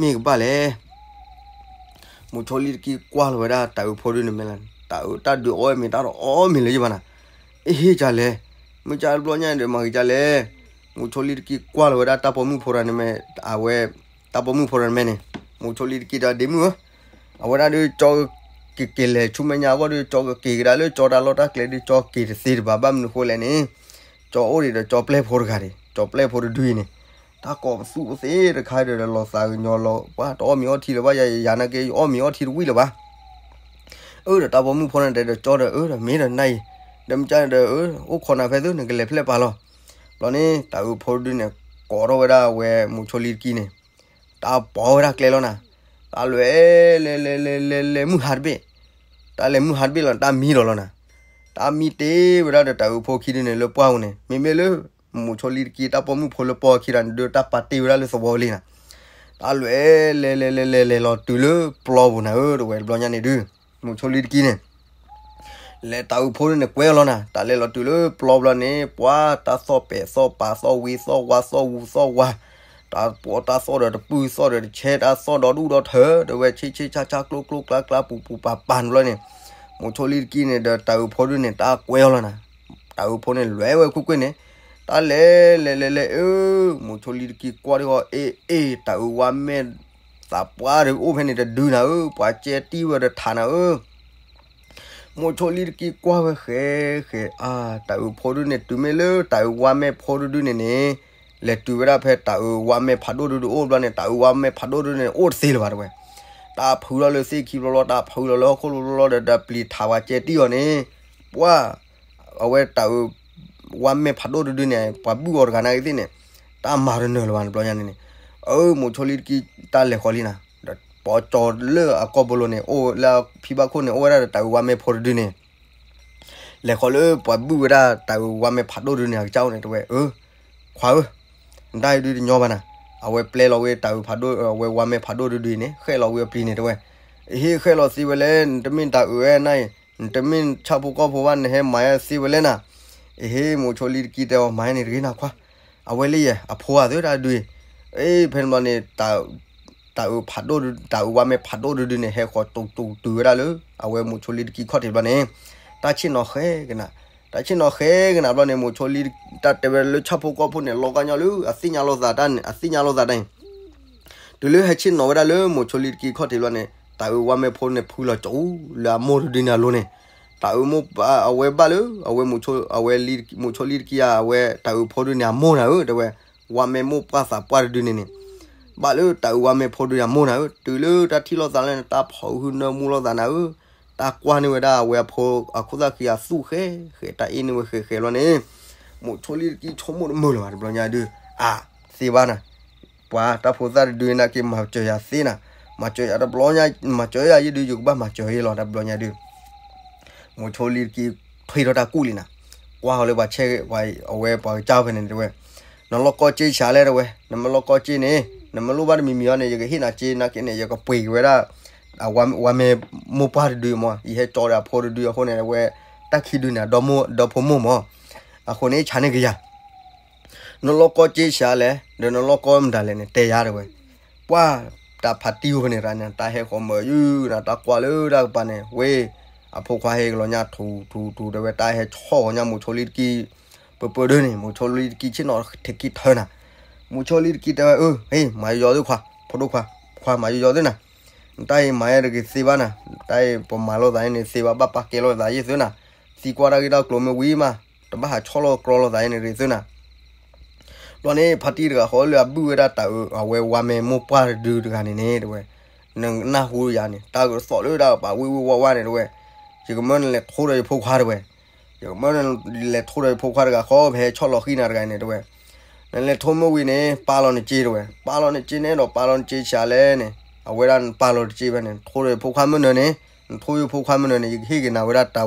မ့ၢ်ကဘၣ်လဲၣ် မိၤဆိလံတကံကွၢ်လီၤဝဲဒၣ်တၢ်အၢဖိဒုန့ၣ်မ့ၢ်လၢ တၢ်အၢတၢ်ဒုးအီၣ်မ့ၢ်တၢ်တအီၣ်မ့ၢ်လၢယဘၣ်နၤ, အဟ့ၣ်ကလဲၣ်, မ့ၢ်ကတဘျီညါဒီးမၤဂ့ၤကလဲၣ်, မိၤဆိလံတကံကွၢ်လီၤဝဲဒၣ်တၢ်ပိာ်မုၣ်ဖိတၢ်န့ၣ်မ့ၢ် အဝဲ တၢ်ပိာ်မုၣ်ဖိတၢ်န့ၣ်မ့ၢ်န့ၣ်, မိၤဆိလံတကံဒီးဒ့မုၣ်ဧၢ, အဝဲဒၣ်ဒုးကၠီ ကက့ၤလဲၤဆူမဲာ်ညါအဂီၢ်ဒုး ကၠီကက့ၤကဒါလၢကၠီတၢ်လီၢ်တၢ်ကျဲဒုး ကၠီက့ၤတသ့တဘၣ် ဘၣ်မနုၤဃိလဲၣ်န့ၣ်, ကၠီအိၣ်ဒံးဒီးကၠီပျဲၢ်ဖိတဂၤန့ၣ် ကၠီပျဲၢ်ဖိတဒုအံၤန့ၣ်, တၢ်ကိးပသူပသ့တခါဒီးလီၤသးကညီၤလီၤ ပှၤတအီၣ်မ့ၤအီထံလၢၤဘၣ် ယၤနာ်က့ယအီၣ်မ့ၤအီထံတဝံၣ်လၢၤဘၣ် အၢ ဒီးတၢ်ပိာ်မုၣ်ဖိန့ၣ်တဲဒီးကၠီဒီး အၢ ဒီးမ့ၢ်ဒီးနၢ်အံၤ, ဒီးမ့ၢ်ကၠီဒီး အၢ အိၣ်ခိးနၤဖဲသု နကလဲၤဖျဲၣ်ပာ်လီၤ. ဘျီန့ၣ် တၤအုးဖိတဒုန့ၣ် ကိးထီၣ်ဝဲဒၣ်အဝဲမိၤဆိလံတကံန့ၣ်, တၢ်ပိာ်ဝဲဒၣ်ကျဲလီၤနၤ, တၢ်လဲၤ လဲၤ လဲၤ လဲၤ လဲၤမုၢ်ဟါတဘ့ၣ်, တၢ်လဲၤမုၢ်ဟါတဘ့ၣ်လီၤ တၢ်မံဒီးလီၤနၤ, တၢ်မံတ့ၢ်ဝဲဒၣ်ဒီးတၤအုးဖိခံဒုန့ၣ် လၢပှၢ်ပူၤန့ၣ် မ့မ့ၢ်လၢ မိၤဆိလံတကံတၢ်ပိာ်မုၣ်ဖိလၢပှၢ်ခံဒီးန့ၣ်ဒုး တၢ်ပာ်တ့ၢ်ဝဲဒၣ်လၢသဝီလံနၤ, တၢ်လဲၤ လဲၤ လဲၤ လဲၤ လဲၤ လဲၤလီၤတုၤလၢပျီပူၤနၤဧၢ တဝဲတဘျီညါန့ၣ်ဒုး မိၤဆိလံတကံန့ၣ် လဲၤတၤအုးဖိဒုန့ၣ်ကွဲအီၤလီၤနၤ, တၢ်လဲၤလီၤတုၤလၢပျီဘျီန့ၣ် ပှၤတၢ်သီၣ်ပဲာ်သီၣ်ပာ်သီၣ်ဝံသီၣ်ဝါသီၣ်ဝူသီၣ်ဝါ, တၢ်ပိာ်တၢ်သီၣ်ဒီးတပုၢ်သီၣ်ဒီးတဆဲ တၢ်သီၣ်ဒီဒူၣ်ဒီထၢ တဝဲဆ့ဆ့ဆါဆါကျိကျိကျါကျါပူၤပူၤပၤပၤန့ၣ်ဘျီန့ၣ်, မိၤဆိလံတကံန့ၣ်ဒီးတၤအုးဖိဒုန့ၣ် တၢ်ကွဲအီၤလီၤနၤ, တၤအုးဖိန့ၣ်လွဲဝဲကွ့ၢ်ကွ့ၢ်န့ၣ်, တၢ်လဲၤ လဲၤ လဲၤ လဲၤ အၢ, မိၤဆိလံတကံကွၢ်ဒ်အီၤ အ့ အ့ တၤအုးဝါမဲာ် သးပှၢ်ဒီးအိၣ်ဖဲန့ၣ်တဒုနၤဧၢ, ပှၤကဲတံၢ်ဝဲဒီးထးနၤဧၢ မိၤဆိလံတကံကွၢ်ဝဲဃဲ ဃဲ အါ, တၤအုးဖိဒုန့ၣ် တုၤမ့ၢ်လၢတၤအုးဝါမဲာ်ဖိတဒုန့ၣ်န့ၣ်, လဲၤတုၤဝဲဒၣ်ဖဲတၤအုးဝါမဲာ်ဖးဒိၣ်ဒုဒုအိၣ်ဘျီန့ၣ် တၤအုးဝါမဲာ်ဖးဒိၣ်ဒုန့ၣ် အိၣ်တသ့လၢၤဘၣ်တဝဲ, တၢ်ဖုးလီၤလၢသ့ၣ်ခံဘျီလီၤ တၢ်ဖုးလီၤလၢဟီၣ်ခိၣ်ဘျီလီၤဒီး ဒီးပျံၤထးဝဲကဲတံၢ်အီၤန့ၣ်, ပှၤ အဝဲတၤအုး ဝါမဲာ်ဖးဒိၣ်တဒုန့ၣ် ပှၤဘုၣ်အီၤတဂၤနာ်က့သ့ၣ်န့ၣ်, တၢ်မၤတနၢၤလၢၤဘၣ်န့ၣ်ဘျီညါန့ၣ်န့ၣ်, အၢ မိၤဆိလံတကံတၢ်လဲၤဃီၤလံနၤ, ဒီးပိာ်ကၠီၤလၢအကီၢ်ဘိလိၤန့ၣ် အိၣ်လၢဖံဘၣ်ခိၣ်န့ၣ် အိၣ်ဝဲဒၣ်ဒီးတၤအုးဝါမဲာ်ဖိတဒုန့ၣ် လဲၤဃီၤလၢပှၤဘုၣ်ဝဲဒၣ်တၤအုးဝါမဲာ်ဖးဒိၣ်တဒုန့ၣ် အကစၢ်အိၣ်န့ၣ် တဝဲ အၢ ခွါဧၢ, နတၢ်အံၤဒုတညီဘၣ်နၤ, အဝဲပျဲလီၤဝဲတၤအုးဖးဒိၣ် အဝဲဝါမဲာ်ဖးဒိၣ်တဒုအံၤန့ၣ် ဃဲၣ်လီၤဝဲအပျံၤန့ၣ် တဝဲ, အဟ့ၣ်ဃဲၣ်လီၤသ့ဝဲလဲၣ်, နတမ့ၢ်တၤအုးဝဲနၤအံၤ, နတမ့ၢ်ဆၣ်ဖိကီၢ်ဖိဘၣ် နဟဲမၤယဲသ့ဝဲလဲၣ်နၤ, အဟ့ၣ် မိၤဆိလံတကံတဲအီၤ မၤယဲန့ၣ်တဂ့ၤနၤခွါ, အဝဲလၢယဲ အဖိအသၢတၢ်ဒုအံၤ, အ့ ဖဲန့ၣ်ဘျီန့ၣ် တၤအုးဖးဒိၣ် တၤအုးဝါမဲာ်ဖးဒိၣ်တဒုန့ၣ် ဟဲဃီၤတုၤတုၤတုၤဝဲဒၣ်လၢ အဝဲမိၤဆိလံတကံခီၣ်ထံးဘျီန့ၣ်, တၢ်ဆ့ၣ်နီၤဃဲကနၤ, တၢ်ဆ့ၣ်နီၤဃဲကနၤဘျီန့ၣ် မိၤဆိလံတၢ်တဲဝဲလၢဆၣ်ဖိကီၢ်ဖိန့ၣ် လီၤကါညီလၢ အသ့ၣ်ညါလိာ်သးတၢ်န့ၣ် အသ့ၣ်ညါလိာ်သးတၢ်အံၤ, တုၤလၢဟဲဆ့ၣ်နီၤဝဲဒၣ်လၢမိၤဆိလံတကံခီၣ်ထံးဘျီန့ၣ် တၤအုးဝါမဲာ်ဖိန့ၣ် ဖုလီၤကၠိလၢအမိၢ်တဒုန့ၣ်အလိၤန့ၣ်, တၤအုးမိၢ် အဝဲဘၣ်လၢ အဝဲ မိၤဆိလံတကံဧါ အဝဲတၤအုးဖိဒုန့ၣ်အမိၢ်နၤဧၢ တဲဝဲ, ဝါမဲာ်မိၢ်ပှၢ်သးပှၢ်တဒုန့ၣ်န့ၣ်, ဘၣ်လၢတၤအုးဝါမဲာ်ဖိဒုန့ၣ်အမိၢ်နၤဧၢ, တုၤလၢတၢ်ထံၣ်လိာ်သးလၢန့ၣ် တၢ်ဖီၣ်ဟုနၢမူလိာ်သးနၤဧၢ, တၢ်ကွၢ်န့ၢ်ဝဲဒၣ်အဝဲအဖိအခိၣ်သၣ်ဃံအသူၣ်ဃဲဃဲ တၢ်အ့ၣ်န့ၢ်ဝဲဃဲဃဲလီၤန့ၣ်, မိၤဆိလံတကံဆိကမိၣ်တမုာ်လၢၤဘၣ်တဘျီညါဒုး, အါ, သ့ဘၣ်နၤ, ပှၤတၢ်ဖိသၣ်တဒုနာ်က့ မၤစၢၤယၤသ့နၤ, မၤစၢၤယၤတဘျီညါ မၤစၢၤယၤယဒုး ယကဘၣ်မၤစၢၤယဲလီၤ တဘျီညါဒုး မိၤဆိလံတကံထွံထီၣ်တၢ်ကူၣ်လံနၤ, ကွၢ်ဃီၤလၢပှၤဆဲး ပှၤအဝဲပှၤကစၢ်ဖဲန့ၣ်တဲဝဲ, နလီၢ်ကီၢ်စ့ဆံးလဲၣ်တဲဝဲ, နမ့ၢ်လီၢ်ကီၢ်စ့န့ၣ် နမ့ၢ်လိၣ်ဘၣ်တမံၤမံၤအီၤန့ၣ် ယကဟ့ၣ်နၤစ့နာ်က့န့ၣ် ယကပှ့ၤက့ၤဝဲဒၣ် အဝါမဲာ်မိၢ်ပှၢ်တဒုမး ယဟဲကၠီဒီးအဖိတဒုအဃိန့ၣ် တဲဝဲ, တၢ်ခံဒုန့ၣ် ဒီဖိမိၢ်မး, အဃိန့ၣ် ဆါန့ၢ်က့ၤယၤ နလီၢ်ကီၢ်စ့ဆံးလဲၣ် ဒီးနလီၢ်ကီၢ်မတၤလဲၣ်န့ၣ် တဲယၤတဲဝဲ, ပှၤတၢ်ဖးတံၢ်ဝဲန့ၣ်ရၤန့ၣ် တၢ်ဟဲဃီၤမၢယုၢ်နၤ တၢ်ကွၢ်လၢတၢ်ကပၤန့ၣ် ဝ့ၢ် အဖိခွါဟဲကလီၤညါထူထူထူတဲဝဲ တၢ်ဟဲဆီၣ်ဃီၤညါမိၤဆိလံတကံ ပၢပၢဒၢန့ၣ် မိၤဆိလံတကံဆ့ၣ်နီၤထံးခံထၢနၤ, မိၤဆိလံတကံတဲဝဲ အၢ ဟ့ၣ် မၤယီၤသုခွါ ဖိဒိၣ်ခွါ ခွါမၤယီၤသုနၤ, တၢ်အံၤမၤယဲတဂ့ၤသ့ဘၣ်နၤ, တၢ်အံၤပမၤလိာ်သးန့ၣ်သ့ဘၣ် ဘၣ်ပာ်ကဲလိာ်သးယဲၢ်သုနၤ, သံကွၢ်တၢ်ဂ့ၢ်တၢ်ကျိၤမ့ၢ်ဝံၤမး တဘၣ်ဟးဆီၣ်လီၤကြီလိာ်သးန့ၣ်တဂ့ၤသုနၤ ဘျီန့ၣ် ဖါတံၢ်တဂၤဃီလၢအဘုၣ်ဝဲဒၣ်တၤအုး အဝဲဝါမဲာ်မိၢ်ပှၢ်တဒုတဂၤန့ၣ်န့ၣ်တဲဝဲ, နနၢ်ဟူယၤန့ၣ် တၢ်ကသီၣ်လၢတၢ်ကပၤဝ့ၢ်ဝ့ၢ်ဝါဝါန့ၣ်တဲဝဲ, ယကမၢနလဲၤထိဒီးယဖိခွါတဲဝဲ, ယကမၢနလဲၤထိဒီးယဖိခွါတဂၤဃီ ပဟဲဆီၣ်လီၤဃံနၤတဂၤန့ၣ်တဲဝဲ, နလဲၤထိမ့ၢ်ဝံၤန့ၣ် ပာ်လီၤနစ့တဲဝဲ, ပာ်လီၤနစ့န့ၣ်ဒီးပာ်လီၤနစ့ဆံးလဲၣ်န့ၣ် အဝဲဒၣ်နပာ်လီၤတစ့ဖဲန့ၣ် ထိဒီးယဖိခွါမ့ၢ်နၢၤန့ၣ်, နထိယဖိခွါမ့ၢ်နၢၤန့ၣ် ယကဟ့ၣ်က့ၤနၤဝဲဒၣ်တၤ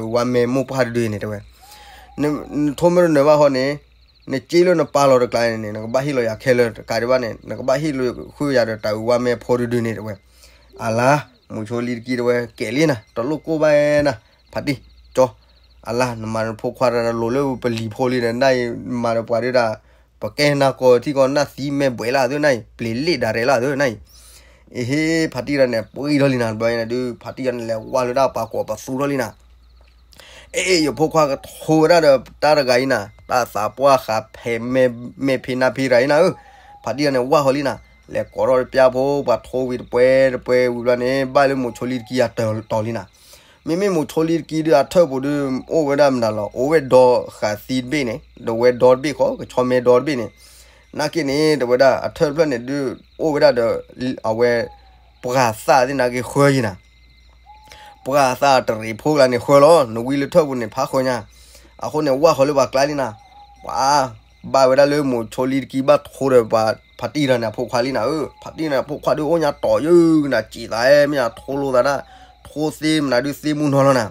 အုးဝါမဲာ်မိၢ်ပှၢ်တဒုန့ၣ်တဲဝဲ နထိမ့ၢ်တနၢၤဘၣ်ဃီန့ၣ်, နစ့လၢနပာ်လီၤတကျါန့ၣ်န့ၣ် နကဘၣ်ဟ့ၣ်လီၤယၤခဲလၢာ်တကးဒံးဘၣ်န့ၣ် နကဘၣ်ဟ့ၣ်လီၤဃုာ်ယၤဒီးတၤအုးဝါမဲာ်ဖိတဒုန့ၣ်တဲဝဲ, အလါ, မိၤဆိလံတကံတဲဝဲ ကဲလံနၤ တလိၣ်ကိၢ်ဘၣ်နၤ, ဖါတံၢ်, ကၠီ, အလါ နမၤနဖိခွါတၢ်လိၤလၢပလံၤဖိလံဒီးနၤအံၤ မၤဒီးပှၤဒုးဒၣ်, ပကဲနၤကီၢ်ထံကီၢ်နၢ်သံမဲာ်ဘှဲးလၢအသိးနၤအံၤ ပျ့ၤလ့ၣ်ဒၣ်ရဲၣ်လၢအသိးနၤအံၤ အဟ့ၣ် ဖါတံၢ်တဂၤန့ၣ် ပှံၢ်ထီၣ်လံနၤတဘျီန့ၣ်ဒုး ဖါတံၢ်တဂၤန့ၣ်လဲၤဝါလၢတၢ်ပာ်ကီၤပသူထီၣ်လံနၤ, အ့ၣ် ယဖိခွါကထိဝဲဒၣ်ဒီးတၢ်တဂၤအံၤနၤ တၢ်သးပှၢ်ဃးဖဲးမဲာ်ဖံးနါဖံးတဂၤအံၤနၤဧၢ, ဖါတံၢ်တဂၤန့ၣ်ဝါဃီၤလံနၤ, လဲၤကိးထီၣ်တပျၢ်ဖိ ပှၤထိဝံၤတပှဲၤတပှဲၤဝံၤဘျီန့ၣ် ဘၣ်လၢမိၤဆိလံတကံအတီၤလံနၤ မ့မ့ၢ်မိၤဆိလံတကံဒုးအထၢၣ်ပူၤဒုး အိၣ်ဝဲဒၣ်မတၤလီၤ အိၣ်ဝဲဒီဃးသံတဘ့ၣ်န့ၣ် ဒီးဝဲဒီတဘ့ၣ်ဃီ ကဆီမဲဒီတဘ့ၣ်န့ၣ်, နာ်က့န့ၣ် တဲဝဲဒၣ်အထၢၣ်တဖျၢၣ်န့ၣ်ဒုး အိၣ်ဝဲဒၣ်ဒီး အဝဲ ပှၤသၣ်သ့ၣ်နာ်က့ဃၢယံၤနၤ, ပှၢ်သၣ်တရံးဖိကျါန့ၣ်ဃၢလီၤ, နဝံလၢထၢၣ်ပူၤန့ၣ် ဖးဃၢညါ, အဃိန့ၣ် ဝၢ်ဃီၤလၢပှၤကျါလံနၤ, ပှၤ ဘၣ်ဝဲဒၣ်လၢမိၤဆိလံတကံဘၣ်ထိဒီးပှၤဖါတံၢ်တဂၤန့ၣ် အဖိခွါလံနၤဧၢ, ဖါတံၢ်န့ၣ်အဖိခွါဒုးအိၣ်ညါတီၤယုၢ်ကနၤ စံးသးအဲၣ်မ့ၢ်ညါထိလိာ်သးဒၣ်, ထိသ့မနုၤဒုးသ့မူနီၤလီၤနၤ,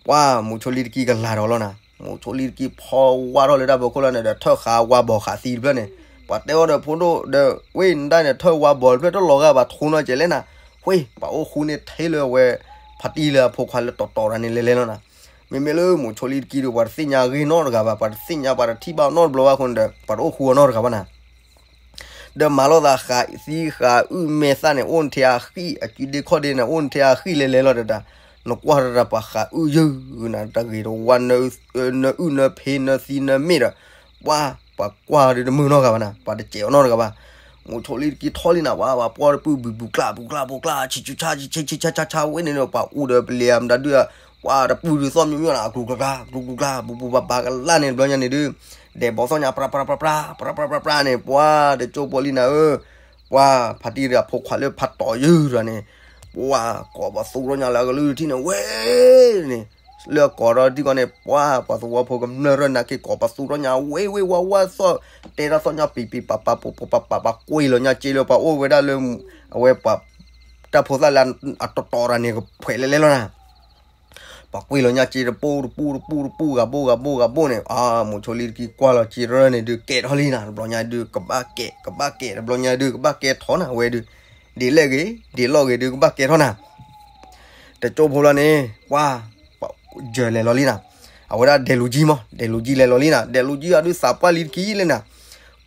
ပှၢ်မိၤဆိလံတကံကလၤဒီးလီၤနၤ, မိၤဆိလံတကံဖီဝါထီၣ်လၢတၢ်ဖီခိၣ်လီၤန့ၣ်ဒီး ထၢၣ်ဃာ်ဝါဘီၣ်ဃာ်သံတဖျၢၣ်န့ၣ်, ပှၤတဲအီၤဒီးဖိဒိၣ်ဒီး ဝ့ၢ်နဒၣ်န့ၣ် ထၢၣ်ဝါဘီၣ်တဖျၢၣ်တလီၤဂာ်ဘၣ်ထိနီၤကဲလဲၣ်နၤ, ဝ့ၢ် ပှၤအိၣ်ဃူန့ၢ်ထဲလၢအဝဲ ဖါတံၢ်လၢအဖိခွါလၢတီၤတီၤတဂၤန့ၣ်လဲၤလဲၤလီၤနၤ, မ့မ့ၢ်လၢမိၤဆိလံတကံဒီး ပှၤတသ့ၣ်ညါဂ့ၢ်နီတဂၤဘၣ်, ပှၤတသ့ၣ်ညါ ပှၤတထံၣ်ဘၣ်နီတဘျီဘၣ်အဃိန့ၣ်ဒီး ပှၤတအိၣ်ဃူအီၤနီတဂၤဘၣ်နၤ ဒီးမၤလိာ်သးဃးသံဃးအုၣ်မဲာ်သၣ်န့ၣ် အိၣ်နထဲအဃံၣ်, အကုဒ့ခီၣ်ဒ့န့ၣ် အိၣ်နထဲအဃံၣ်လဲၤလဲၤလီၤတတၢ်, နကွၢ်တတၢ်ပှၤဃးအုၣ်ယုၢ်နၤ, တၢ်ဂ့ၤတဝါ, နအုၣ်နဖံနသံနမ့ၣ်ဒီး, ပှၤ ပှၤကွၢ်ဒီးတမုာ်နီတဂၤဘၣ်နၤ, ပှၤတစဲးအီၤနီတဂၤဘၣ်. မိၤဆိလံတကံထီလံနၤ, ပှၤ ပှၤပှီၢ်တပုၢ် ဘူးဘူးကျါ ဘူးကျါ ဘူးကျါ ဆံးဆံးဆံးဆံးဆံးဆံးဆံးဝဲန့ၣ်ဒီး ပှၤအူဒီးပလံၤဧါ မတၤဒုးဧါ, ပှၤတပုၢ်ဒုးသီၣ်မံမံနၤ အကျူၤကျါကျါ ကျူၤကျူၤကျါ ဘူးဘူးဘၣ်ဘၣ်ကလၢ်န့ၣ် တဘျီညါန့ၣ်ဒုး ဒဲးဘီသီၣ်ညါ ပြၢပြၢပြၢပြၢ ပြၢပြၢပြၢပြၢန့ၣ် ပှၤတကၠိဖိလံနၤဧၢ, ပှၤဖါတံၢ်တဂၤဖိခွါလၢဖးတီၤယုၢ်တဂၤန့ၣ် ပှၤကိးပသူထီၣ်ညါလၢအကလုၢ်ထံၣ်န့ၣ် ဝဲန့ၣ် လၢအကိးထီၣ်ထံၣ်ကီးန့ၣ် ပှၤ ပှၤသဝီဖိကမျၢၢ်ရၢၢ်နၤက့ၤကိးပသူထီၣ်ညါ ဝဲဝဲဝါဝါသီၣ် တဲတၢ်သီၣ်ညါ ပံၤပံၤပၤပၤ ပၤပၤပၤပၤ ကွံာ်လီၤညါစ့လၢပှၤအိၣ်ဝဲဒၣ်လၢ အဝဲပှၤ တၢ်ဖိသၣ်လၢအတီၤတီၤတဂၤန့ၣ် ကဖှဲးလဲၤလဲၤလီၤနၤ ပှၤကွံာ်လီၤညါစ့တပူၣ်တပူၣ်တပူၣ်တပူၣ် ဂၤဘိၣ်ဂၤဘိၣ်ဂၤဘိၣ်န့ၣ် အမိၤဆိလံတကံကွၢ်လီၤစ့ရၢၢ်န့ၣ်ဒုး ကဲထီၣ်လံနၤ တဘျီညါဒုး ကဘၣ်ကဲ ကဘၣ်ကဲ တဘျီညါဒုး ကဘၣ်ကဲထီၣ်နၤ အဝဲဒုး ဒ်လဲၣ်ဂ့ၤ ဒ်လဲၣ်ဂ့ၤဒုး ကဘၣ်ကဲထီၣ်နၤ တကၠိဖိလီၤန့ၣ် ပှၤ ယၢၤလဲၤလီၤလံနၤ, အဝဲဒၣ်ဒဲးလူၤကံမး ဒဲးလူၤကံလဲၤလီၤလံနၤ ဒဲးလူၤကံအဒုးသးပှၢ်လံတကံလံနၤ,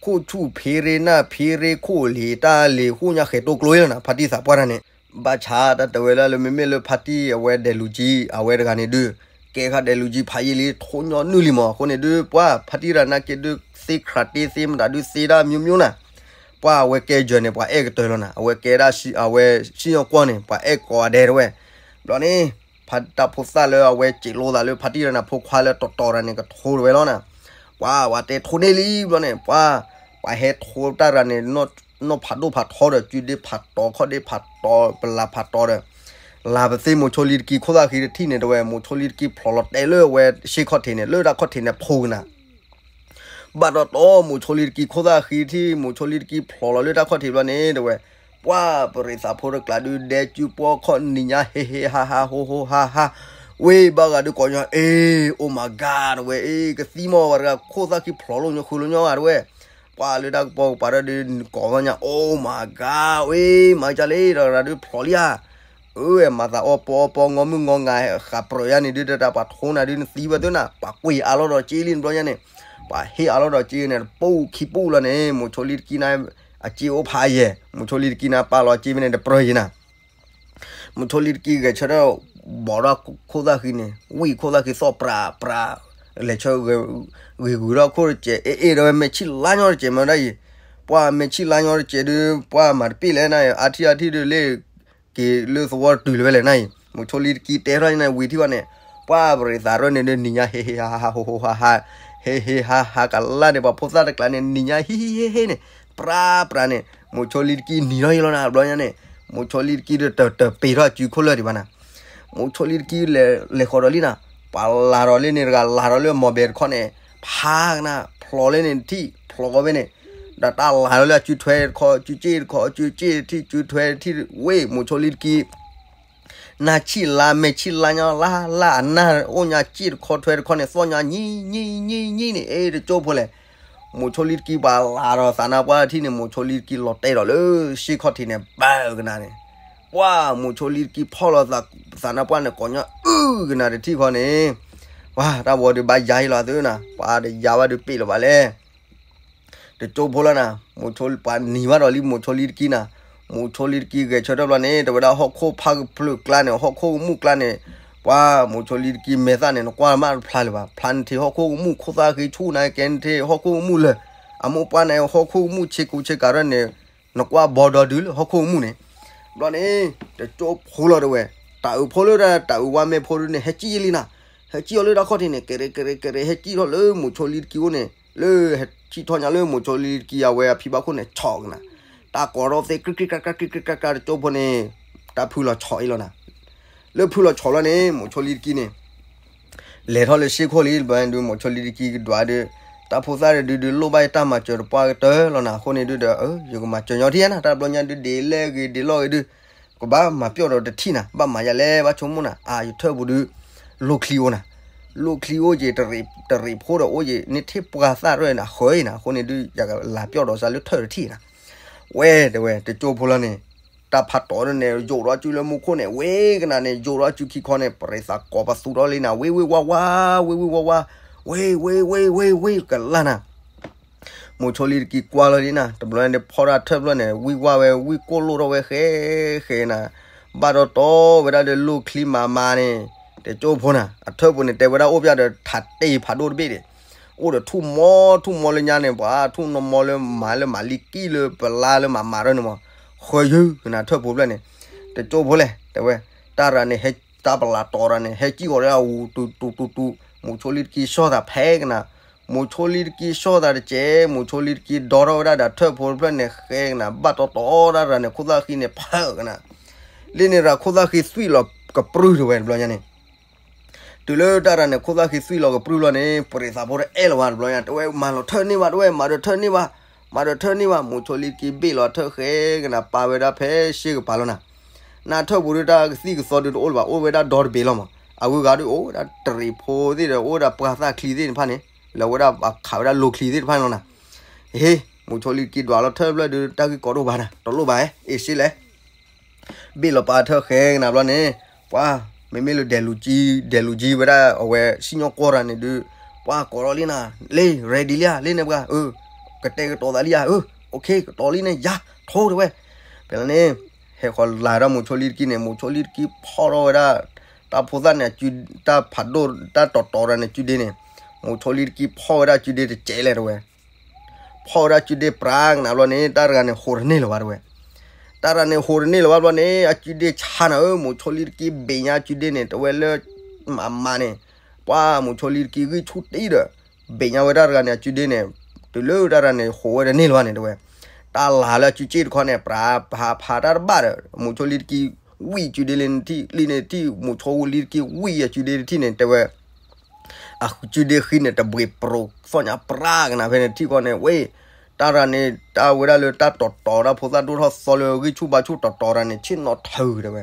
ခိၣ်ဆူၣ်ဖ့ရ့နၢ်ဖ့ရ့ ခိၣ်လ့ၤတၢ်လ့ၤ ဃိၣ်ညါဃဲၤတိကျိလံနၤ ဖါတံၢ်သးပှၢ်တၢ်န့ၣ်, ဘၣ်ဆၣ်တၢ်တဲဝဲဒၣ်လၢမ့မ့ၢ်လၢဖါတံၢ်အဝဲဒဲးလူၤကံ အဝဲတဂၤန့ၣ်ဒုး ကဲဃာ်ဒဲးလူၤကံဖးယံာ်လံ ထိၣ်ညီနုၢ်လံမး အဃိန့ၣ်ဒုး ပှၤဖါတံၢ်တဂၤနာ်က့ဒုး သ့ခရးတ့သ့မတၤဒုးသ့တၢ် မျိုးမျိုး နၤ ပှၤအဝဲကဲယၢၤန့ၣ် ပှၤအဲၣ်ကတၢၢ်လီၤနၤ အဝဲကဲဒၣ်အဝဲစံၣ်ညီၣ်ကွီၢ်န့ၣ် ပှၤအဲၣ်ကိးဂၤဒဲးတဝဲ, ဘျီန့ၣ် ဖါတၢ်ဖိသၣ်လၢအဝဲစံးလိာ်သးလၢဖါတံၢ်တဂၤန့ၣ် ဖိခွါလၢတီၤတီၤတဂၤန့ၣ် ကထိတဝဲလီၤနၤ, ပှၤ ပှၤတဲထိန့ၢ်လံဘျီန့ၣ် ပှၤ ပှၤဟဲထိတၢ်တဂၤန့ၣ် နီၢ်ဖးဒိၣ်ဖးထီဒီး စုဒ့ဖးတီၤ ခီၣ်ဒ့ဖးတီၤ ပလၤဖးတီၤဒီး လၤပသ့မိၤဆိလံတကံခိၣ်သၣ်ဃံတထံၣ်န့ၣ်တဝဲ မိၤဆိလံတကံဖျိးလီၤတဲာ်လၢအဝဲရှ့ၣ်ခီၣ်ထံးန့ၣ် လၢတၢ်ခီၣ်ထံးန့ၣ်ဖိကနၤ ဘၣ်တီတီ မိၤဆိလံတကံခိၣ်သၣ်ဃံတထံၣ် မိၤဆိလံတကံဖျိးလီၤလၢတၢ်ခီၣ်ထံးဘျီန့ၣ်တဝဲ, ပှၤပရံးသးဖိတကျးဒုး ဒဲကၠူပှီၢ်ခီၣ်နံၤညါ ဟ့ၣ်ဟ့ၣ်ဟါဟါ ဟိဟိဟါဟါ, ဝ့ၢ်ဘၣ်ဂၤဒုးကိးညီ အ့ oh my god တဝဲ အ့ ကသံမီၢ်ဝဲတဂၤ ခိၣ်သၣ်ဃံဖျိးလိာ်ညီဃုလိာ်ညီဂၤတဝဲ, ပှၤလၢတၢ်ကပီၤကပၤဒီးဒုး ကိးညီ oh my god ဝ့ၢ် မၤကၢ်လံ တဂၤဒုးဖျိးလံဧါ အၢ မၤသးအီၣ်ပီအီၣ်ပီ ငီမုၢ်ငီငါ ဃးပြၢၤယါန့ၣ်ဒုး တၢ်ပှၤထိနၤဒုး နသံဝဲသ့နၤ ပှၤကွံာ်အါလီၤဒီးစ့လံတဘျီညါန့ၣ်, ပှၤဟ့ၣ်အါလီၤဒီးစ့န့ၣ် တပူၣ်ခံပူၣ်လီၤန့ၣ် မိၤဆိလံတကံန့ၣ် အစ့အိၣ်ဖးယဲၢ် မိၤဆိလံတကံန့ၣ် ပာ်လီၤစ့ဖဲန့ၣ် တပြၢၤယံၤနၤ မိၤဆိလံတကံဂဲၤဆၢထၢၣ် ဘီးထီၣ်ခိၣ်သၣ်ဃံန့ၣ် ဝံၣ်ခိၣ်သၣ်ဃံသီၣ်ပြးပြး, လဲၤဆၢ ဂ့ၤဂုၤထီၣ်ခိၣ်တစဲး အ့ၣ်အ့ၣ်ဒီးဝဲ မဲာ်ဆံၣ်လါညီတစဲးမၤဒၣ်အံၤ, ပှၤမဲာ်ဆံၣ်လါညီတစဲးဒုး ပှၤမၤတပ့ၣ်လဲၣ်နၤအံၤ အါထံၣ်အါထံၣ်ဒုးလ့ၣ်က့ၤလၢသဝီတတုၤလၢၤဝဲလဲၣ်နၤအံၤ မိၤဆိလံတကံတဲထီၣ်န့ၣ် ဝံၤထံၣ်ဘၣ်န့ၣ်, ပှၤပရံးသးရၢၢ်န့ၣ်ဒုး နံၤညါဟ့ၣ်ဟ့ၣ်ဟါဟါ ဟိဟိဟါဟါ, ဟ့ၣ်ဟ့ၣ်ဟါဟါကလၢ်န့ၣ် ပှၤဖိသၣ်တကျးန့ၣ် နံၤညါဟံၣ်ဟံၣ်ဟ့ၣ်ဟ့ၣ်န့ၣ် ပြးပြးန့ၣ် မိၤဆိလံတကံနံၤထီၣ်ယံၤလီၤနၤ တဘျီညါန့ၣ်, မိၤဆိလံတကံဒီးတၢ်တပ့ၤထီၣ်စုခိၣ်လၢာ်ဒံးဘၣ်နၤ, မိၤဆိလံတကံလဲၤဃီၤဒီးလံနၤ, ပှၤလၤဒီးလၢန့ၣ်တဂၤ လၤဒီးလၢမီၢ်ဘဲတခီန့ၣ်, ဖးကနၣ် ဖျိးလၢန့ၣ်တထံၣ် ဖျိးဝဲန့ၣ်, ဒီးတၢ်လၤဒီးလၢအစုထွဲတခီ စုစ့ၣ်တခီ စုစ့ၣ်တထံၣ် စုထွဲတထံၣ် ဝ့ၢ် မိၤဆိလံတကံ နၢ်ဆံၣ်လါ မဲာ်ဆံၣ်လါညီ လါလါအနၢ် အိၣ်ညါစ့ၣ်တခီထွဲတခီန့ၣ် သီၣ်ညါညံၣ်ညံၣ်ညံၣ်ညံၣ်န့ၣ် အ့ တကၠိဖိလဲၣ်, မိၤဆိလံတကံပှၤလၤဒီးသးနါပှၢ်တထံၣ်န့ၣ် မိၤဆိလံတကံလီၤတဲာ်ဒီးလၢ ရှ့ၣ်ခီၣ်ထံးန့ၣ် ဘၢကနၤန့ၣ်, ပှၤ မိၤဆိလံတကံဖီၣ်လီၤသးနါပှၢ်န့ၣ် ကိးညီအုၣ်ကနၤတထံၣ်ခီန့ၣ်, ပှၤ တၢ်ဝီဒုးဘၣ်ယါအံၤလီၤသုနၤ ပှၤတယါဘၣ်ဒုးပ့ၣ်လီၤဘၣ်လဲၣ် တကၠိဖိလီၤနၤ, မိၤဆိ ပှၤနံၤဘၣ်ဒီးလံ မိၤဆိလံတကံနၤ, မိၤဆိလံတကံဂဲၤဆၢထၢၣ်ဘျီန့ၣ် တဝဲဒၣ်ဟီၣ်ခိၣ်ဖးကဖျၢၣ်ကျါန့ၣ် ဟီၣ်ခိၣ်ကမူၣ်ကျါန့ၣ်, ပှၤ မိၤဆိလံတကံမဲာ်သၣ်န့ၣ် နကွၢ်မးတဖျါလၢၤဘၣ်, ဖျါနထံးဟီၣ်ခိၣ်ကမူၣ် ခိၣ်သၣ်ဃံဆူၣ်နၤကဲနထံးဟီၣ်ခိၣ်ကမူၣ်လၢာ်, အမိၢ်ပှၢ်န့ၣ် ဟီၣ်ခိၣ်ကမူၣ်ဆ့ကူဆ့ကၤထီၣ်န့ၣ်, နကွၢ်ဘီဒီဒုလၢဟီၣ်ခိၣ်ကမူၣ်န့ၣ်, ဘျီန့ၣ် တကၠိဖိလီၤတဝဲ, တၢ်အုးဖိလၢတၢ်အုးဝါမဲာ်ဖိဒုန့ၣ် ဟဲကံၣ်ယံၤလံနၤ, ဟဲကံၣ်အီၤလၢတၢ်ခီၣ်ထံးန့ၣ် ကဲးရဲၣ်ကဲးရဲၣ်ကဲးရဲၣ် ဟဲကံၣ်ထီၣ်လၢမိၤဆိလံတကံအိၣ်န့ၣ်, လၢဟဲကံၣ်ထီၣ်ညါလၢမိၤဆိလံတကံအဝဲအဖံဘၣ်ခိၣ်န့ၣ် ဆီၣ်ကနၤ, တၢ်ကိးထီၣ်သ့ ကြံကြံကြံကြံကြံကြံ တကၠိဖိန့ၣ်, တၢ်ဖုလီၤဆီၣ်အံၤလီၤနၤ, လၢဖုလီၤဆီလီၤန့ၣ် မိၤဆိလံတကံန့ၣ် လဲၤထီၣ်လၢစ့ခိၣ်လံ တဘျီန့ၣ်ဒုး မိၤဆိလံတကံကဒွးဒုး တၢ်ဖိသၣ်ဒုးဒုးလိၣ်ဘၣ်တၢ်မၤစၢၤတပှၢ်ကတၢၢ်လီၤနၤ အဃိန့ၣ်ဒုးဒီး ယကမၤစၢၤညီထံၣ်နၤ တၢ်တဘျီညါဒုးဒ်လဲၣ်ဂ့ၤဒ်လဲၣ်ဂ့ၤဒုး ကဘၣ်မၤပျီၣ်ဒီးတထံၣ်နၤ ဘၣ်မၤယၤလဲၣ် ဘၣ်ဆိကမိၣ်နၤ အါယထၢၣ်ပူၤဒုး လိၣ်ချံအိၣ်နၤ လိၣ်ချံအိၣ်က့ၤ တရံးဖိဒီးအိၣ်က့ၤ န့ၢ်ထံၣ်ပှၤသၣ်ရဲၣ်နၤ ဃၢၤအံၤနၤ အဃိန့ၣ်ဒုး ယကလၤပျီၣ်ဒီးစးလၢထၢၣ်တထံၣ်နၤ ဝဲတဲဝဲ တကၠိဖိလီၤန့ၣ် တၢ်ဖးတီၤဒ်န့ၣ် ယိးဒီးစုလၢမူခိၣ်န့ၣ် ဝ့ကနၤန့ၣ် ယိးဒီးစုခံခီန့ၣ် ပရံးသးကိးပသူထီၣ်လံနၤ ဝ့ဝ့ဝါဝါ ဝ့ဝ့ဝါဝါ ဝ့ဝ့ဝ့ဝ့ဝ့ဝ့ကလါနၤ မိၤဆိလံတကံကွၢ်လီၤလံနၤ တဘျီန့ၣ်ဖီၣ်တၢ်ထၢၣ်ဖျၢၣ်န့ၣ် ဝံၢ်ဝါဝဲ ဝံၢ်ကိၢ်လိၣ်ထီၣ်ဝဲဃဲဃဲနၤ ဘၣ်တီတီဝဲဒၣ်လၢလိၣ်ချံမၤမၤန့ၣ် တကၠိဖိနၤ အထၢၣ်ပူၤန့ၣ် တဲဝဲဒၣ်အိၣ်ပျၢ်ဒီး ထးတ့ၢ်ဖးဒိၣ်တဘ့ၣ်န့ၣ် အိၣ်ဒီးထူၣ်မီထူၣ်မီလၢညါန့ၣ် ပှၤထူၣ်နီၢ်မီလၢမၤလၢမၤလံကံၣ်လၢပလါလၢမၤမၤထီၣ်န့ၣ်မး ဃၢၤယုၢ်နၤထၢၣ်ပူၤဖျၢၣ်န့ၣ် တကၠိဖိလဲၣ် တဲဝဲ တၢ်ရၤန့ၣ်ဟဲ တၢ်ပလးတီၤရၤန့ၣ် ဟဲကံၣ်ဃီၤလၢအဝူၤတူတူတူတူ မိၤဆိလံတကံဆီၣ်သးဖဲကနၤ မိၤဆိလံတကံဆီၣ်သးတကဲး မိၤဆိလံတကံဒီထီၣ်ဝဲဒၣ်ဒီးထၢၣ်ဖိတဖျၢၣ်န့ၣ် ဃဲကနၤ ဘၣ်တီတီတၢ်ရၤန့ၣ် ခိၣ်သၣ်ဃံန့ၣ် ဖၢကနၤ လၢန့ၣ်ရၤခိၣ်သၣ်ဃံသွံၣ်လီၤကပြုၢ်တဝဲတဘျီညါန့ၣ် တုၤလၢတၢ်ရၤန့ၣ် ခိၣ်သၣ်ဃံသွံၣ်လီၤကပြုၢ်ဘျီန့ၣ် ပရံးသးဖိတအဲၣ်လီၤဘၣ်တဘျီညါ တဝဲမၤလီၤထၢၣ်န့ၢ်ဘၣ် တဝဲမၤဒီးထၢၣ်န့ၢ်ဘၣ် မၤဒီးထၢၣ်န့ၢ်ဘၣ် မိၤဆိလံတကံဘ့ၣ်လီၤထၢၣ်ဃဲကနၤ ပာ်ဝဲဒၣ်ဖဲရှ့ကပၤလီၤနၤ နၢ်ထၢၣ်ပူၤဒုးတၢ်ကသံၣ်ကသီဒုးတအိၣ်လၢၤဘၣ် အိၣ်ဝဲဒၣ်ဒီတဘ့ၣ်လီၤမး အဂုၤဂၤဒုးအိၣ်ဝဲဒၣ်တရံးဖိသ့ၣ်ဒီး အိၣ်ဝဲဒၣ်ပှၤသၣ်ချံသ့ၣ်တဖၣ်န့ၣ် လၢအဝဲဒၣ်ခးဝဲဒၣ်လိၤချံသ့ၣ်တဖၣ်န့ၣ်လီၤနၤ ဟ့ မိၤဆိလံတကံဒွးလီၤထၢၣ်ဖျၢၣ်ဒုး တၢ်ဂ့ၢ်ကီဒိၣ်ဘၣ်နၤ တလိၣ်ဘၣ် အ့ၣ်စ့လဲၣ် ဘ့ၣ်လီၤပာ်ထၢၣ်ဃဲကနၤဘျီန့ၣ် ပှၤ မ့မ့ၢ်လၢဒဲးလူၤကံ ဒဲးလူၤကံဝဲဒၣ်အဝဲစံၣ်ညီၣ်ကွီၢ်တၢ်န့ၣ်ဒုး ပှၤကိးထီၣ်လံနၤ လ့ ready လံဧါ လ့န့ၣ်ပှၤ ကတဲာ်ကတီၤသးလံဧါ အ okay ကတီၤလံန့ၣ် ယၤ ထိတဝဲ ဖဲလီၤန့ၣ် ဟဲဃီၤလၤဒီးမိၤဆိလံတကံန့ၣ် မိၤဆိလံတကံဖီၣ်ထီၣ်ဝဲဒၣ် တၢ်ဖိသၣ်န့ၣ် တၢ်ဖးဒိၣ် တၢ်တီၤတီၤတၢ်န့ၣ် စုဒ့န့ၣ် မိၤဆိလံတကံဖီၣ်ဝဲဒၣ်စုဒ့တကဲးလဲၣ်တဝဲ ဖီၣ်ဝဲဒၣ်စုဒ့ပြးကနၤဘျီန့ၣ် တၢ်တဂၤန့ၣ်ဟိးတန့ၢ်လၢၤဘၣ်တဝဲ တၢ်တဂၤန့ၣ်ဟိးတန့ၢ်လၢၤဘၣ်ဘျီန့ၣ် အစုဒ့ဆါနၤဧၢ မိၤဆိလံတကံဘ့ၣ်ညါစုဒ့န့ၣ် တဝဲလၢ မၤမၤန့ၣ် ပှၤမိၤဆိလံတကံဂံၢ်ဆူၣ်တံၢ်ဒီး ဘ့ၣ်ညါဝဲတၢ်တဂၤန့ၣ် အစုဒ့န့ၣ် တုၤလၢတၢ်တဂၤန့ၣ် ဟိးဝဲတန့ၢ်လၢၤဘၣ်န့ၣ်တဝဲ တၢ်လၤလၢအစုစ့ၣ်တခီန့ၣ် ပြးဖးဖးတၢ်တဘၣ်ဒီး မိၤဆိလံတကံ ဝံၣ်စုဒ့လံန့ၣ်ထံၣ် လံန့ၣ်ထံၣ် မိၤဆိလံတကံဝံၣ်အစုဒ့တထံၣ်န့ၣ် တဲဝဲ အစုဒ့ဃံန့ၣ် တဘှ့ၣ်ပြိးသီၣ်ညါပြးကနၤဖဲန့ၣ်ထံၣ်ဃီန့ၣ် ဝဲ တၢ်တဂၤန့ၣ် တၢ်ဝဲဒၣ်လၢတၢ်တီၤတီၤတၢ်ဖိသၣ်ဒိၣ်ထီၣ်သီလၢဂံၢ်ဆူၣ်ဘါဆူၣ်တီၤတီၤတၢ်န့ၣ် ဆ့ၣ်နီၤထၢၣ်တဝဲ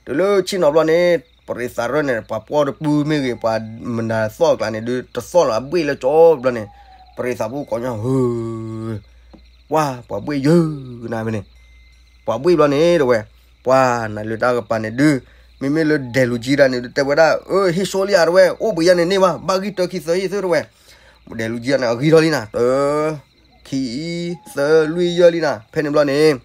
တုၤလၢဆ့ၣ်နီၤဘျီန့ၣ် ပရံးသးရၢၣ်န့ၣ် ပှၤပှီၢ်တပုၢ်မ့ၢ်ဂ့ၤ ပှၤမနၤသီၣ်အကျါန့ၣ်ဒုး တသီၣ်လၢၤအဘှ့ၣ်လၢကၠီဘျီန့ၣ် ပရံးသးဖိကိးညီ ဟၢ ပှၤ ပှၤဘှ့ၣ်ယၢၤကနၤဖဲန့ၣ် ပှၤဘှ့ၣ်ဘျီန့ၣ်တဝဲ ပှၤနၤလၢတၢ်ကပၤန့ၣ်ဒုး မ့မ့ၢ်လၢဒဲးလူၤကံတၢ်န့ၣ်ဒုး တဲဝဲဒၣ် အၢ ဟ့ၣ်ဆိလံဧါတဝဲ အိၣ်ဘှံးယါန့ၣ်န့ၢ်ဘၣ် ဘၣ်ဂံၢ်တၢခံသၢဟ့ၣ်သၢတဝဲ ဒဲးလူၤကံတၢ်န့ၣ် အဂံၢ်ထီၣ်လံနၤ တၢ ခံ အံၤ သၢ လွံၢ်ယဲၢ်လံနၤ ဖဲန့ၣ်ဘျီန့ၣ်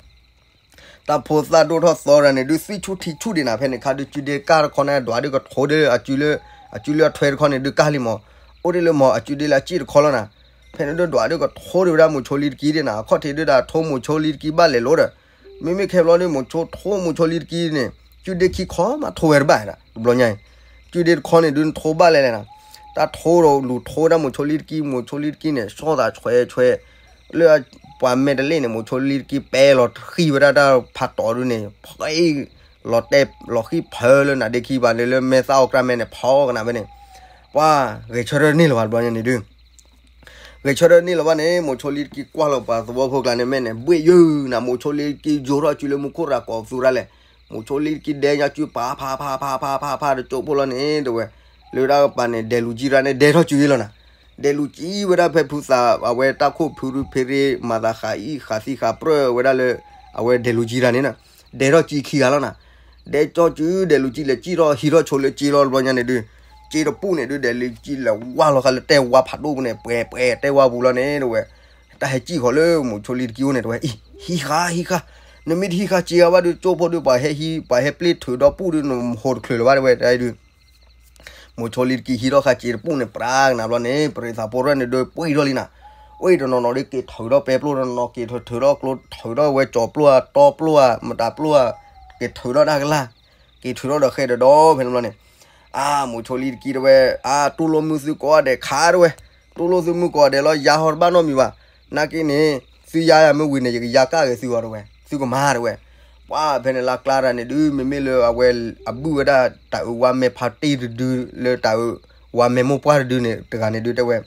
တၢ်ဖိသၣ်ဒိၣ်ထီၣ်သီတၢ်န့ၣ်ဒုး သွံၣ်ဆူၣ်ထံဆူၣ်ဒံးနၤ ဖဲန့ၣ်ခါဒုး စုဒ့ကၢ်တခီန့ၣ် ဒွးဒုးကထိဒုး အစုလၢ အစုလၢအထွဲတခီန့ၣ်ဒုးကၢ်လံမး အိၣ်ဒ်လၢမး အစုဒ့လၢအစ့ၣ်တခီလီၤနၤ ဖဲန့ၣ်ဒုးဒွးဒုးကထိဒုးဝဲဒၣ်မိၤဆိလံတကံဒ်နၤ အခီၣ်ထံးဒုးဒၣ်ထိမိၤဆိလံတကံဘၣ်လဲၤလိၤဒီး မ့မ့ၢ်ခဲဘျီဒုး မိၤဆိထိမိၤဆိလံတကံန့ၣ် စုဒ့ခံခီမးထိဝဲတဘၣ်ဒၣ် တဘျီညါအံၤ စုဒ့တခီန့ၣ်ဒုးထိဘၣ်လဲၣ်လဲၣ်နၤ တၢ်ထိဒီးလူၤထိဝဲဒၣ်မိၤဆိလံတကံ မိၤဆိလံတကံန့ၣ် ဆီၣ်သးဆွဲဆွဲ လၢပှၤမဲာ်တလ့ၣ်န့ၣ် မိၤဆိလံတကံပဲလီၤဃံၤဝဲဒၣ်တၢ်ဖးတီၤဒုးန့ၣ် ဖဲ လီၤတဲာ်လီၤဃံၤဖၢလၢနၤဒ့ခံဘၣ်န့ၣ် လၢမဲာ်သၣ်အီၣ်ကြၢးမဲာ်န့ၣ် ဖီကနၤဖဲန့ၣ် ပှၤဂဲၤဆၢထၢၣ်န့ၢ်လၢၤဘၣ်တဘျီညါန့ၣ်ဒုး ဂဲၤဆၢထၢၣ်န့ၢ်လၢၤဘၣ်န့ၣ် မိၤဆိလံတကံကွၢ်လီၤပှၤသဝီဖိကျါန့ၣ် မဲာ်န့ၣ် ဘှ့ၣ်ယၢၤနၤ မိၤဆိလံတကံယိးထီၣ်စုလၢမူခိၣ်ရၤကိးပသူရၣ်လဲၣ် မိၤဆိလံတကံဒဲညါစုပာ်ဖးဖးဖးဖးဖးဖးတကၠိဖိလီၤန့ၣ် တဝဲ လၢတၢ်ကပၤန့ၣ် ဒဲးလူၤကံတၢ်န့ၣ် ဒဲးထီၣ်စုလီၤနၤ ဒဲးလူၤကံဝဲဒၣ်ဖဲဖုသး အဝဲတၢ်ခိၣ်ဖုရူဖ့ရ့ မၤသးဃးအံၣ်ဃးသံဃးပြၢၢ်ဝဲဒၣ်လၢ အဝဲဒဲးလူၤကံတၢ်န့ၣ်နၤ ဒဲးထီၣ်စုခံဂၤလီၤနၤ ဒဲးထီၣ်စု ဒဲးလူၤကံလဲၤစံၣ်ထီၣ်ဟံးထီၣ်ဆိလၢစ့လီၤတဘျီညါန့ၣ်ဒုး စ့တပူၣ်န့ၣ်ဒုး ဒဲးလူၤကံလဲၤဝါလီၤဃာ်လၢတဲဝါဖးဒိၣ်ပူၤန့ၣ် ပှဲၤပှဲၤတဲဝါပူၤလီၤန့ၣ် တဝဲ တၢ်ဟဲစံၣ်ဃီၤလၢမိၤဆိလံတကံအိၣ်န့ၣ် တဝဲ အံၤ ဟံးဃာ် ဟံးဃာ် နမ့ၢ်တဟံးဃာ်စ့ဂၤဘၣ်ဒုး ကၠိဖိဒုး ပှၤဟဲဟံး ပှၤဟဲပျ့ၢ်ထုးဒီပုၢ်ဒုး နဟိးတချုးလၢၤဘၣ် တဝဲ တၢ်ဒုး မိၤဆိလံတကံဟံးထီၣ်ဃာ်စ့တပူၣ်န့ၣ် ပြးကနၤဘျီန့ၣ် ပရံးသးဖိရၣ်န့ၣ်ဒုး ပှ့ၤထီၣ်လံနၤ အံၤတနီၤနီၤဒုး က့ၤထုးထီၣ်ပဲပျိၢ်တနီၤ က့ၤထုးထီၣ်ကျိထုးထီၣ်ဝဲကၠီၤပျိၢ်ဧါ တီပျိၢ်ဧါ မတၤပျိၢ်ဧါ က့ၤထုးထီၣ်တၢ်ကလၢ် က့ၤထုးထီၣ်ဒီးဃဲဒီးဒီဖဲန့ၣ်ဘျီန့ၣ် အါ မိၤဆိလံတကံတဝဲ အါ တူၢ်လိာ်မုၢ်သုကိးဂၤဒဲးခး တဝဲ တူၢ်လိာ်သုမုၢ်ကိးဂၤဒဲးလီၤ ယါဟီတဘၣ်နီတမံၤဘၣ် နာ်က့န့ၣ် သုယါယၤမ့ၢ်ဝံၤန့ၣ် ယကယါကၣ်ဂ့ၤသုဂီၢ် တဝဲ သုကမၤ တဝဲ ပှၤဖဲန့ၣ်လၢကျါတၢ်န့ၣ်ဒုး မ့မ့ၢ်လၢအဝဲအဘုၣ်ဝဲဒၣ်တၢ်အုးဝါမဲာ်ဖါတံၢ်တဒု လၢတၢ်အုးဝါမဲာ်မိၢ်ပှၢ်တဒုန့ၣ် တဂၤန့ၣ်ဒုးတဲဝဲ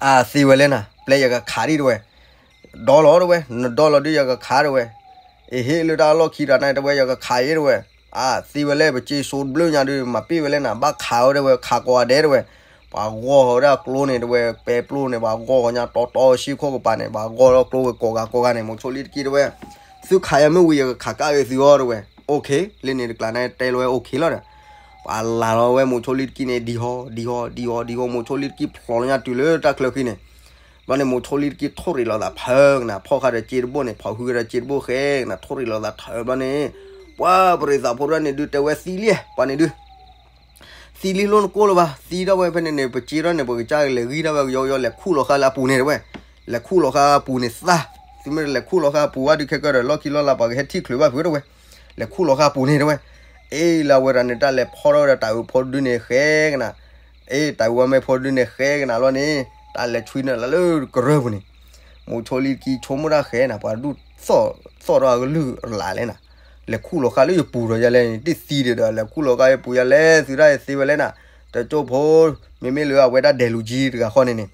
အသ့ဝဲလဲၣ်နၤ ပျဲယကခးဒံးတဲဝဲ, ဒီလီၤတဲဝဲ နဒီလီၤဒုးယကခးတဲဝဲ, အဟ့ၣ်လၢတၢ်လီၢ်ခံတၢ်န့ၣ်တဲဝဲ ယကခးအံၤတဲဝဲ, အသ့ဝဲလဲၣ် ပစ့စိတဘျုးညါဒုး မၤပ့ၢ်ဝဲလဲၣ်နၤ ဘၣ်ခးအီၤတဲဝဲ ခးကိးဂၤဒဲးတဲဝဲ, ပှၤဂီၢ်ဝဲဒၣ်ကျိန့ၣ်တဲဝဲ ပဲပျိန့ၣ် ပှၤဂီၢ်ဂီၤညါတီတီဆံခိၣ်ကပၤန့ၣ် ပှၤဂီၢ်လီၤကျိဝဲကိးဂၤကိးဂၤန့ၣ် မိၤဆိလံတကံၢ်တဲဝဲ, သုခးယၤမ့ၢ်ဝံၤ ယကခးကၣ်ဂ့ၤသုအီၤတဲဝဲ, OK လၢန့ၣ်တကျါန့ၣ်တဲလီၤဝဲ OK လီၤဒီး ပှၤလၢ်လီၤဝဲမိၤဆိလံတကံၢ်န့ၣ် ဒံဟီ ဒံဟီ ဒံဟီ ဒံဟီ မိၤဆိလံတကံၢ်ဖျိးလီၤညါတုၤလၢတၢ်ချၢဃံန့ၣ်, ဘျီန့ၣ်မိၤဆိလံတကံၢ်ထိၣ်ရံးလီၤသးဖၢကနၤ ဖီၣ်ဃာ်ဒီးစ့တဘိၣ်န့ၣ် ဖီၣ်ဟုကဒီးစ့တဘိၣ်ဃဲကနၤ ထိၣ်ရံးလီၤသးထၢဘျီန့ၣ်, ပှၤပရံးသးဖိတဖၣ်န့ၣ်ဒုးတဲဝဲသံလံ ပှၤန့ၣ်ဒုး သံလံလိၣ်နကိၣ်လၢၤဘၣ် သံဒၣ်ဝဲဖဲန့ၣ်န့ၣ် ပစ့ထီၣ်န့ၣ် ပကစၢ်ကလဲၤဂံၢ်ဒၣ်ဝဲကယီကယီ လဲၤခူၣ်လီၤဃာ်လၢအပူၤန့ၣ်တဲဝဲ, လဲၤခူၣ်လီၤဃာ်အပူၤန့ၣ်သၣ်, သုမ့ၢ်လဲၤခူၣ်လီၤဃာ်အပူၤဝဲဒုးခဲကၢဒီး လီၢ်ခံလီၢ်လၤပှၤကဟဲထံၣ်ချုးဘၣ်ဖုးတဲဝဲ, လဲၤခူၣ်လီၤဃာ်အပူၤန့ၣ်တဲဝဲ, အ့ၣ်လၢအဝဲတၢ်န့ၣ် တၢ်လဲၤဖီၣ်ထီၣ်ဝဲဒၣ်တၢ်အုးဖိတဒုန့ၣ်ဃဲကနၤ, အ့ၣ် တၢ်အုးဝါမဲာ်ဖိတဒုန့ၣ်ဃဲကနၤလီၤန့ၣ် တၢ်လဲၤဆွံနုာ်လၢလၢကရၢၢ်ပူၤန့ၣ်, မိၤဆိလံတကံၢ်ဆိကမိၣ်တၢ်ဃဲနၤ ပှၤဒူၣ်သီၣ်ထီၣ်အကလုၢ်လၢ်လဲၣ်နၤ, လဲၤခူၣ်လီၤဃာ်လၢယပူၤဒီးယလဲၣ်န့ၣ် တသံဒံးဒီး လဲၤခူၣ်လီၤဃာ်ယပူၤယလဲၣ် သုဒၣ်ယသ့ဝဲလဲၣ်နၤ, တကၠိဖိ မ့မ့ၢ်လၢအဝဲဒၣ်ဒဲးလူၤကၠံတဂၤဃီန့ၣ်န့ၣ်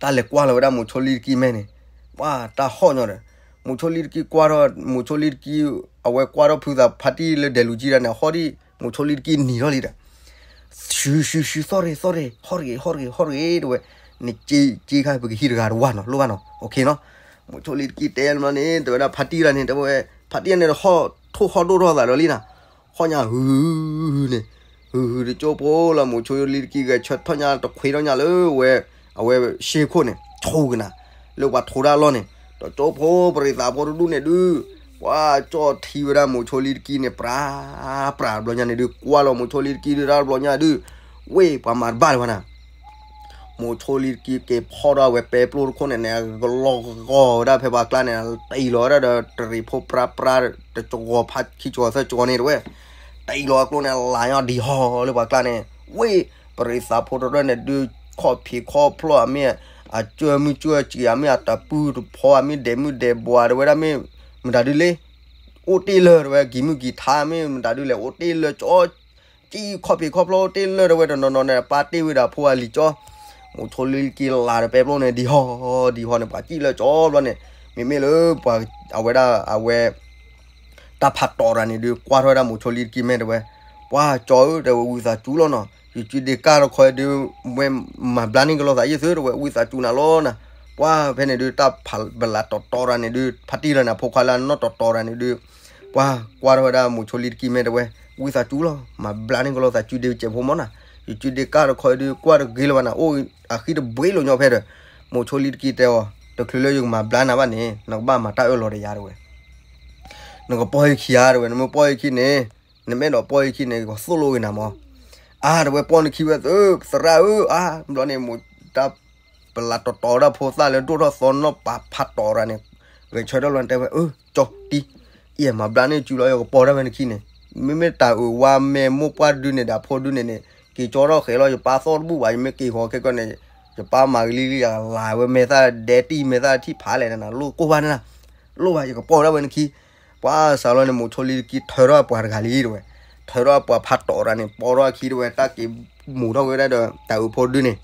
တၢ်လဲၤကွၢ်လီၤဝဲဒၣ်မိၤဆိလံတကံၢ်မဲာ်န့ၣ်, ပှၤတၢ်ဟီၣ်ညီဒီး, မိၤဆိလံတကံၢ်ကွၢ်ထီၣ် မိၤဆိလံတကံၢ် အဝဲကွၢ်ထီၣ်ဖုသးဖါတံၢ်လၢဒဲးလူၤကၠံတၢ်န့ၣ် အဟီၣ်ဒံး မိၤဆိလံတကံၢ်နံၤထီၣ်လံဒီး, ရှူရှူရှူ သီၣ်ရ့ သီၣ်ရ့ ဟီၣ်တဂ့ၤ ဟီၣ်တဂ့ၤ ဟီၣ်တဂ့ၤတဲဝဲ, နက့က့ခါ ပကဟံးတဂၤတဝါနီၤ လိၣ်ဘၣ်နီၤ OK နီၤ, မိၤဆိလံတကံၢ်တဲလီၤန့ၣ် တဲဝဲဒၣ်ဖါတံၢ်လၢန့ၣ် တဲဝဲ, ဖါတံၢ်န့ၣ် ဟီၣ်ထိၣ်ဟီၣ်ဒိၣ်ထီၣ်သးဒီးလံနၤ, ဟီၣ်ညါဟုန့ၣ်, ဟုဟုတကၠိဖိလၢမိၤဆိလံတကံၢ်ဂဲၤဆၢထီၣ်ညါတခွ့ထီၣ်ညါလၢဝဲ, အဝဲရှ့ခိၣ်န့ၣ် ဆိကနၤ, လၢပှၤထိးတၢ်လီၢ်န့ၣ်, တကၠိဖိပရံးသးဖိတဒူၣ်န့ၣ်ဒုး, ပှၤကၠီၣ်ထံဝဲဒၣ်မိၤဆိလံတကံၢ်န့ၣ် ပြး, ပြးတဘျီညါန့ၣ်ဒုး ကွၢ်လီၤမိၤဆိလံတကံၢ်ဒုးတၢ်တဘျီညါဒုး, ဝ့ၢ်ပှၤမၤတဘၣ်လၢၤဘၣ်နၤ မိၤဆိလံတကံၢ်က့ၤဖီၣ်ထီၣ်ဝဲပဲပျိတခိၣ်န့ၣ်န့ၣ် ကလီၤဂီၤဝဲဒၣ်ဖဲပှၤကျါန့ၣ် တ့ၢ်လီၤဝဲဒၣ်ဒီးတရံးဖိပြးပြး တကဝီၤဖးခံကဝီၤသၢကဝီၤန့ၣ်တဲဝဲ, တ့ၢ်လီၤအကျိန့ၣ် လၤညီဒံးဟီလၢပှၤကျါန့ၣ်, ဝ့ၢ်ပရံးသးဖိတရၢၢ်န့ၣ်ဒုး ခီၣ်ဖံးခီၣ်ဖျိအမ့ၢ်, အကၢမုၢ်ကၢစံးအမ့ၢ် အတပူၤတဖီအမ့ၢ် ဒဲးမုၢ်ဒဲးဘှီးတဲဝဲဒၣ်မ့ၢ်, မတၤဒုးလဲၣ် အိၣ်တ့ၢ်လၢၤတဲဝဲ ကံၤမုၢ်ကံၤထါမ့ၢ် မတၤဒုးလဲၣ် အိၣ်တ့ၢ်လၢၤကၠီ ကံခီၣ်ဖံးခီၣ်ဖျိတ့ၢ်လၢၤတဲဝဲတနီၤနီၤန့ၣ် ပၢ်တ့ၢ်ဝံၤဒီးဖိအလံၤကၠီ, မိၤဆိလံတကံၢ်လၤဒီးပဲပျိန့ၣ် ဒံးဟီဒံးဟီန့ၣ် ပှၤကံၣ်လၢၤကၠီဘျီန့ၣ်, မ့မ့ၢ်လၢပှၤ, အဝဲဒၣ်အဝဲ တၢ်ဖးတီးတၢ်န့ၣ်ဒုး ကွၢ်ထီၣ်ဝဲဒၣ်မိၤဆိလံတကံၢ်မဲာ်တဲဝဲ, ပှၤကၠီဧၢတဲဝဲ ဝံသးစူၤလီၤနီၤ ယစုဒ့ကၢ်တခီဒုး, ဝဲမၤဘျါန့ၢ်ကလီသးယ့ၢ်သုတဲဝဲ ဝံသးစူၤနၤလီၤနၤ, ပှၤဖဲန့ၣ်ဒုး တၢ်ဖးဘလးတီတီတၢ်န့ၣ်ဒုး ဖါတံၢ်လၢန့ၣ်အဖိခွါလၢအနီၢ်တီတီတၢ်န့ၣ်ဒုး, ပှၤကွၢ်ထီၣ်ဝဲဒၣ်မိၤဆိလံတကံၢ်မဲာ်တဲဝဲ, ဝံသးစူၤလီၤ မၤဘျါန့ၢ်ကလီသးစုဒ့ကဲးဖိမီၢ်နၤ, ယစုဒ့ကၢ်တခီဒုး ကွၢ်တဂ့ၤလၢၤဘၣ်နၤ အိၣ်အဃံတဘှ့လီၤညီဖဲဒီး, မိၤဆိလံတကံၢ်တဲအီၤ တချုးလၢယကမၤဘျါနၤဘၣ်န့ၣ် နကဘၣ်မၤတၢ်အၢၣ်လီၤဒီးယၤတဲဝဲ နကပီၢ်ယခံဧါတဲဝဲ နမ့ၢ်ပီၢ်ယခံန့ၣ်, နမ့ၢ်အဲၣ်ဒိးပီၢ်ယခံန့ၣ် ကသိၣ်လိဂ့ၤနၤမီၢ်, အါတဲဝဲပီၢ်နခံဝဲသု သရၣ်ဧၢ အါ ဘျီန့ၣ်မိၢ်တၢ်ပလးတီတီဒၣ်ဖိသၣ်လၢဒိၣ်ထီၣ်သီနီၢ်ပာ်ဖးတီးတၢ်န့ၣ်, ဂဲၤဆၢထၢၣ်လီၤန့ၣ်တဲဝဲ အၢ ကၠီတံၢ်, အံၤမၤဘျါန့ၢ်စုလီၤ ယကပီၢ်ဒၣ်ဝဲနခံန့ၣ်, မ့မ့ၢ်တၢ်အုးဝါမဲာ်မိၢ်ပှၢ်တဒုန့ၣ်ဒီးအဖိတဒုန့ၣ်န့ၣ်, က့ၤကၠီထီၣ်ဃဲၤလီၤ ယပၢ်သီၣ်တဘူၣ်ဘၣ် ယမ့ၢ်က့ၤဃီၤခဲကီၢ်န့ၣ်, ယပၢ်မၤကလံၤလံ ယကလၤဝဲမဲာ်သၣ်ဒဲးတံၢ်မဲာ်သၣ်ထံၣ်ဖးလဲၣ်နၤ လိၣ်ကိၢ်ဘၣ်န့ၣ်နၤ, လိၣ်ဘၣ် ယကပီၢ်ဒၣ်ဝဲနခံ, ပှၤစးလီၤန့ၣ် မိၤဆိလံတကံၢ်ထၢထီၣ်အပှၤတဂၤလံတဲဝဲ, ထၢထီၣ်အပှၤဖးတီးတၢ်န့ၣ် ပီၢ်ထီၣ်အခံတဲဝဲ တၢ်က့ၤမူၤထီၣ်က့ၤဝဲဒၣ်ဒီးတၢ်အုးဖိတဒုန့ၣ်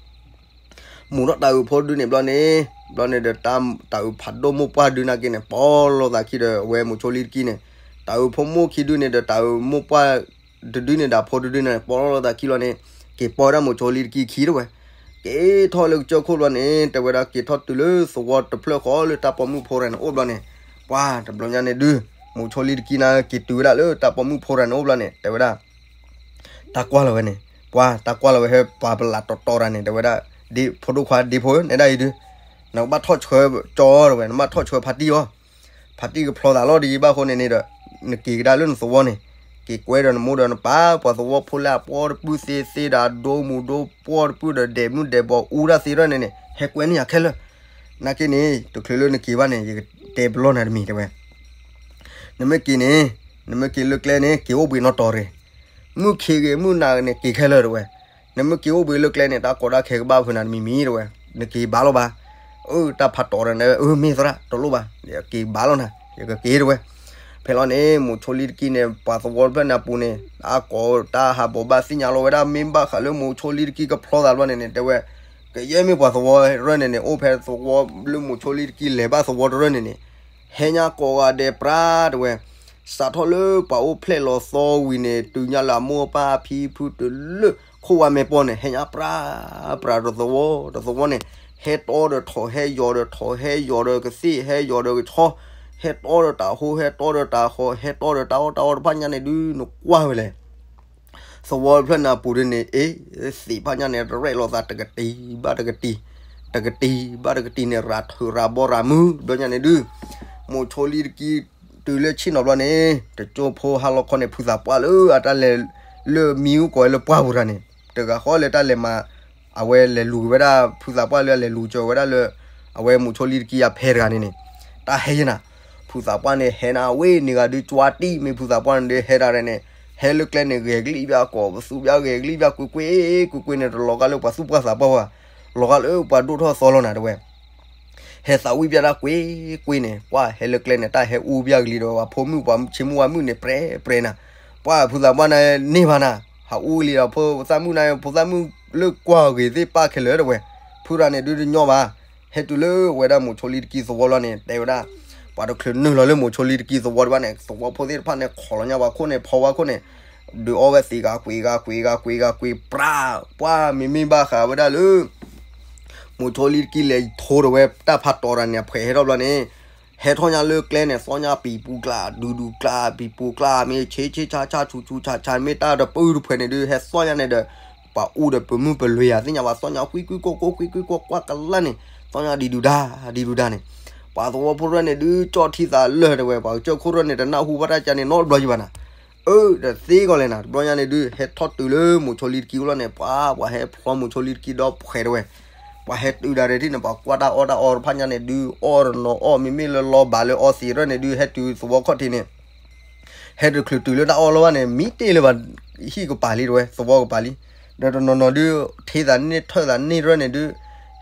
မူၤထီၣ်တၢ်အုးဖိတဒုန့ၣ်ဘျီန့ၣ်, ဘျီန့ၣ်ဒီးတၢ်အုးဖးဒိၣ်မိၢ်ပှၢ်တဒုနာ်က့န့ၣ် ပီၢ်လိာ်သးခံဒီးအဝဲမိၤဆိလံတကံၢ်န့ၣ်, တၢ်အုးဖိမိၢ်ခံဒုန့ၣ်ဒီးတၢ်အုးမိၢ်ပှၢ်တဒုန့ၣ်ဒီးအဖိတဒုန့ၣ် ပီၢ်လိာ်သးခံလီၤန့ၣ်, က့ၤပီၢ်ဝဲဒၣ်မိၤဆိလံတကံၢ်ခံတဲဝဲ, က့ၤထီၣ်လၢကစၢၢ်ခိၣ်ဘျီန့ၣ် တဲဝဲဒၣ်က့ၤထီၣ်တုၤလၢသဝီတဖျၢၣ်ဃီလၢတၢ်ပိာ်မုၣ်ဖိတဂၤန့ၣ်အိၣ်ဘျီန့ၣ်, ပှၤတဘျီညါန့ၣ်ဒုး, မိၤဆိလံတကံၢ်နာ်က့ၤတုၤဝဲဒၣ်လၢတၢ်ပိာ်မုၣ်ဖိတဂၤန့ၣ်အိၣ်ဘျီန့ၣ် တဲဝဲဒၣ် တၢ်ကွၢ်လီၤဝဲန့ၣ်, ပှၤတၢ်ကွၢ်လီၤဝဲဟဲပှၤပလးတီတီတၢ်န့ၣ် တဲဝဲဒၣ်, ဖိဒိၣ်ခွါဒ့ဖိဧၢ နဲဒၣ်အံၤဒုး, နကဘၣ်ထီၣ်ဆှၢကၠီတဲဝဲ နဘၣ်ထီၣ်ဆှၢဖါတံၢ်အီၤ, ဖါတံၢ်ကဖျီသးလီၤဒ်ယဘၣ်အဃိန့ၣ်န့ၣ်ဒီး, နက့ၤကဒါလၢနသဝီန့ၣ်, က့ၤကွဲဒီးနမိၢ်ဒီးနပၢ် ပှၤသဝီဖိလၢအပီတပုၢ်သ့သ့ဒီးအဒိမူၤဒိပှီၢ်တပုၢ်ဒီးဒဲးမုၢ်ဒဲးဘီအူတၢ်သ့ထီၣ်န့ၣ်န့ၣ် ဟဲကွဲန့ၢ်ယၤခဲလၢာ်, နာ်က့န့ၣ် တချုးလၢနက့ၤဘၣ်န့ၣ် ယကတဲပလီၢ်နၤတမံၤတဲဝဲ နမ့ၢ်က့ၤန့ၣ်, နမ့ၢ်က့ၤလၢကျဲန့ၣ် က့ၤအိၣ်ဘှံးနီၣ်တီၤရ့ၣ်, မုၢ်ခ့ဂ့ၤမုၢ်နၤဂ့ၤန့ၣ် က့ၤခဲလၢာ်တဲဝဲ, နမ့ၢ်က့ၤအိၣ်ဘှံးလၢကျဲန့ၣ် တၢ်ကီတၢ်ခဲကဘၣ်ဖုးနၤတမံၤမံၤတဲဝဲ, နက့ၤဘၣ်လီၤဘၣ်, အၢ တၢ်ဖးတီးတၢ်န့ၣ် အၢ မ့ၢ်သရၣ် တလိၣ်ဘၣ်, က့ၤဘၣ်လီၤနၤ ယကက့ၤတဲဝဲ, ဖဲလီၤန့ၣ် မိၤဆိလံတကံန့ၣ် ပှၤသဝီတဖျၢၣ်န့ၣ်အပူၤန့ၣ် အကိးတၢ်ဟးဘိးဘၣ်သ့ၣ်ညါလီၤဝဲဒၣ် မ့ၢ်ဘၣ်ဃးလၢမိၤဆိလံတကံကဖျီသးဘျီန့ၣ်န့ၣ် တဲဝဲ ကယဲၢ်မ့ၢ်ပှၤသဝီတရၢၣ်န့ၣ်န့ၣ် အိၣ်ဖဲသဝီလၢမိၤဆိလံတကံလဲၤဘၣ်သဝီတရၢၣ်န့ၣ်န့ၣ် ဟဲညါကိးဂၤဒဲးပြးတဲဝဲ စးထီၣ်လၢပှၤအိၣ်ဖျဲၣ်လီၤသီဝံၤန့ၣ် တုၤညါလၢအမိၢ်အပၢ်ဖံဖုတုၤလၢခိၣ်ဝါမဲာ်ပီၢ်န့ၣ် ဟဲညါပြး ပြးဒီးသဝီ ဒီးသဝီန့ၣ် ဟဲတီဒီးထိး ဟဲယီၤဒီးထိး ဟဲယီၤဒီးကသ့ၣ် ဟဲယီၤဒီးကဆီ ဟဲတီဒီးတၤဟိ ဟဲတီဒီးတၤဃီ ဟဲတီဒီးတၢ်အီၣ်တၢ်အီတဖၣ်ညါန့ၣ်ဒုး နကွၢ်ဝဲလဲၣ် သဝီတဖျၢၣ်န့ၣ်အပူၤဒ်န့ၣ် အ့ သ့ၣ်တဖၣ်ညါန့ၣ် ရဲၣ်လိာ်သးတကတံၤဘၣ်တကတံၤ, တကတံၤဘၣ်တကတံၤန့ၣ် ရၤထုးရၤဘီရၤမုၢ် ဘျီညါန့ၣ်ဒုး မိၤဆိလံတကံ တုၤလၢဆ့ၣ်နီၤဘျီန့ၣ် တကၠိဖိဟါလီၤခီန့ၣ် ဖုသးပှၢ်လၢအတၢ်လဲၤ လၢမံၤအူကီၢ်ဝဲလၢပှၢ်ပူၤတဂၤန့ၣ် တဂၤဃီလၢတၢ်လဲၤမၤ အဝဲလဲၤလူၤက့ၤဝဲဒၣ် ဖုသးပှၢ်လၢအလဲၤလူၤကၠီၤဝဲဒၣ်လၢ အဝဲမိၤဆိလံတကံအဖဲတဂၤန့ၣ်န့ၣ် တၢ်ဟဲယဲနၤ ဖုသးပှၢ်န့ၣ် ဟဲနၤဝဲန့ၣ်ဂၤဒုး ကၠွါတံၢ်မ့ၢ်ဖုသးပှၢ်န့ၣ်ဒုး ဟဲဒၣ်ရဲၣ်န့ၣ် ဟဲလၢကျဲန့ၣ် ဂဲၤကလံၣ်ဘၣ်ကိး ပသူဘၣ်ဂဲၤကလံၣ်ဘၣ်ကွ့ၢ်ကွ့ၢ် ကွ့ၢ်ကွ့ၢ်န့ၣ် တလီၤဂာ်လၢပှၤသူၣ်ပှၢ်သးပှၢ်ဘၣ် လီၤဂာ်လၢပှၤဒိၣ်ထီၣ်သီလီၤနၤတဲဝဲ ဟဲသးဝံၣ်ဘၣ်တၢ်ကွ့ၢ်ကွ့ၢ်န့ၣ် ပှၢ်ဟဲလၢကျဲန့ၣ် တၢ်ဟဲအူဘၣ်ကလံၤဒီး ပှၤဖိမုၣ်ပှၤဆ့မုၢ်ဝါမုၣ်န့ၣ် ပြဲပြဲနၤ ပှၢ်ဖုသးပှၢ်န့ၣ်န့ၢ်ဘၣ်နၤ ဟးအူကလံၤဒီး ဖိသၣ်မုၣ်န့ၣ် ဖိသၣ်မုၣ်လၢကွၢ်ဂ့ၤသ့ၣ်ပၢ်ခဲလၢာ်တဲဝဲ ဖုရၤန့ၣ်ဒုးတညီဘၣ် ဟဲတုၤလၢဝဲဒၣ်မိၤဆိလံတကံသဝီလီၤန့ၣ် တဲဝဲဒၣ် ပှၤတချုးနုာ်လီၤလၢမိၤဆိလံတကံသဝီတဘၣ်န့ၣ် သဝီဖိသ့ၣ်တဖၣ်န့ၣ် ခိးလီၤညါပှၤခိၣ်န့ၣ် ဖီဝဲခိၣ်န့ၣ် ဒုးအီဝဲသ့ၣ်ဂၤကွ့ၢ်ဂၤကွ့ၢ်ဂၤကွ့ၢ်ဂၤကွ့ၢ်ပြး ပှၢ်မ့မ့ၢ်ဘၣ်ဃးဝဲဒၣ်လၢ မိၤဆိလံတကံလဲၤထိးဒီးဝဲတၢ်ဖးတီၤတၢ်န့ၣ် အဖှဲးဟဲထီၣ်ဘျီန့ၣ် ဟဲထီၣ်ညါလၢကျဲန့ၣ် သီၣ်ညါပံၤပူၤကျါ ဒူဒူကျါ ပံၤပူၤကျါ မ့ၢ်ဆ့ဆ့ဆါဆါဆူးဆူးဆါဆါ မ့ၢ်တၢ်တပၢၢ်တဖှဲးန့ၣ်ဒုး ဟဲသီၣ်ညါန့ၣ်ဒီး ပှၤအူဒီးပမုၢ်ပလွံၤယၤသ့ၣ်ညါ ပှၤသီၣ်ညါကွံကွံကွီၢ်ကွီၢ်ကွံကွံကွီၢ်ကွီၢ်ကလၢ်န့ၣ် သီၣ်ညါဒံးဒူဒါ ဒံးဒူဒါန့ၣ် ပှၤသဝီဖိရဲၣ်န့ၣ်ဒုး ကၠီၣ်ထံသးလၢာ်တဲဝဲ ပှၤကစၢၢ်ခိၣ်ရဲၣ်န့ၣ် တနၢ်ဟူဘၣ်တၢ်ကါန့ၣ်နီတဘျီယံၤဘၣ်နၤ အၢ တသ့ကီးလဲၣ်နၤ တဘျီညါန့ၣ်ဒုး ဟဲထီၣ်တုၤလၢမိၤဆိလံတကံအိၣ်လီၤန့ၣ် ပှၤ ပှၤဟဲဖျီမိၤဆိလံတကံဒီးဖှဲးတဲဝဲ ပှၤဟဲတုၤဒၣ်ရဲၣ်ထံၣ်န့ၣ် ပှၤကွၢ်တၢ်အီၣ်တၢ်အီတဖၣ်ညါန့ၣ်ဒုး အီၣ်တနီၤအီၣ် မ့မ့ၢ်လၢလီၤဘၣ်လၢအီသံးရဲၣ်န့ၣ်ဒုး ဟဲတုၤသဝီခီၣ်ထံးန့ၣ် ဟဲတချုးတုၤလၢတၢ်အီၣ်လီၤဘၣ်န့ၣ် မံတ့ၢ်လၢၤဘၣ် ဟံၣ်ကပၤလံတဲဝဲ သဝီကပၤလံ ဒီးတနီၤနီၤဒုး ထ့သးန့ၢ်ထၢၣ်သးန့ၢ်ရဲၣ်န့ၣ်ဒုး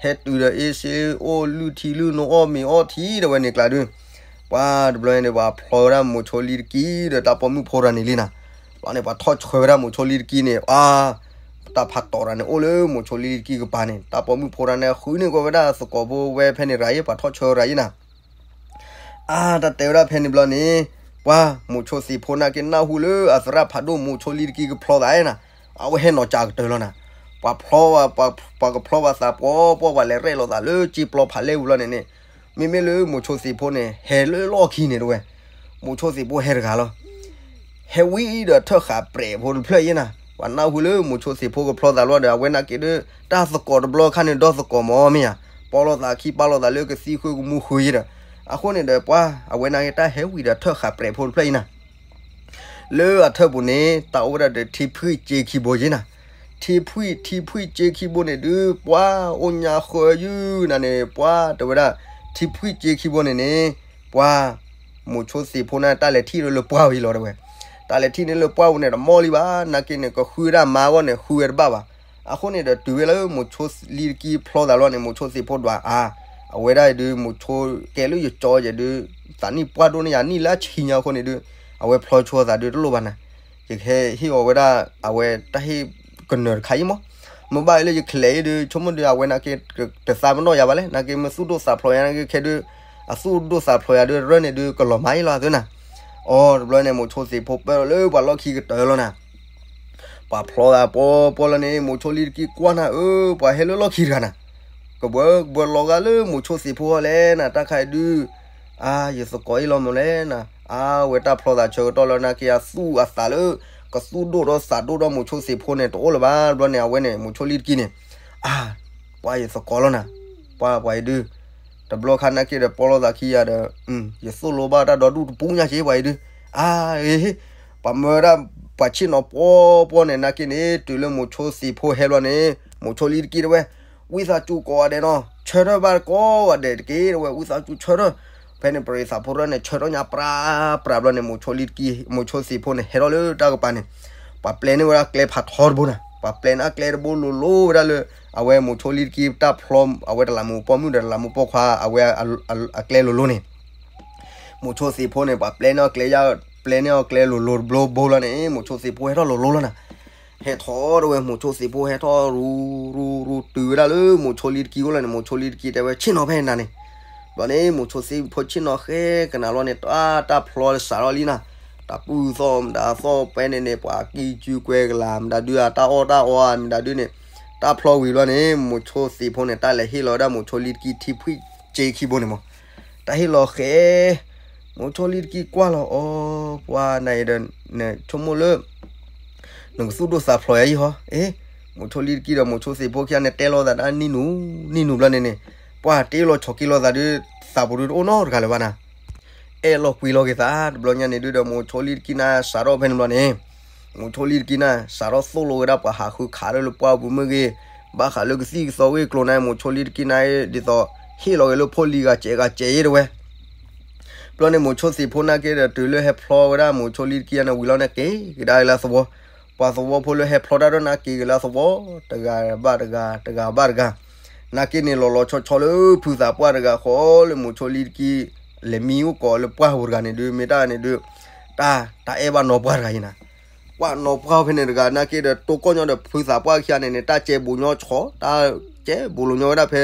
ဟဲတုၤဒီးအ့စ့အိၣ်လုၢ်ထံလုၢ်နိအီၣ်မ့ၤအီထံတဲဝဲန့ၣ်ကျါဒုး ပှၤတဘျီန့ၣ် ပှၤဖျီဝဲဒၣ်မိၤဆိလံတကံဒီးတၢ်ပိာ်မုၣ်ဖိတဂၤန့ၣ်လံနၤ ဘျီန့ၣ် ပှၤထီၣ်ဆှၢဝဲဒၣ်မိၤဆိလံတကံန့ၣ် အါ တၢ်ဖးတီၤတၢ်န့ၣ် အိၣ်လၢမိၤဆိလံတကံကပၤန့ၣ် တၢ်ပိာ်မုၣ်ဖိတဂၤန့ၣ် ဃုန့ၢ်ကွံာ်ဝဲဒၣ်သကိးဖိဝဲဖဲန့ၣ်ရၤအံၤ ပှၤထီၣ်ဆှၢရၤအံၤနၤ အါ တၢ်တဲဝဲဒၣ်ဖဲန့ၣ်ဘျီန့ၣ် ပှၤမိၤဆိသ့ၣ်ဖိနာ်က့ နၢ်ဟူလၢအသရၣ်ဖးဒိၣ်မိၤဆိလံတကံကဖျီသးနၤ အဝဲဟဲနီၤကၢ်ကတၢၢ်လီၤနၤ ပှၤဖျီ ပှၤကဖျီပှၤသးပှီပှီ ပှၤလဲၤရဲၣ်လိာ်သးလၢကၠ့ပျီဖးလဲၢ်ပူၤလီၤန့ၣ်န့ၣ် မ့မ့ၢ်လၢမိၤဆိသ့ၣ်ဖိန့ၣ် ဟဲလၢလီၢ်ခံန့ၣ်တဲဝဲ မိၤဆိသ့ၣ်ဖိဟဲတဂၤလီၤ ဟဲဝံၤဒီးထၢၣ်ဃာ်ပြဲးဖိတဖျၢၣ်အံၤနၤ ပှၤနၢ်ဟူလၢမိၤဆိသ့ၣ်ဖိကဖျီသးလီၤဒီး အဝဲနာ်က့ဒုး တၢ်သကိးတဘျီခါန့ၣ် ဒီသကိးမ့ၢ်မ့ၢ်ဧါ ပီလိာ်သးခံပာ်လိာ်သးလၢကသံၣ်ဃုကမူဃုယဲဒီး အဃိန့ၣ်ဒီးပှၤ အဝဲနာ်က့တၢ်ဟဲဝံၤဒီးထၢၣ်ဃာ်ပြဲးဖိတဖျၢၣ်အံၤနၤ လၢအထၢၣ်ပူၤန့ၣ် တၢ်အိၣ်ဝဲဒၣ်ဒီးထံဖှံၣ်စ့ခံဘိယဲနၤ ထံဖှံၣ် ထံဖှံၣ်စ့ခံဘိန့ၣ်ဒုး ပှၤအိၣ်ညါဃၢယုၢ်နၤန့ၣ် ပှၤတဲဝဲဒၣ် ထံဖှံၣ်စ့ခံဘိန့ၣ်န့ၣ် ပှၤ မိၤဆိသ့ၣ်ဖိန့ၣ် တၢ်လဲၤထံၣ်လၢပှၢ်ဝံၤလီၤတဲဝဲ တၢ်လဲၤထံၣ်န့ၣ်လၢပှၢ်ဝံၤန့ၣ် တမီၢ်လံဘၣ် နာ်က့န့ၣ် ကဃုဝဲဒၣ်မါအဂီၢ်န့ၣ် ဃုဝဲတဘၣ်ဘၣ် အဃိန့ၣ်ဒီးတုၤဝဲလၢမိၤဆိလံတကံဖျီသးလီၤန့ၣ် မိၤဆိသ့ၣ်ဖိဒွးအါ အဝဲဒၣ်ဒုး မိၤဆိကဲလၢယကၠီယဲဒုး သးနံၣ်ပှၢ်ဒိၣ်န့ၢ်ယၤနံၣ်လၢဆံညါအဃိန့ၣ်ဒုး အဝဲဖျီဆိသးဒုးတလိၣ်ဘၣ်နၤ ယကဟဲဟ့ၣ်အီၤဝဲဒၣ် အဝဲတၢ်ဟ့ၣ်ကနၢၤတခါအံၤမး မ့ၢ်ဘၣ်အံၤလၢယကလဲၤအံၤဒုး ဆိကမိၣ်ဒုး အဝဲနာ်က့ တသးပနီၣ်ယၤဘၣ်လဲၣ် နာ်က့မ့ၢ်သူၣ်ဒိၣ်သးဖျိးယၤနာ်က့ခဲဒုး အသူၣ်ဒိၣ်သးဖျိးယၤဒုး ရၢၢ်န့ၣ်ဒုး ကလီၤမၤအံၤလီၤသ့နၤ အီ တဘျီန့ၣ် မိၤဆိသ့ၣ်ဖိပၢၢ်လီၤလၢပှၤလီၢ်ခံကတၢၢ်လီၤနၤ ပှၤဖျီသးပီပီလီၤန့ၣ် မိၤဆိလံတကံကွၢ်နၤ အၢ ပှၤဟဲလၢလီၢ်ခံတဂၤနၤ ကဘှၢကဘှၢလီၤဂာ်လၢမိၤဆိသ့ၣ်ဖိလဲၣ်နၤ တၢ်ခါအံၤဒုး အါ ယသကိးအံၤလီၤမ့ၢ်လဲၣ်နၤ အါ ဝဲတၢ်ဖျီသးဆၢကတီၢ်လၢနာ်က့အသူၣ်အသးလၢ ကသူၣ်ဒိၣ်ဒီးသးဒိၣ်ဒီးမိၤဆိသ့ၣ်ဖိန့ၣ် တအိၣ်လၢၤဘၣ် တဘျီန့ၣ် အဝဲန့ၣ် မိၤဆိလံတကံန့ၣ် အါ ပှၤယသကိးလီၤနၤ ပှၤပှၤအံၤဒုး တဘျီခါနာ်က့ဒီးပီလိာ်သးခံယၤဒီး ယသိၣ်လိဘၣ်တၢ်ဒီဒူၣ်တပူၤညါက့ ပှၤအံၤဒုး အါ ပှၤမၢဝဲဒၣ် ပှၤဆ့ၣ်နီၤပီပီန့ၣ် နာ်က့န့ၣ် တုၤလၢမိၤဆိသ့ၣ်ဖိဟဲလီၤန့ၣ် မိၤဆိလံတကံတဲဝဲ ဝံသးစူၤကိးဂၤဒဲးနီၤ ဆၢထၢၣ်ဘၣ်ကိးဂၤဒဲးတက့ၢ် တဲဝဲ ဝံသးစူၤဆၢထၢၣ် ဖဲန့ၣ် ပရံးသးဖိရဲၣ်န့ၣ် ဆၢထၢၣ်ညါပြးပြးဘျီန့ၣ် မိၤဆိလံတကံ မိၤဆိသ့ၣ်ဖိန့ၣ် ဟဲထီၣ်လၢတၢ်ကပၤန့ၣ် ပှၤပျဲန့ၢ်ဝဲဒၣ်ကျဲဖးထီတဘိနၤ ပှၤပျဲန့ၢ်အကျဲတဘိလိၤလိၤဝဲဒၣ်လၢ အဝဲမိၤဆိလံတကံတၢ်ဖျီ အဝဲတလးမူးပိာ်မုၣ်ဒီးတလးမူးပိာ်ခွါ အဝဲအကျဲလိၤလိၤန့ၣ် မိၤဆိသ့ၣ်ဖိန့ၣ် ပှၤပျဲန့ၢ်အီၣ်ကျဲယါ, ပျဲန့ၢ်အီၣ်ကျဲလိၤလိၤတဘျီဘိလီၤန့ၣ် မိၤဆိသ့ၣ်ဖိဟဲထီၣ်လိၤလိၤလီၤနၤ. ဟဲထီၣ်တဝဲ မိၤဆိသ့ၣ်ဖိဟဲထီၣ်ရူရူရူ တုၤဝဲဒၣ်လၢမိၤဆိလံတကံအိၣ်လီၤန့ၣ် မိၤဆိလံတကံတဲဝဲ ဆ့ၣ်နီၤဖဲနၤန့ၣ်. ဘျီန့ၣ် မိၤဆိသ့ၣ်ဖိဆ့ၣ်နီၤဃဲကနၤလီၤန့ၣ် တၢ်တၢ်ဖျီစးထီၣ်လံနၤ. တၢ်ပုၢ်သီၣ်မတၤသီၣ်ပဲန့ၣ်န့ၣ် ပှၤကံစုကွဲကလၤ မတၤဒု အတၢ်အီၣ်တၢ်အီဧါ မတၤဒုန့ၣ် တၢ်ဖျီဝံၤဘျီန့ၣ် မိၤဆိသ့ၣ်ဖိန့ၣ် တၢ်လဲၤဟ့ၣ်လီၤဝဲဒၣ်မိၤဆိလံတကံထံဖှံၣ်စ့ခံဘိန့ၣ်မး. တၢ်ဟ့ၣ်လီၤဃဲ မိၤဆိလံတကံကွၢ်လီၤအီၤ ပှၤနၤအံၤဒီး နဆိကမိၣ်လၢ နကသူၣ်ဒိၣ်သးဖျိးယၤအံၤဟီ, အ့, မိၤဆိလံတကံဒီးမိၤဆိသ့ၣ်ဖိခံဂၤန့ၣ် တဲလိာ်သးတၢ်နံၣ်နူနံၣ်နူဘျီန့ၣ်န့ၣ်, ပှၤတ့လီၤဆီၣ်က့ၤလိာ်သးဒုး သးပူၤဒုးတအိၣ်နီတဂၤလၢၤဘၣ်နၤ. အဲၣ်လီၤကွံလီၤက့ၤသး တဘျီညါန့ၣ်ဒုးဒီး မိၤဆိလံတကံနၤစးထီၣ်ဖဲန့ၣ်ဘျီန့ၣ်, မိၤဆိလံတကံနၤ စးထီၣ်သိၣ်လိဝဲဒၣ်ပှၤဟးဃုခးလၢလၢပှၢ်ပူၤမ့ၢ်ဂ့ၤ, ဘၣ်ဃးလၢကသံၣ်ကသီဂ့ၢ်ကျိၤန့ၣ် မိၤဆိလံတကံနၤ ဒ်သိး ဟ့ၣ်လီၤက့ၤလၢဖိလံၤဂၤစဲးဂၤစဲးယဲတဝဲ ဘျီန့ၣ် မိၤဆိသ့ၣ်ဖိနာ်က့ဒီး တုၤလၢဟဲဖျီဝဲဒၣ်မိၤဆိလံတကံန့ၣ် ဝံၤလီၤန့ၣ်က့ၤကဒါက့ၤလၢသဝီ, ပှၤသဝီဖိလၢဟဲဖျီတၢ်ဒိၣ်နာ်က့ၤက့ၤလၢသဝီ, တဂၤဘၣ်တဂၤ တဂၤဘၣ်တဂၤ, နာ်က့န့ၣ် လီၤလီၤဆီဆီလၢဖုသးပှၢ်တဂၤဃီလၢမိၤဆိလံတကံ လဲၤမံအိၣ်ကိးလၢပှၢ်ပူၤတဂၤန့ၣ်ဒုး မ့ၢ်တၢ်န့ၣ်ဒုး, တၢ် တၢ်အဲၣ်ဘၣ်နီၢ်ပှၢ်တဂၤအံၤနၤ ပှၢ်နီၢ်ပှၢ်ဖဲန့ၣ်တဂၤနာ်က့ဒီး တိကိၢ်ညီဒီးဖုသးပှၢ်ခံဂၤန့ၣ်န့ၣ် တၢ်ကဲဘူးညီဆီ, တၢ်ကဲဘူးလိာ်ညီဝဲဒၣ်ဖဲ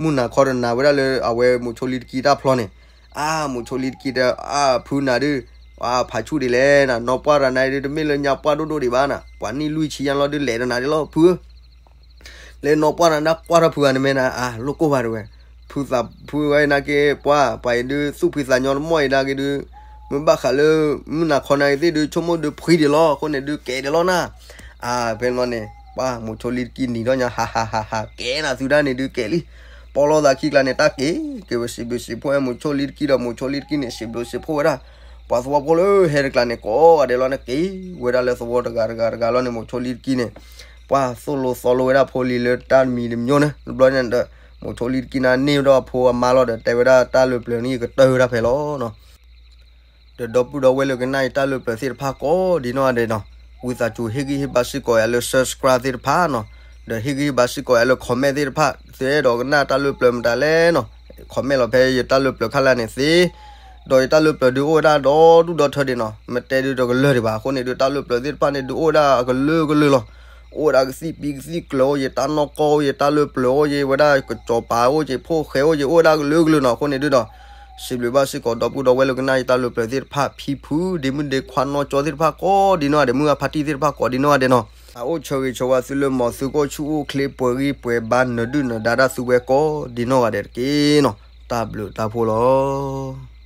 မုၢ်နၤခီတနၤဝဲဒၣ်လၢအဝဲမိၤဆိလံတကံတၢ်ဖျီန့ၣ်, အါ မိၤဆိလံတကံဒီး အါ ဖုနၤဒုး, အါ ဖးဆူၣ်ဒ်လဲၣ်နၤ နီၢ်ပှၢ်တဂၤနၤဒုး တမ့ၢ်လၢညါပှၢ်ဒိၣ်ဒိၣ်ဒံးဘၣ်နၤ ပှၤနံၣ်လွံၢ်ဆံညါလီၤဒုး လဲၤဒီးနၤဒ်လီၤဖုဧၢ လၢနီၢ်ပှၢ်တဂၤနၤကွၢ်ထီၣ်ဖုဂၤန့ၣ်မ့ၢ်နၤ အါ လိၣ်ကိၢ်ဘၣ်တဝဲ, ဖုသးဖုဝဲနာ်က့ ပှၢ် ပှၤအံၤဒုး သူၣ်ဖှံသးညီတမီၢ်အံၤနာ်က့ဒုး, မ့ၢ်ဘၣ်ဃးလၢ မုၢ်နၤခီနာ်က့သ့ၣ်ဒုး ဆိကမိၣ်ဒုးဖှံဒံးလီၤ အဃိန့ၣ်ဒုး ကဲဒံးလီၤနၤ, အါ ဖဲန့ၣ် ပှၢ် မိၤဆိလံတကံနံၤထီၣ်ညါ ဟးဟးဟးဟး ကဲနၤသုဒၣ်န့ၣ်ဒုးကဲလံ, ပီလီၤသးခံကျါန့ၣ် တၢ်က့ၤက့ၤဝဲစံးဘျုးစံးဖှိၣ်ဝဲမိၤဆိလံတကံဒီး မိၤဆိလံတကံန့ၣ် စံးဘျုးစံးဖှိၣ်ဝဲဒၣ် ပှၤသဝီဖိလၢဟဲတကျါန့ၣ် ကိးဂၤဒဲးလီၤန့ၣ် က့ၤဝဲဒၣ်လၢသဝီတဂၤတဂၤတဂၤလီၤန့ၣ် မိၤဆိလံတကံန့ၣ်, ပှၢ်သိၣ်လိသီလိဝဲဒၣ်ဖိလံၤလၢတၢ်တမံၤတမံၤန့ၣ် တဘျီန့ၣ်ဒီး မိၤဆိလံတကံနၤန့ၢ်ဝဲဒၣ်ဖိအမါလီၤဒီး တဲဝဲဒၣ်တၢ်လၢပျၢၤန့ၣ် ယကတၢၢ်ဝဲဒၣ်ဖဲလီၤနီၤ ဒီးဒီပုၢ်ဒီဝဲၢ်လၢကနၣ်ယတၢ်လၢပျၢၤသ့ၣ်တဖၣ်ကိးဒ်နီၢ်ဂၤဒဲးနီၤ, ဝံသးစူၤဟ့ၣ်ဂံၢ်ဟ့ၣ်ဘါစ့ၢ်ကီးယၤလၢ subscribe သ့ၣ်တဖၣ်နီၤ, ဒီးဟ့ၣ်ဂံၢ်ဟ့ၣ်ဘါစ့ၢ်ကီးယၤလၢ comment သ့ၣ်တဖၣ်, သုအဲၣ်ဒိးကနၣ်တၢ်လၢပျၢၤမတၤလဲၣ်နီၤ, comment လီၤဖဲယတၢ်လၢပျၢၤခါလၢ်န့ၣ်သ့, ဒီးယတၢ်လၢပျၢၤဒုးအိၣ်ဝဲဒၣ်ဒီဒူၣ်ဒီထၢဒံးနီၤ, မ့ၢ်တဲဒုးတကလၢၢ်ဒံးဘၣ်, အဃိန့ၣ်ဒုးတၢ်လၢပျၢၤသ့ၣ်တဖၣ်န့ၣ်ဒုးအိၣ်ဝဲဒၣ်အကလုာ်ကလုာ်လီၤ, အိၣ်ဝဲဒၣ်ကသံၣ်ပံကသံၣ်ကျၢၤအိၣ်ယဲ, တၢ်နီၢ်ကီၢ်အိၣ်ယဲ, တၢ်လၢပျၢၤအိၣ်ယဲ, ဝဲဒၣ်ကစီၤပၤအိၣ်ယဲ, ဖိၣ်ဃဲအိၣ်ယဲ, အိၣ်ဝဲဒၣ်ကလုာ်ကလုာ်နီၤ, အဃိန့ၣ်ဒုးဒီး စံးဘျုးဘၣ်စ့ၢ်ကီးဒီပုၢ်ဒီဝဲၢ်လၢကနၣ်ယတၢ်လၢပျၢၤသ့ၣ်တဖၣ် ဖံဖု ဒ့မုၣ်ဒ့ခွါနီၢ်ကၠီသ့ၣ်တဖၣ်ကိးဒ်နီၢ်ဂၤဒဲး, မုၢ်အဖါတံၢ်သ့ၣ်တဖၣ်ကိးဒ်နီၢ်ဂၤဒဲးနီၤ, အအိၣ်ဆၢဂ့ၤဆၢဝါသုလၢ မ်သုကအိၣ်ဆူၣ်အိၣ်ချ့ ပှဲၤဂံၢ်ပှဲၤဘါ နၢၤဒုၣ်နၢၤဒါတၢ်သုဝဲကိးဒ်နီၢ်ဂၤဒဲးတက့ၢ်နီၤ, တၢ်ဘျုးတၢ်ဖှိၣ်လီၤ.